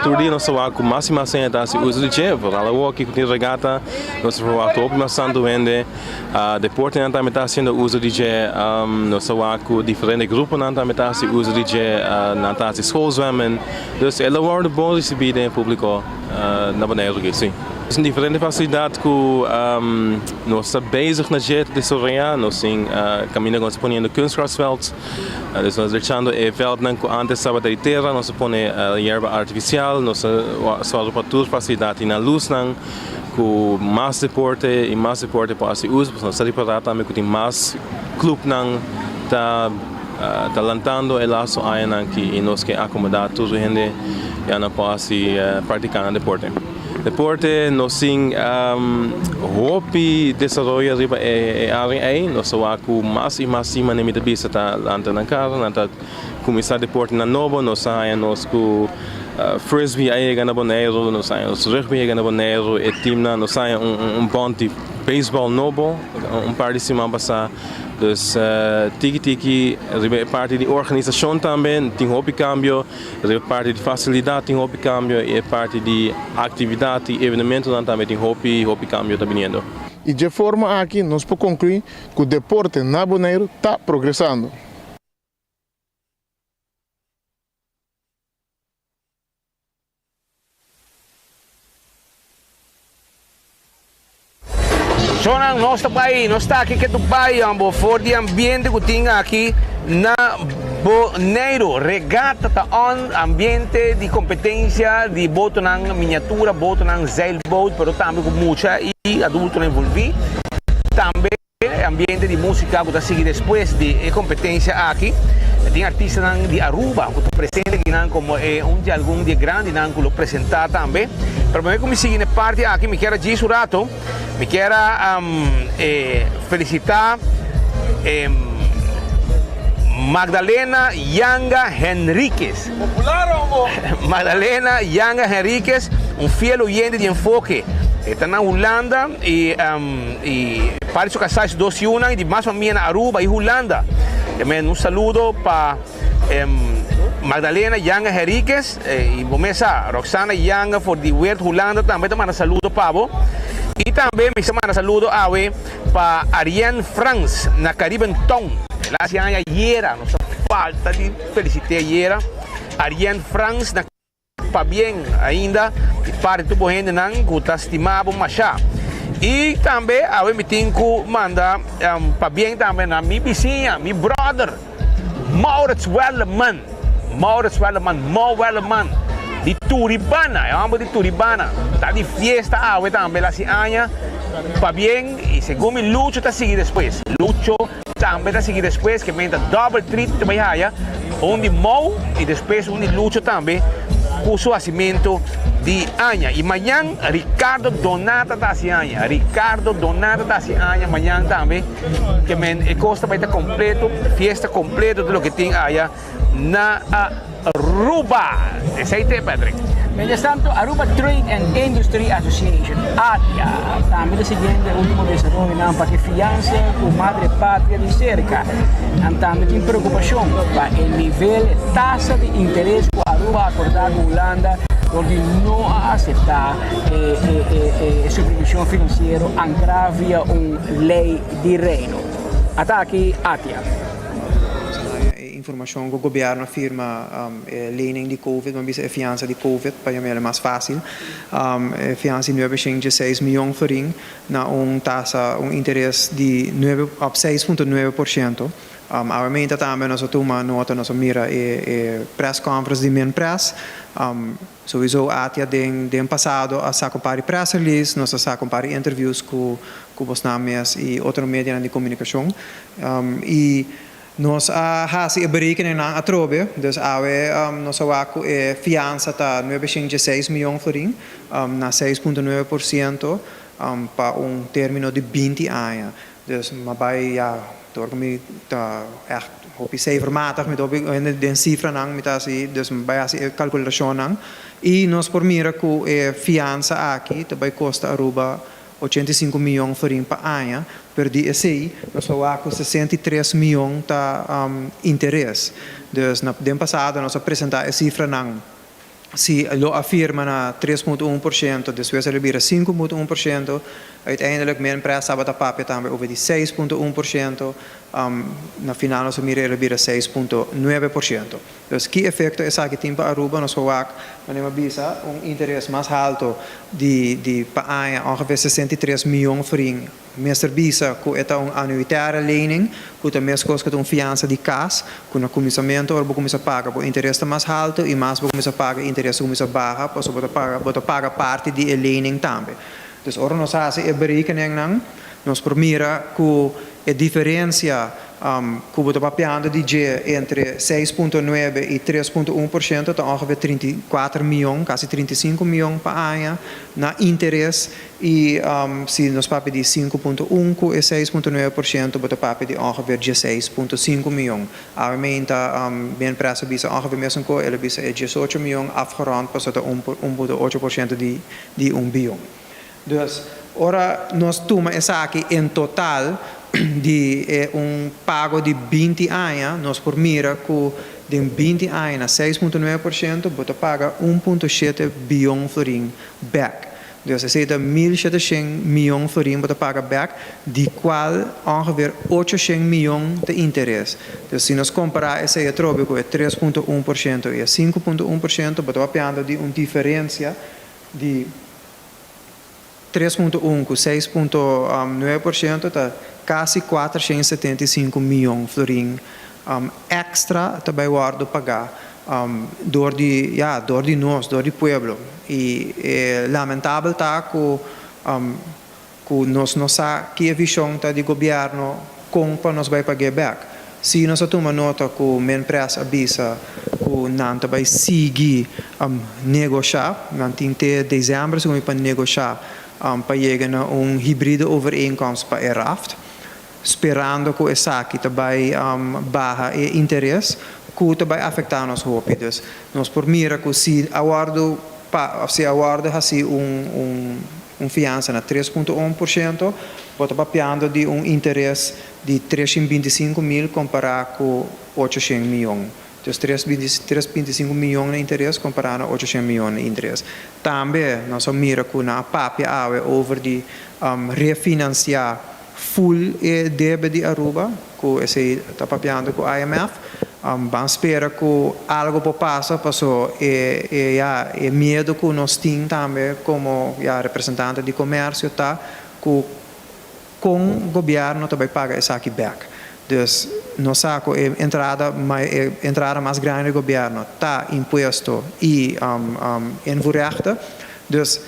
Tur dia nos ta wak ku mas i mas hende ta hasi uso di dje, vooral awoki ku tin regata, nos ta verwachta hopi mas tantu hende. Deportenan tambe ta hasiendo uso di dje. Nos ta wak ku diferente gruponan tambe ta hasi uso di dje. Nan ta hasi schoolzwemmen. Dus e lo wòrdu bon risibí den e públiko na Boneiru aki, sí. Tin diferente fasilidat ku nos ta bezig na dje ta desaroyá. Nos tin kaminda ku nos ta poniendo kunstgrasveld. Dus nos ta drechando e vèldnan ku ántes tabata di tera. Nos ta pone yerba artifisial. Nos ta sòru pa tur fasilidat tin nan lusnan. Ku mas deporte i mas deporte por hasi uso, pasobra nos ta ripará tambe ku tin mas klupnan ta ta lantando e lastu añanan aki i nos ke akomodá tur hende ya nan por hasi praktiká nan deporte. Deporte nos tin hopi desaroyo riba e área ei, nos ta wak ku mas i mas siman mi ta bisa ta lanta nan kara, nan ta Kuminsá deportenan nobo, nos a haña nos ku frisbee a yega na Boneiru, nos a haña nos rugby a yega na Boneiru, e teamnan, nos a haña un bond di beisbòl nobo un par di siman pasá. Dus tiki tiki riba e parti di organisashon tambe tin hopi kambio, riba e parti di fasilidat tin hopi kambio i e parti di aktividat i evenementonan tambe tin hopi hopi kambio ta biniendo. I dje forma aki nos por konkluí ku deporte na Boneiru ta progresando. Shownan nos ta bai, nos ta aki ke Dubai ambo for di ambiente ku tin aki na Boneiru. Regata ta on, ambiente di kompetensia di botonan miniatura, botonan zeilboot, pero tambe ku mucha i adultonan envolví. Tambe e ambiente di músika ku ta sigui despues di e kompetensia aki. Tin artistanan di Aruba ku ta presente akinan komo e un di algun di e grandinan ku lo presentá tambe. Pero promé ku mi sigui na e parti aki mi kier a djis un rato. Mi kier a felicita Magdalena Yanga Henriquez. Magdalena Yanga Henriquez, un fiel oyente di Enfoke. E ta na Hulanda y par di su casá y su dos yiunan y di mas famia na Aruba y Hulanda. Un saludo pa Magdalena Yanga Henriquez. Y bo mes sa, Roxana Yanga for di Weert Hulanda tambe ta manda saludo pa bo. Y tambe mi sa manda saludo awe pa Arienne Frans na Caribbean Town. El a haci aña ayera, nos a falta di felicite ayera. Arienne Frans na Pabien ainda di parti tur bo hendenan cu ta stima bo masha. Y tambe awe mi tin cu manda pabien tambe na mi bisiña, mi brother. Maurits Welleman, Maurits Welleman, Mo Welleman, di Turibana, e homber di Turibana, ta di fiesta awe tambe, el hasi aña, pabien, y segun mi Lucho ta sigui despues, Lucho tambe ta sigui despues, ke men ta double treat ta bay haya, un di Mo y despues un di Lucho tambe, cu su hacimento di aña. Y mañan Ricardo Donata ta hasi aña, Ricardo Donata ta hasi aña mañan tambe. Ke men e kos ta bai ta kompleto, fiesta kompleto di loke tin aya na Aruba. Esei te, Patrick. Mientras tanto, Aruba Trade and Industry Association, ATIA, tambe ta siguiendo e ultimo desaroyonan pa ke fiansa ku Madre Patria di serka. Nan tambe tin preokupashon pa e nivel e tasa di interes ku Aruba a akordá ku Hulanda dor di no a aseptá e supervishon finansiero ankrá via un Ley di Reino. Ata aki Atia. Nos a haña e informashon ku gobièrnu a firma e lening di Covid, bo a bisa e fiansa di Covid pa yam'el mas fásil. E fiansa di nuebe shen dieseis mion florin na un tasa, un interes di nuebe òf 6,9%. Awe tambe nos a tuma nota, nos a mira e press conference di Minpres. Souiso Atia den den pasado a saka un par di press release, nos a saka un par di interviews ku ku bosnan mes i otro medianan di komunikashon. I nos a hasi e berekeningnan atrobe, dus awe nos a wak ku e fiansa ta 916 mion florin na 6,9% pa un termino di 20 aña. Dus m'a bai ya dor ku mi ta ègt hopi cijfermatig, mi ta hopi hende den sifranan mi ta hasi, dus mi bai hasi e kalkulashonnan i nos por mira ku e fiansa aki ta bai kosta Aruba 85 mion florin pa aña, pero di esei nos a wak ku 63 mion ta interes. Dus na den pasado nos a presentá e sifranan. Si lo a firma na 3,1%, despues a lo bira 5,1%, uiteindelijk Minpres tabata papia tambe over di 6,1%, na final nos a mira e lo bira 6,9%. Dus ki efecto esaki tin pa Aruba? Nos por wak, manera mi a bisa, un interes mas halto di di pa aña ongeveer 63 miyon florin. Mester bisa ku e ta un anuitaire lening, ku ta meskos ku ta un fiansa di kas, ku na kuminsamentu ora bo kuminsá paga bo interes ta mas haltu i mas bo kuminsá paga e interes ta kuminsá baha pasobra bo ta paga bo ta paga parti di e lening tambe. Dus ora nos hasi e berekeningnan nos por mira ku e diferensia ku bo ta papiando di dje entre 6,9 i 3,1% ta ongeveer 34 mion, kasi 35 mion pa aña na interes. I si nos papia di 5,1 ku e 6,9% bo ta papia di ongeveer 16,5 mion. Awe meinta Ben Press a bisa ongeveer mesun ko, el a bisa e 18 mion afgerond pasobra ta 1,8% di di un bion. Dus ora nos tuma esaki en total di e un pago di 20 aña nos por mira ku den 20 aña na 6,9% bo ta paga 1,7 bion florin bek. Dus esei ta 1700 mion florin bo ta paga bek, di kual ongeveer 800 mion ta interes. Dus si nos kompará esei atrobe ku e 3,1% i e 5,1%, bo ta papiando di un diferensia di. 3.1 ku 6.9% ta kasi 475 mion florin èkstra ta bai wòrdu pagá dor di, ya, dor di nos, dor di pueblo. I e lamentabel ta ku ku nos no sa ki e vishon ta di gobièrnu kon pa nos bai pag'é bèk. Si nos a tuma nota ku Minpres a bisa ku nan ta bai sigui negoshá, nan tin te desèmber segun mi pa negoshá pa yega na un hibride overeenkomst pa e raft, sperando ku esaki ta bai baha e interes ku ta bai afektá nos hopi. Dus nos por mira ku si a wòrdu pa òf si a wòrdu hasi un un un fiansa na 3.1%, bo ta papiando di un interes di 325 mil kompará ku 800 mion. Dus 325 mion na interes kompará na 800 mion na interes. Tambe nos a mira ku nan a papia awe over di refinansiá full e debe di Aruba, ku esei ta papiando ku IMF. Ban spera ku algo por pasa paso e e ya e miedo ku nos tin tambe komo ya representante di komersio ta ku kon gobièrnu ta bai paga esaki bèk. Dus nos sa ku e entrada e entrada mas grandi di gobièrnu ta impuesto i invoerrechten. Dus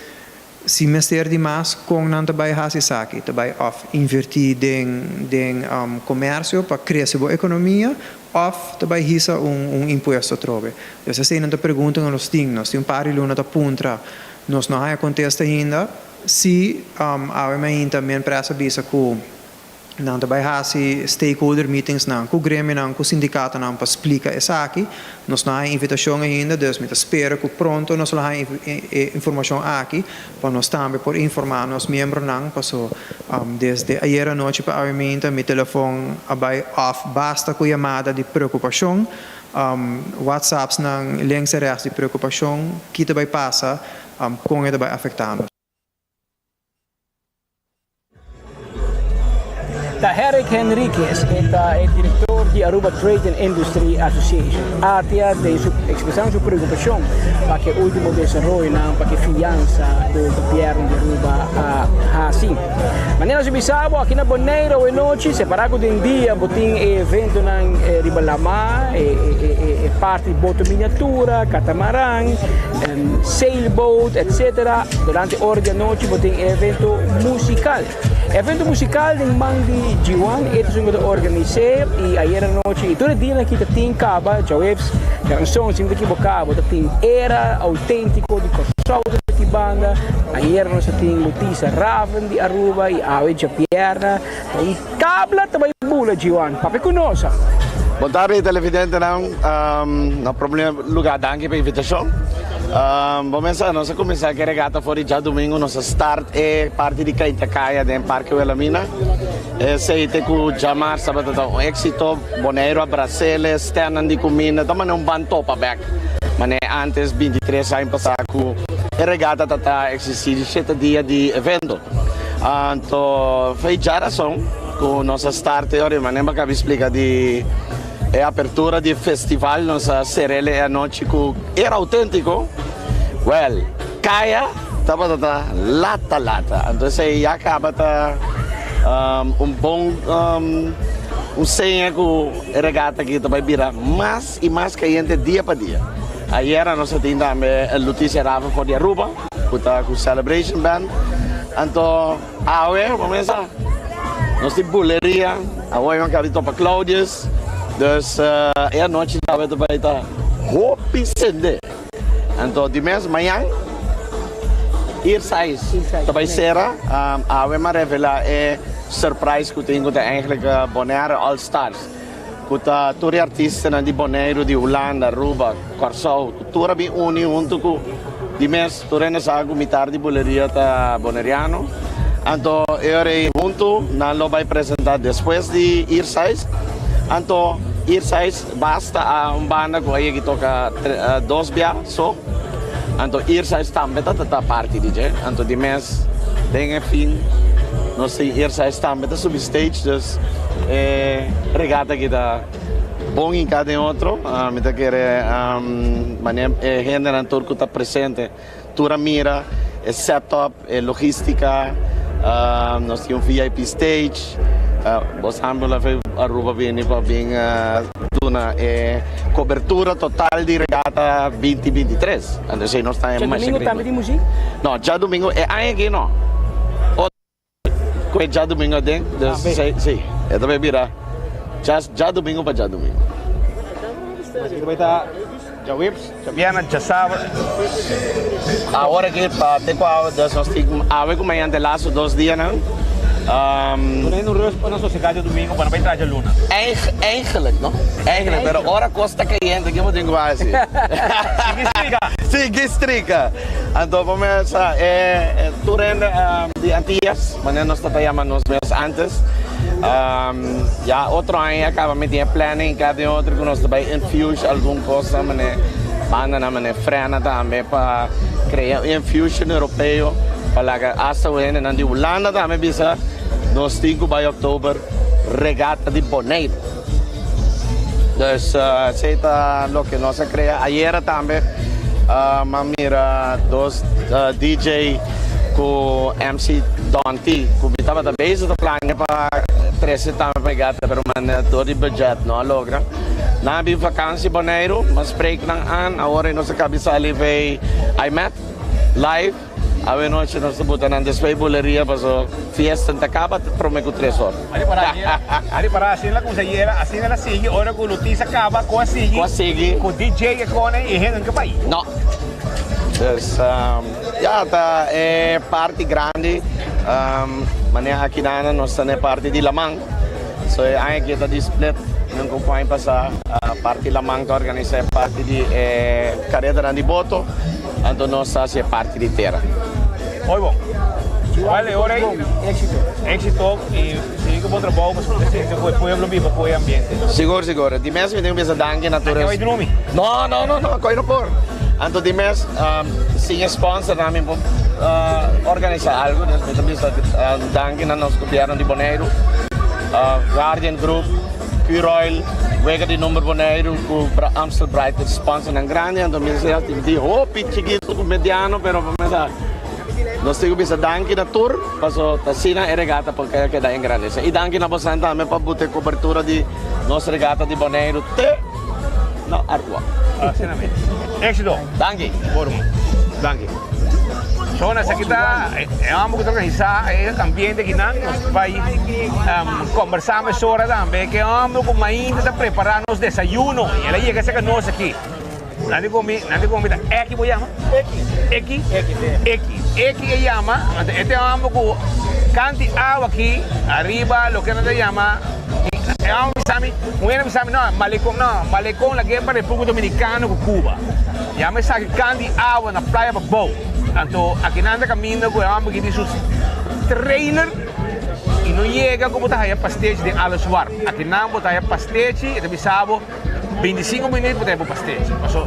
Si mester di mas, kon nan ta bai hasi esaki? Ta bai òf invertí den den komersio pa krese bo ekonomia òf ta bai hisa un un impuesto atrobe? Dus esei nan ta pregunta ku nos tin. Nos tin un par di luna ta puntra, nos no haña kontesta ainda. Si awe mainta mi empresa bisa ku Nan ta bai hasi stakeholder meetingsnan ku gremionan, ku sindikatonan pa splika esaki. Nos no haña invitashon ainda, dus mi ta spera ku pronto nos lo haña e informashon aki pa nos tambe por informá nos miembronan. Paso desde ayera anochi pa awe minta mi telefon a bai off basta ku yamada di preokupashon, whatsappsnan links en rechts di preokupashon ki ta bai pasa, kon e ta bai afektá nos. Ta Herrick Henriquez e ta e director di Aruba Trade and Industry Association, ATIA, den su expresando su preocupacion pa ke ultimo desaroyonan pa ke fiansa cu gobierno di Aruba a haci. Manera su bisa bo aki na Bonaire awe nochi, separa cu den dia bo tin e eventonan riba lama, e parti di boto miniatura, catamaran, sailboat, etc. Durante ora di anochi bo tin e evento musical. Evento musical den man di G1, e ta esun ku ta organis'é i ayer anochi i tur e dianan aki ta tin kaba djaweps djaranson si mi ta ekiboká bo ta tin era outéntiko di Kòrsou ta tin banda. Ayer nos ta tin Lutisa Raven di Aruba i awe djabièrnè ta un tabla ta bai bula G1. Papia ku nos. Bon tardi televidentenan, na prome lugar danki pa invitashon. Bo mesa nos a kuminsá ku e regata for di djadumingu, nos a start e parti di Kaita Kaya den Parke Wilhelmina. Esei te ku djamars tabata ta un éksito, Boneiru a bras'el, stènnan di kuminda ta manera un ban topa bèk manera ántes 23 aña pasá ku e regata ta ta eksistí di shete dia di evento. Anto fei djarason ku nos a start e ora manera mi a kabi splika di e apertura di e festival nos a ser'el e anochi ku era autentiko, well kaya tabata ta lata lata anto esei ya kaba ta un bon un seña ku e regata aki ta bai bira mas i mas kayente dia pa dia. Ayera nos a tin tambe Luticia Raven for di Aruba. Ku ta ku Celebration Band. Anto awe bo mesa nos tin buleria. Awe mi a kaba di topa Claudius. Dus e anochi di awe ta bai ta hopi sende. Anto di mes mañan Earside ta bai sera. Awe mi a revela e surprise ku tin ku ta eigenlijk Bonaire All Stars. Ku ta tur e artistanan di Boneiru, di Hulanda, Aruba, Kòrsou, ku tur a bin uni huntu ku di mes tur hende sa ku mitar di buleria ta boneriano. Anto e ora ei huntu nan lo bai presentá despues di Earside. Anto Earside basta a un banda ku a yega toka dos bia so. Anto Earside tambe ta ta parti di dje. Anto di mes den e fin nos tin Earside tambe ta subi stage. Dus e regata aki ta bon hinká den otro. Mi ta kere manera e hendenan tur ku ta presente tur a mira. E setup, e logistica, nos tin un VIP stage, bo sabi la fe Aruba bini pa bin duna e cobertura total di Regata binti 23. Anto esey nos ta Djadomingo tambe tin muziek? No, djadomingo e aña aki no. Cu e djadomingo aden, dus si, si, e ta bay bira djadomingo pa djadomingo. Esaki ta bay ta djaweps, djabièrnè, djasabra. Awor aki pa te cu awe, dus nos tin awe cu mañan te laatste dos dianan. Bo no rust pa nos sosega djadomingo pa no bay traha djaluna? Eigenlijk no, eigenlijk, pero ora cos ta cayente ke bo tin cu haci? Sigui strika! Sigui strika! Anto bo mes sa e tur hende di Antillas, manera nos ta ta yama nos mes antes, ya otro aña ya caba mi tin e planning cada den otro cu nos ta bay infuse algun cosnan manera bandanan manera frena tambe pa crea un infusion europeo pa laga hasta un hendenan di Hulanda tambe bisa nos tin cu bay October regata di Bonaire. Dus esey ta loke nos a crea. Ayera tambe m'a mira dos DJ cu MC Don T cu mi tabata bezig ta plania pa trece tambe pa e gata pero man door di budget no a logra. Nan a bin vakantie Boneiru, m'a spreek nan aan, awor nos a cabi sali vei IMET live. Awe nochi nos ta buta nan despues buleria paso fiesta ta caba prome cu tres or. A ripara asina la cuminsa yera asina la sigui ora cu Lutiza caba cu a sigui Cu a sigui. Cu DJ a cone y hende nunca bay. No. Dus ya ta e parti grandi manera aki nan nos ta na e parti di laman so e aña aki ta di split nan cu aña pasa parti laman ta organisa e parti di e caretanan di boto. Anto nos ta haci e parti di tera. Hoy bon. Wel e ora ey exito. Exito y sigui cu bon trabou pasobra ta sinti cu e pueblo biba cu e ambiente. Sigur sigur. Di mes mi tin cu bisa danki na tur. Aki bay drumi. No no no no coy no por. Anto di mes sin e sponsornan mi por organisa algo dus mi ta bisa danki na nos gobierno di Boneiru, Guardian Group. Curoil, Wega di Number Boneiru ku Amstel Bright ta sponsornan grandi, anto mi sa tin di hopi chikitu ku mediano pero pa mi sa nos tin ku bisa danki na tur paso ta asina e regata por keda engrandese i danki na bosan tambe pa buta e kobertura di nos regata di Boneiru te na Aruba. Asina mes. Éxito. Danki. Bon ruman. Danki. So esaki ta e homber ku ta organisa e ambiente akinan. Nos bai kombersá mesora tambe ku e homber ku mainta ta prepará nos desayuno i el a yega serka nos aki. Nan di komi, nan di komi ta Eki bo yama? Eki. Eki? Eki, si. Eki. Eki e yama, anto e ta e homber ku kanti awa aki ariba loke nan ta yama E homber bisa mi, un hende bisa mi, no, Malecon, no, Malecon lag'é pa Republica Dominicana ku Cuba. Yama esaki kan di awa na Playa Pabou. Anto akinan ta kaminda ku e homber aki tin su trailer i no yega ku bo ta haya pastechi den Alles Warm. Akinan bo ta haya pastechi, e ta bisa bo 25 minuut bo ta haya bo pastechi. Paso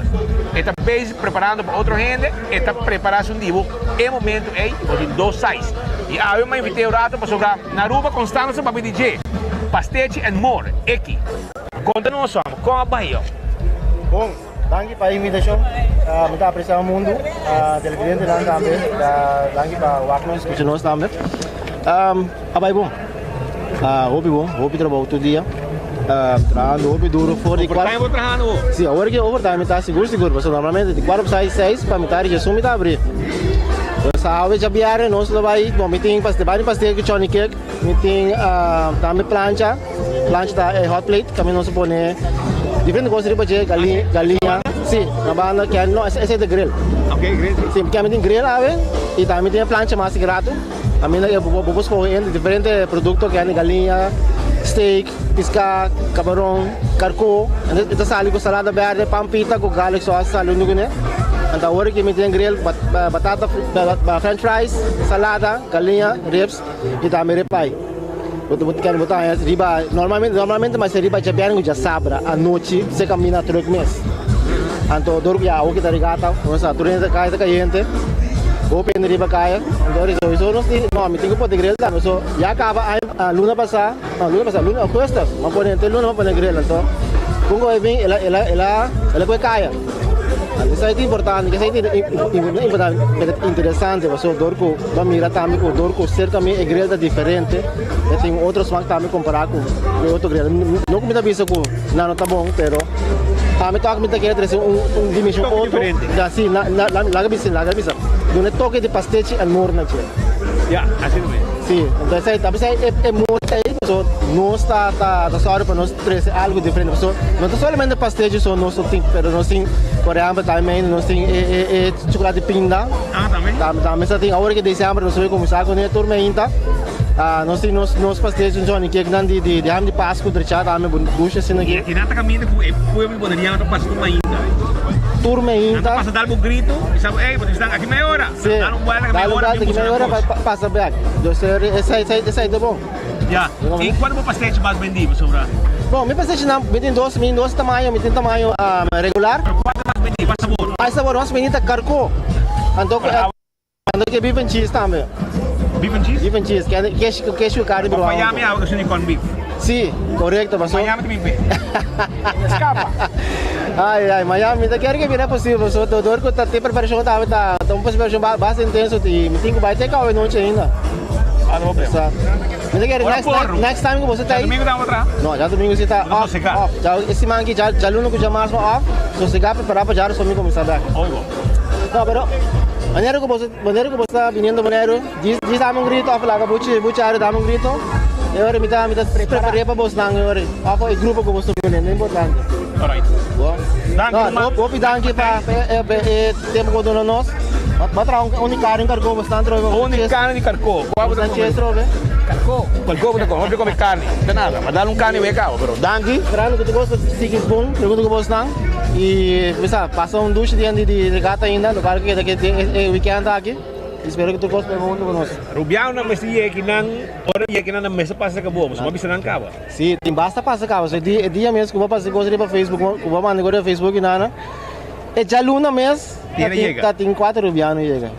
e ta bezig preparando pa otro hende, e ta prepara su di bo e momento ei, bo tin dos size. I awe mi a invit'é un rato pasobra na Aruba Constance papia di dje, pastechi and more, eki. Konta nos, kon a bai yo? Bon. Danki pa e invitashon. Mi ta apresiá mundu, televidentenan tambe. Danki pa wak nos, skucha nos tambe. A bai bon. Hopi bon, hopi trabou tur dia. Trahando hopi duro for di Overtime bo trahando bo? Si, awor ki overtime mi ta sigur sigur, pasobra normalmente di kuater pasá seis pa mitad di djesun mi ta abri. Pues awe djabièrnè nos lo bai, bon mi tin bai di pastel ku choni cake, mi tin tambe plancha. Plancha ta e hot plate, tambe nos a pone diferente cos riba dje, galiña, si, na banda ke no, esei ta grill. Ok, grill si. Si, ke mi tin grill awe y tambe tin e plancha mas grato, caminda ke bo por scoge entre diferente producto ke galiña, steak, pisca, cabaron, carco, e ta sali cu salada berde, pan pita cu garlic sauce sali hunto cune. Anto awor ke mi tin grill batata, french fries, salada, galiña, ribs. Y tambe repay. Bo ta kende bo ta haña riba normalmente normalmente mas riba djabièrnè ku djasabra anochi se kamina trùk mes. Anto dor ku ya awo kita regata nos sa tur hende ta kaya ta kayente hopi hende riba kaya anto sowieso nos tin no mi tin ku pone grill tambe so ya kaba aña luna pasá no luna pasá luna augustus mi a pone henter luna mi a pone grill anto kon ku a bin el a el a el a el a kohe kaya. Esei ta importante, esei ta importante, pero ta interesante pasobra dor ku bo a mira tambe ku dor ku serka mi e grill ta diferente, e tin un otro smak tambe kompará ku e otro grill. No ku mi ta bisa ku nan no ta bon, pero ami tok mi ta kere trese un un dimenshon otro, ya si, laga bisa, laga bisa, duna e toke di pastechi al morno dje. Ya, asina mes. Si, entonces esei ta bisa e mota ei pasobra nos ta ta sòru pa nos trese algo diferente pasobra no ta solamente pastechi so nos tin pero nos tin por ehempel tambe nos tin e e e chocolate pinda. Ah, tambe? Tambe tambe sa tin awor ke december nos a kuminsá kuné tur meinta nos tin nos nos pastechi johnny cake nan di di ham di pasku drechá tambe dushi asina aki. I nan ta kaminda ku e pueblo boneriano ta pasa tur mainta. Tur mainta. Nan ta pasa dal bo grito i sa bo ey bo ta aki mei ora. Si, Dal un buelta dal un buelta aki mei ora pa pasa bek. Dus esei esei ta bon. Ya, i kuantu bo pastechi mas bendí pasobra? Bon, mi pastechinan mi tin dos, mi tin dos tamaño, mi tin tamaño regular. Pero kuantu mas bendí? Pa sabor? Pa sabor mas bendí ta karkó. Anto ku anto ku e beef and cheese tambe. Beef and cheese? Beef and cheese, kesh kesh ku karni bruá. Miami awe ku suni corn beef. Si, korekto paso. Miami ta bin pe. Skapa. Ai ai, Miami ta kier ke bira posibel paso dor ku ta tin preparashon tambe ta un preparashon basta intenso i mi tin ku bai te awe nochi ainda. Ah, no problema. Sa. Mi ta kere Ora next, porro. next time ku boso ta Dja domingo ta otra? No, djadomingo si ta Bo ta off, sosegá. off. Dja e siman aki dja djaluna ku djamars bo off, sosegá prepará pa djaru so mi kuminsá bèk. Oigo. No, pero manera ku boso manera ku boso ta biniendo Boneiru, djis djis dame un grito òf laga buchi buchi Ario dame un grito, e ora mi ta mi ta prepar'é pa bosnan e ora òf e grupo ku boso ta biniendo, e importante. Alright. Bo. Danki No, ruman. hopi danki pa e e tempu ku bo duna nos. Bo a traha un di karni karkó bo stan trobe. Un di karni di karkó. Kua bo ta kome? Trobe. Karkó. Karkó bo ta kome. Hopi kome karni. Ta nada. Ma dal un karni wei kaba pero danki. Grandi ku tur kos ta sigui bon. Pregunta ku bo stan. I bisa pasa un dushi dia di regata ainda. Lokual ku keda e weekend aki. I spero ku tur kos bai bon huntu ku nos. Rubianonan mester yega kinan ora yega kinan nan mester pasa kabo. Pasobra bo a bisa nan kaba. Si, tin basta pasa kaba. So e dia mes ku bo a pasa kos riba Facebook ku bo a manda kos riba Facebook i nana. E djaluna mes ta tin cuatro rubiano yega.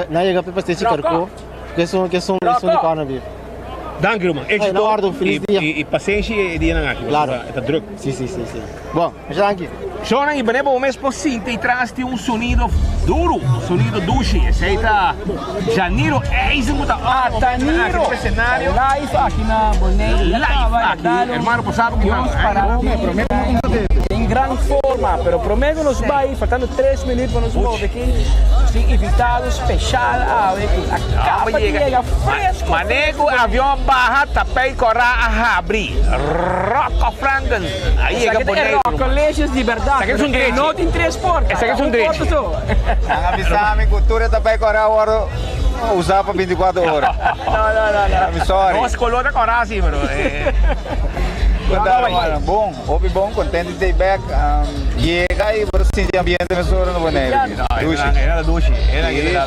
Na yega pa pastechi carco cu esun cu esun esun di corned beef. Danki ruman. Exito y pasenshi e dianan aki pasobra e ta druk. Si si si si. Bon, masha danki. Shownan y bane bo mes por sinti y tras tin un sonido duro, un sonido dushi. Esey ta Janiro Eisen cu ta ora momento aki riba escenario. Live aki na Bonaire. Live aki, hermano por sabi cu nan. Den gran forma, pero prome cu nos bay, faltando tres minuut pa nos move aki, nos tin invitado special awe cu a caba di yega fresco. Mane cu avion a baha, tapey cora a habri. Rocco Franken a yega Boneiru. Esaki ta e Rockolicious di berdad, pero e no tin tres porta, Esaki es un drechi. Nan a bisa mi cu tur e tapey cora a wordo usa pa binticuatro ora. No, no, no, no. I'm sorry. Nos color ta cora asi, pero. Conta hermano, bon, hopi bon, contento di ta back. Yega y bo ta sinti ambiente mesora na Boneiru. Dushi. Era dushi. Era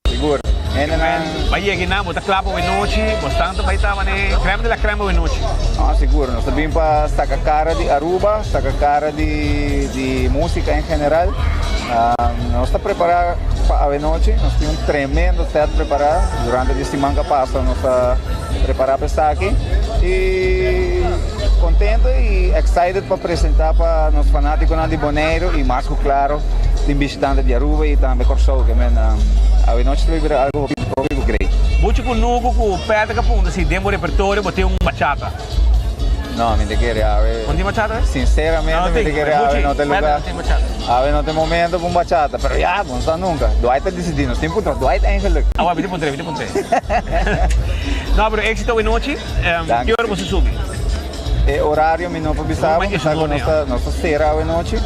Sigur. Hendenan. Bai yega einan, bo ta kla pa wenochi, bo stan ta bai ta mane crème de la crème pa wenochi. Ah, sigur. Nos ta bin pa saca cara di Aruba, saca cara di di musica en general. Nos ta prepara pa awenochi, nos tin un tremendo set prepara. Durante di siman cu a pasa nos ta prepara pa esaki. Y contento y excited pa presenta pa nos fanaticonan di Boneiru y mas cu claro tin bishitante di Aruba y tambe Corsou ke men awenochi ta bira algo hopi hopi great. Buchi cu nugu cu Patrick a punta si den bo repertorio bo tin un bachata. No, mi ta kere awe. No tin bachata? Sinceramente mi ta kere awe no ta lugar. Awe no ta e momento pa un bachata, pero ya, bo no sa nunca. Dwight ta dicidi, nos tin puntra Dwight eigenlijk. Awa, mi ta puntra, mi ta puntra. No, pero exito awe nochi. Ki ora boso subi? E horario mi no por bisa bo, sa cu nos ta, nos ta cera awe nochi.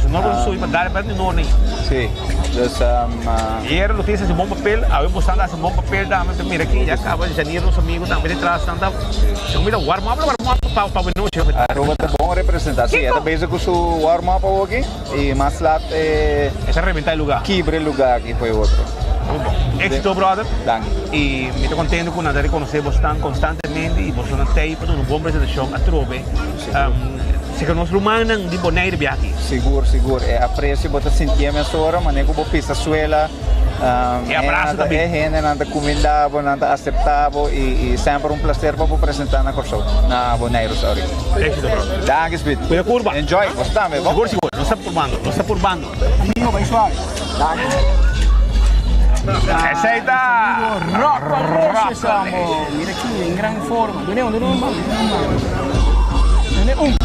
No boso subi pa dale pa no ni. Si, dus. Ayer lo tin haci bon papel, awe boso anda haci bon papel tambe, ta mira aki ya caba Janir nos amigo tambe detras nan ta, segun mi ta warm up, warm up pa awe nochi. Aruba ta bon representa, si, e ta bezig cu su warm up awoki y mas laat e. E ta rebenta e lugar. Kibra e lugar aki fo'i otro. Muy bon. Exito brother. Danki. Y mi ta contento cu nan ta reconoce bos tan constantemente y boso nan tey pa duna un bon presentacion atrobe. Seka nos rumannan di Bonaire bia aki. Sigur, sigur. E aprecio bo ta sintié mesora, manera cu bo pisa suela. E abrazo ta bin. E hendenan ta cuminda bo, nan ta acepta bo y semper un placer pa bo presenta na Corsou, na Boneiru, sorry. Exito brother. Danki Speed. Cuida curva. Enjoy, bo tambe, bo. Sigur, sigur. Nos ta purbando, nos ta purbando. Amigo, bai suave. Esey ta Rock amo. Mira aki, en gran forma. Dune un, dune un, mami. Dune un.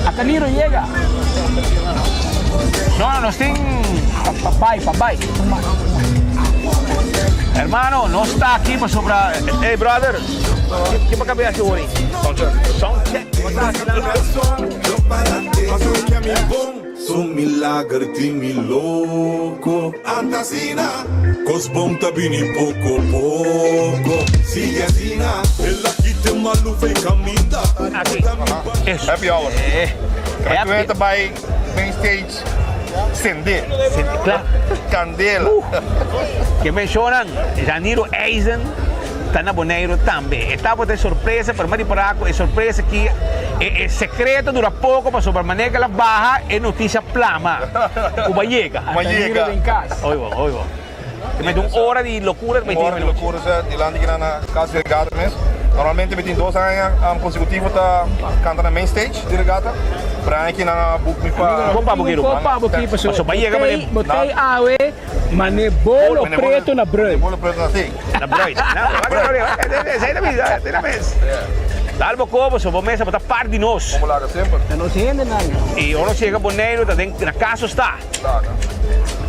Ataniro yega. No, no, nos tin. Pa bai, pa bai. Hermano, nos ta aki pasobra. Hey, brother. Ke pa kabia haci ori? Sound check. Sound check. Su milager tin mi loko. Anta asina, kos bon ta bini poko poko. Sigui asina, el a kita e malu fei kaminda. Happy hour. Happy. Ta bai main stage sende. Kandela. Ke menshonan Janiro Eisen ta na Boneiru tambe. E tabata e sorpresa, pero mi a ripará ku e sorpresa aki, e e sekreto dura poko pasobra manera ku el a baha e notisia plama ku bo a yega. Bo a yega. Oy bo, oy bo. Te mete un ora di lokura Un ora di lokura sa dilanti kina na kas di regata mes. Normalmente mi tin dos aña konsekutivo ta kanta na main stage di regata, pero aña aki nan a book mi pa. Kon pa bo kiru? Kon pa bo kiru? Pasobra bo a yega manera. Bo tei awe. Mane bolo preto na bruid. Mane bolo preto na si. Na bruid. Esei ta bisa, esei ta mes. Dal bo kobo, so bo mesa bo ta part di nos. Como laga semper. Ta nos hendenan. I ora nos yega Boneiru ta den na kas nos ta.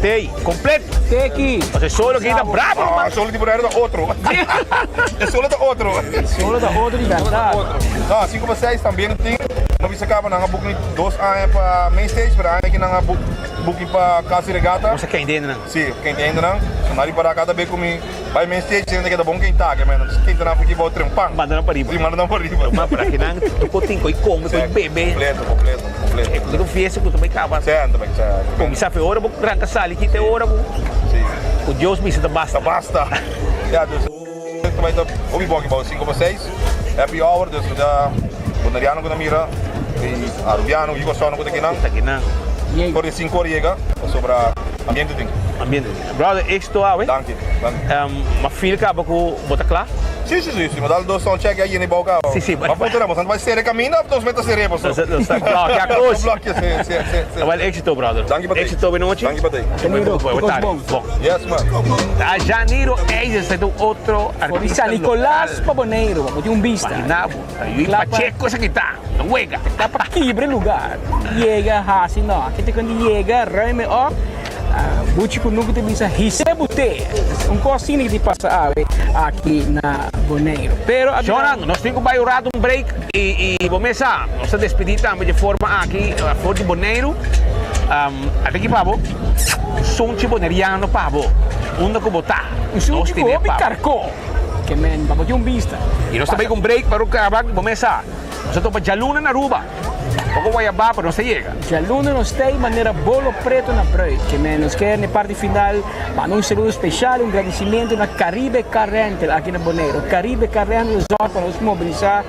Tei, completo. Teki. Pasobra e solo aki ta bravo ruman. Ah, solo di Boneiru ta otro. E solo ta otro. E solo ta otro di berdad. No, 5 pa 6 tambien tin. No bisa caba nan a book ni dos aña pa main stage, pero aña aki nan a book. Buki pa kasi regata. Nos a kende hendenan. Si, kende hendenan. So nan ripará kada be ku mi bai main stage hende keda bon kentá ke men. Kente nan fuki bou tren pan. Manda nan pa riba. Si, manda nan pa riba. Ma para ke nan toko tin koi kome, koi bebe. Kompleto, kompleto, kompleto. E ku ta un fiesta ku ta bai kaba. Si, ta bai kaba. Kuminsá fe ora bo ranka sali ki te ora ku. Si. Ku Dios bisa ta basta. Ta basta. Ya, dus ta bai ta hopi bon aki bou sinku pa seis. Happy hour, dus mi ta boneriano ku ta mira i arubiano, yugosono ku ta kinan. Ta kinan. For di sinku or yega pasobra ambiente tin. Ambiente tin. Brother, éxito awe. Danki, danki. Ma feel kaba ku bo ta kla? Si, si, si, si. Mi dal dos sound check ya yena e bou kaba. Si, si. Ma punto na, boso bai sere kaminda of nos mester sere boso? Nos ta blòkia kos. Blòkia, si, si, si, si. Wel éxito, brother. Danki pa tei. Éxito benochi. Danki pa tei. Janiro, tu kos bon. Bon. Yes, man. Ta Janiro Eisens, ta un otro For di artista San Nicolas lokal. pa Boneiru, bo tin un bista. Imagina bo, ta Yui Kla pa- Pacheco esaki ta, ta wega. Ta pa kibra e lugar. Yega, hasi no. Aki ta kundi yega, ruim e op. Ah, Buchi ku nunca ta bisa hise bute. Un kos asina ki ta pasa awe aki na Boneiru. Pero a bira- Shonan, nos tin ku bai un rato un break i i bo mes sa, nos ta despedí tambe dje forma aki for di Boneiru. Um, ata aki pa bo, sunchi boneriano pa bo, unda ku bo ta. Un Nos sunchi ku tene hopi pa bo. karkó. Ke men, pa bo tin un bista. I nos ta bai ku un break pa kaba, bo mes sa. Nos ta topa djaluna na Aruba. Poko Guayabá, pero nos ta yega. Djaluna nos ta ei manera bolo preto na brui. Ke men, nos ke na e parti final manda un saludo speshal i un gradisimentu na Caribe Car Rental aki na Boneiru. Caribe Car Rental ta zòrg pa nos mobilisá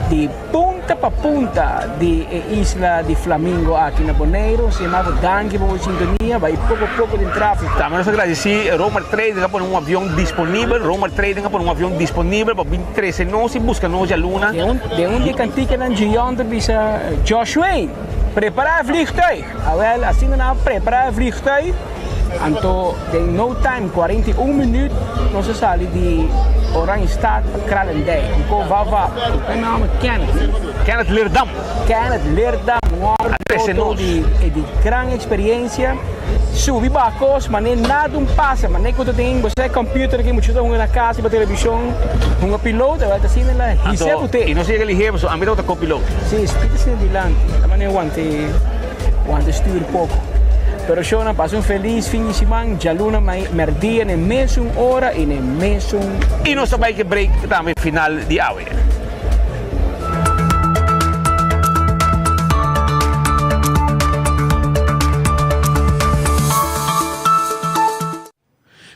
di punta pa punta di e isla di Flamingo aki na Boneiru. Nos ta yama bo danki pa bo sintonia. Bai poko poko den tráfiko. Tambe nos ta gradisí Romer Trading a pone un avion disponibel. Romer Trading a pone un avion disponibel pa bin trese nos i buska nos djaluna. Den un di e kantikanan Gion ta bisa, Joshue, prepará e vliegtuig! Awel, asina nan a prepará e vliegtuig, anto den no time, 41 minuut, nos a sali di Oranjestad pa Kralendijk. Un ko va va, ku e nòmber Kenneth. Kenneth Leerdam. Kenneth Leerdam, un hòmber piloto di di gran eksperiencia. Subi baha kos, manera nada un pasa, manera ku ta tin bo sa e computer aki muchu ta hunga na kas riba televishon, hunga piloto, awel ta asina la hise Anto, ku te. i nos yega lihé pasobra ami tabata copiloto. Si, Speed ta asina dilanti, ta manera wanta wanta stuur poko. Pero shownan pasa un felis fin di siman, djaluna mèrdia na e mesun ora i na e mesun. I nos ta bai ke break tambe final di awe.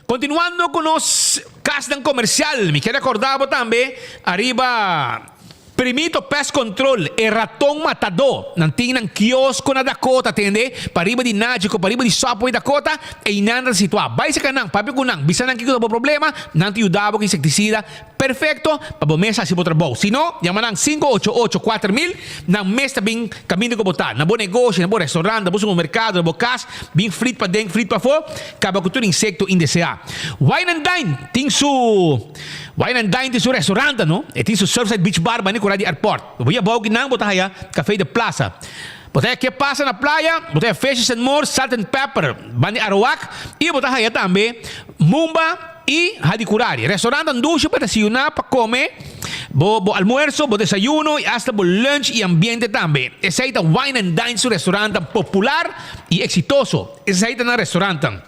Continuando cu nos casnan comercial, mi kier recorda bo tambe ariba Primito Pest Control, e raton matadó. Nan tin nan kiosko na Dakota, tende, pariba di Nagico, pariba di Subway Dakota, einan ta situa. Bai cerca nan, papia cu nan, bisa nan kico ta bo problema, nan ta yuda bo cu insecticida. perfecto pa bo mes haci bo trabou. Si no, yama nan 588 4000, nan mes ta bin caminda cu bo ta, na bo negoshi, na bo restaurant, na bo supermercado, na bo cas, bin flit paden, flit pafo, caba cu tur insecto indesea. Wine and Dine tin su Wine and Dine tin su restaurant no, e tin su Surfside Beach Bar bani cura di airport. Bo por yabou kinan bo ta haya Café de Plaza. Bo ta haya Ke Pasa na Playa, bo ta haya Fishes and More, Salt and Pepper, bani Arawak y bo ta haya tambe Mumba y Hadicurari. Restaurant Andushi pa desayuna, pa come bo bo almuerzo, bo desayuno y hasta bo lunch y ambiente tambe. Esey ta Wine and Dine su restaurantnan popular y exitoso. Esey ta nan restaurantnan.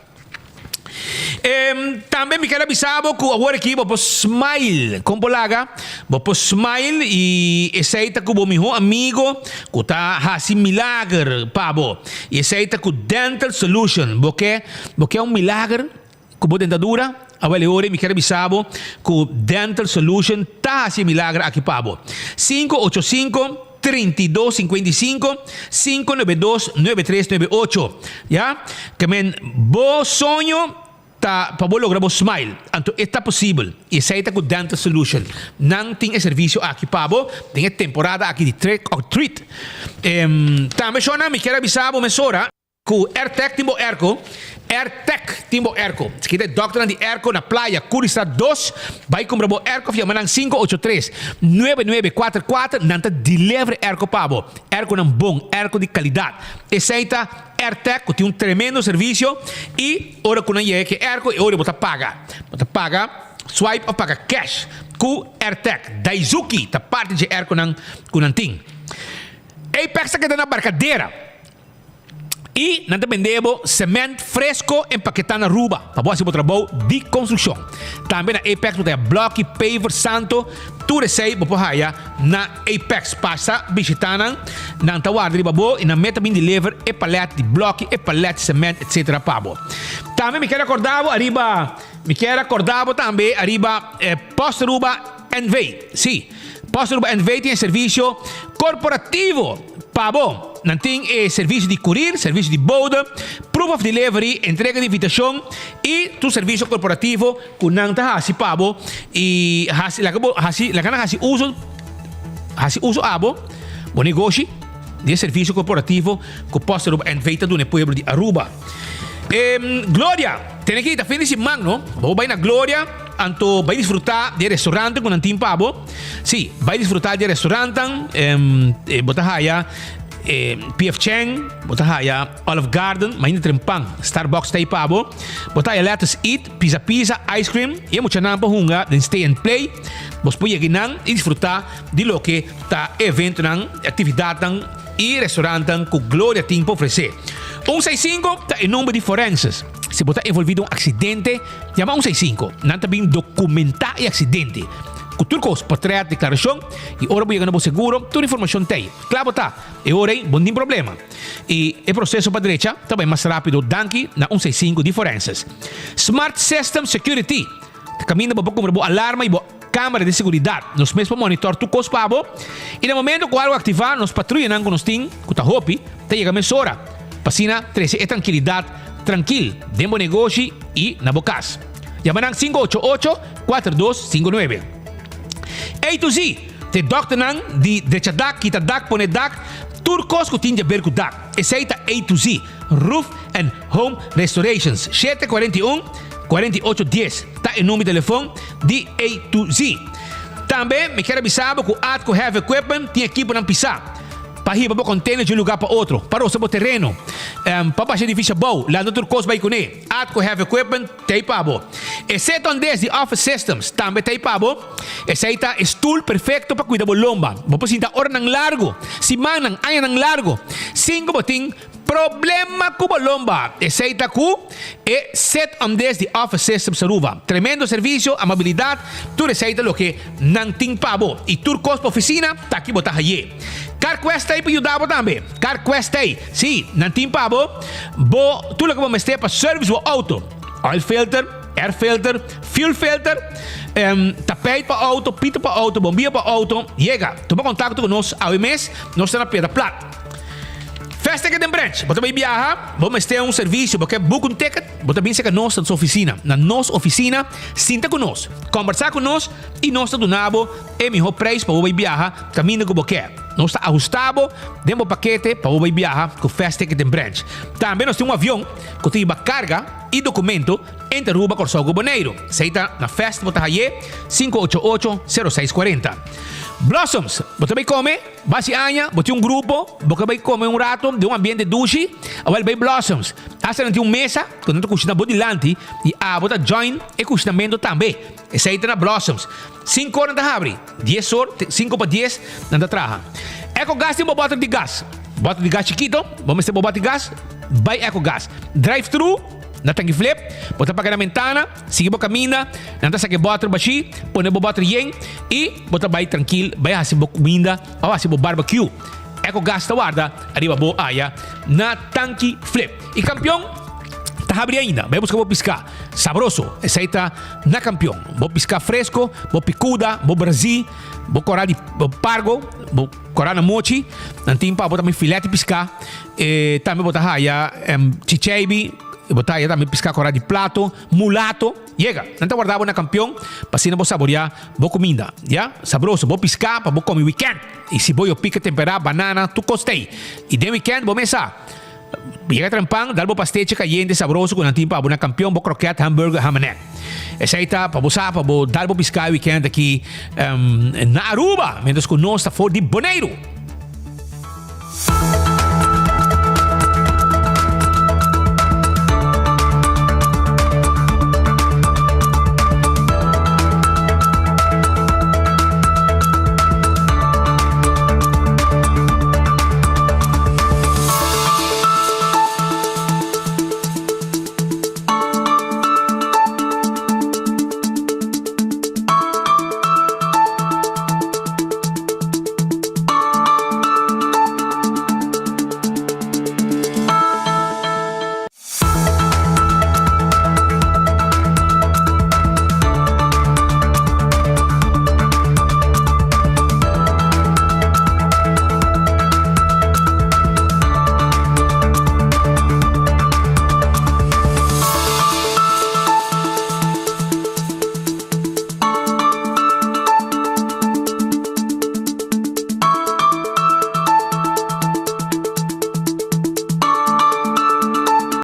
Tambe mi ker a bisa bo ku awor aki bo por smile. Kon por laga? Bo por smile i esei ta ku bo mihó amigo ku ta hasi milager pa bo. I esei ta ku Dental Solution. Bo ke bo ke un milager ku bo dentadura? Awel e ora mi ker a bisa bo ku Dental Solution ta hasi e milager aki pa bo. 585. 32 55 592 9398 ya ke men bo soño ta pa bo logra bo smile anto e ta posibel y esey ta cu Dental Solution nan tin e servicio aki pa bo den e temporada aki di trick or treat tambe shona mi kier a bisa bo mesora. Ku Airtec tin bo airco Airtec tin bo airco Si kita e dokternan di airco na Playa Curistad dos Bai kumpra bo airco of yama nan 583 9944 Nan ta deliver airco pa bo Airconan bon, airco di kalidat Esei ta Airtec ku tin un tremendo servisio I ora ku nan yega ku e airco e ora bo ta paga Bo ta paga swipe of paga cash ku Airtec Daizuki ta parti dje airconan ku nan tin Apex ta keda na Barcadera. I nan ta bende bo cement fresco empaketá na Aruba pa bo hasi bo trabou di construccion. Tambe na Apex bo ta haya bloki, paver, santo, tur esei bo por haya na Apex. Pasa bishita nan, nan ta warda riba bo i nan meta bin deliver e palet di bloki, e palet cement etc. Pa bo. Tambe mi kier a korda bo ariba, mi kier a korda bo tambe ariba Post Aruba NV. Sí, Post Aruba NV tin e servicio corporativo pa bo. Nan tin e servicio di courier, servicio di bode, proof of delivery, entrega di invitacion y tur servicio corporativo cu nan ta haci pa bo y haci laga bo haci laga nan haci uso haci uso abo bo negoshi di e servicio corporativo cu Post Aruba NV ta duna e pueblo di Aruba. Gloria, tene ki ta fin di siman no, bo bay na Gloria. Anto bai disfrutá di e restaurante ku nan tin pa bo. Sí, bai disfrutá di e restaurantenan. Bo ta haya PF Chang, bo ta haya Olive Garden, mainta trempan, Starbucks ta ei pa bo. Bo ta haya Lettuce Eat, Pizza Pizza, Ice Cream i e muchanan por hunga den Stay and Play. Bo por yega einan i disfrutá di loke ta e eventonan, e aktividatnan i restaurantenan ku Gloria tin pa ofresé. Un seis sinku ta e number di forenses. Si bo ta envolví den un aksidente, Yama un seis sinku. Nan ta bin dokumentá e aksidente ku tur kos, portret, deklarashon i ora bo yega na bo seguro tur informashon ta ei. Kla bo ta, e ora ei bo no tin problema i e proseso pa drecha ta bai mas rápido danki na un seis sinku di Forenses. Smart System Security ta kaminda bo por kumpra bo alarma i bo kamera di seguridat. Nos mes por monitor tur kos pa bo i na momento ku algu aktivá nos patruyanan ku nos tin ku ta hopi ta yega mesora pa asina trese e trankilidat Trankil den bo negoshi i na bo kas. Yama nan 588 4259. A to Z te dòkternan di drecha dak, kita dak, pone dak, tur kos ku tin djaber ku dak. Esei ta A to Z Roof and Home Restorations. 741 48 dies ta e number di telefon di A to Z. Tambe mi kier a bisa bo ku Atco Heavy Equipment tin ekiponan pisá. Pa hiba bo container di un lugar pa otro, pa rosa bo tereno, pa basha edificio abou, lanta tur cos bay cune. Atco Heavy Equipment t'ey pa bo. E Seton Desk di Office Systems tambe t'ey pa bo. Esey ta e stoel perfecto pa cuida bo lomba. Bo por sinta oranan largo, simannan, añanan largo, sin cu bo tin problema cu bo lomba. Esey ta cu e Sit On Desk di Office Systems Aruba. Tremendo servicio, amabilidad, tur esey ta loke nan tin pa bo. Y tur cos pa oficina ta aki bo ta haye. CarQuest ta ei pa yuda bo tambe. CarQuest ta ei. Sí, nan tin pa bo bo tur loke bo mester pa service bo auto. Oil filter, air filter, fuel filter, tapijt pa auto, pito pa auto, bombilla pa auto. Yega, tuma contacto cu nos awe mes. Nos ta na Piedra Plat. Fast Ticket den branch. Bo ta bay biaha, bo mester un servicio, bo ke book un ticket, bo ta bin cerca nos na nos oficina. Na nos oficina, sinta cu nos, combersa cu nos y nos ta duna bo e miho prijs pa bo bay biaha caminda cu bo ke. Nos ta ahusta bo den bo pakete pa bo bay biaha cu Fast Ticket den branch. Tambe nos tin un avion cu ta hiba carga y documento entre Aruba, Corsou cu Boneiru. Esey ta na Fast bo ta haye 588 0640. Blossoms, bo ta bay come? Basi aña, bo tin un grupo, bo ke bai kome un rato den un ambiente dushi, awel bai Blossoms. Asta nan tin un mesa ku nan ta kushina bo dilanti i abo ta join e kushinamento tambe. Esei ta na Blossoms. Sinku or nan ta habri, dies or, te sinku pa dies nan ta traha. Ecogas tin bo bòter di gas. Bòter di gas chikito, bo mester bo bòter di gas, bai Ecogas. Drive thru na Tanki Flip, bo ta paga na mentana. Sigui bo kaminda, nan ta saka e bòter bashí, pone bo bòter yen i bo ta bai trankil bai hasi bo kuminda òf hasi bo barbekiu. Ecogas ta warda ariba bo aya na Tanki Flip. I Kampion ta habri ainda, bai buska bo piská sabroso. Esei ta na Kampion. Bo piská fresko, bo pikuda, bo brazí, bo kòrá di bo pargo, bo kòrá na mochi. Nan tin pa bo tambe filèt di piská. E tambe bo ta haya chicheibi. E bo ta haya tambe piská kòrá di plato, mulato. Yega! Nan ta warda bo na Kampion pa asina bo saboreá bo kuminda. Ya, sabroso. Bo piská pa bo kome wikènt. I si bo yo pika temperá, banana, tur kos t'ei. I den wikènt bo mes sa. Yega trempan, dal bo pastechi kayente sabroso ku nan tin pa bo na Kampion, bo krokèt, hamburger, hamanek. Esei ta pa bo sa pa bo dal bo piská e wikènt aki na Aruba, miéntras ku nos ta for di Boneiru.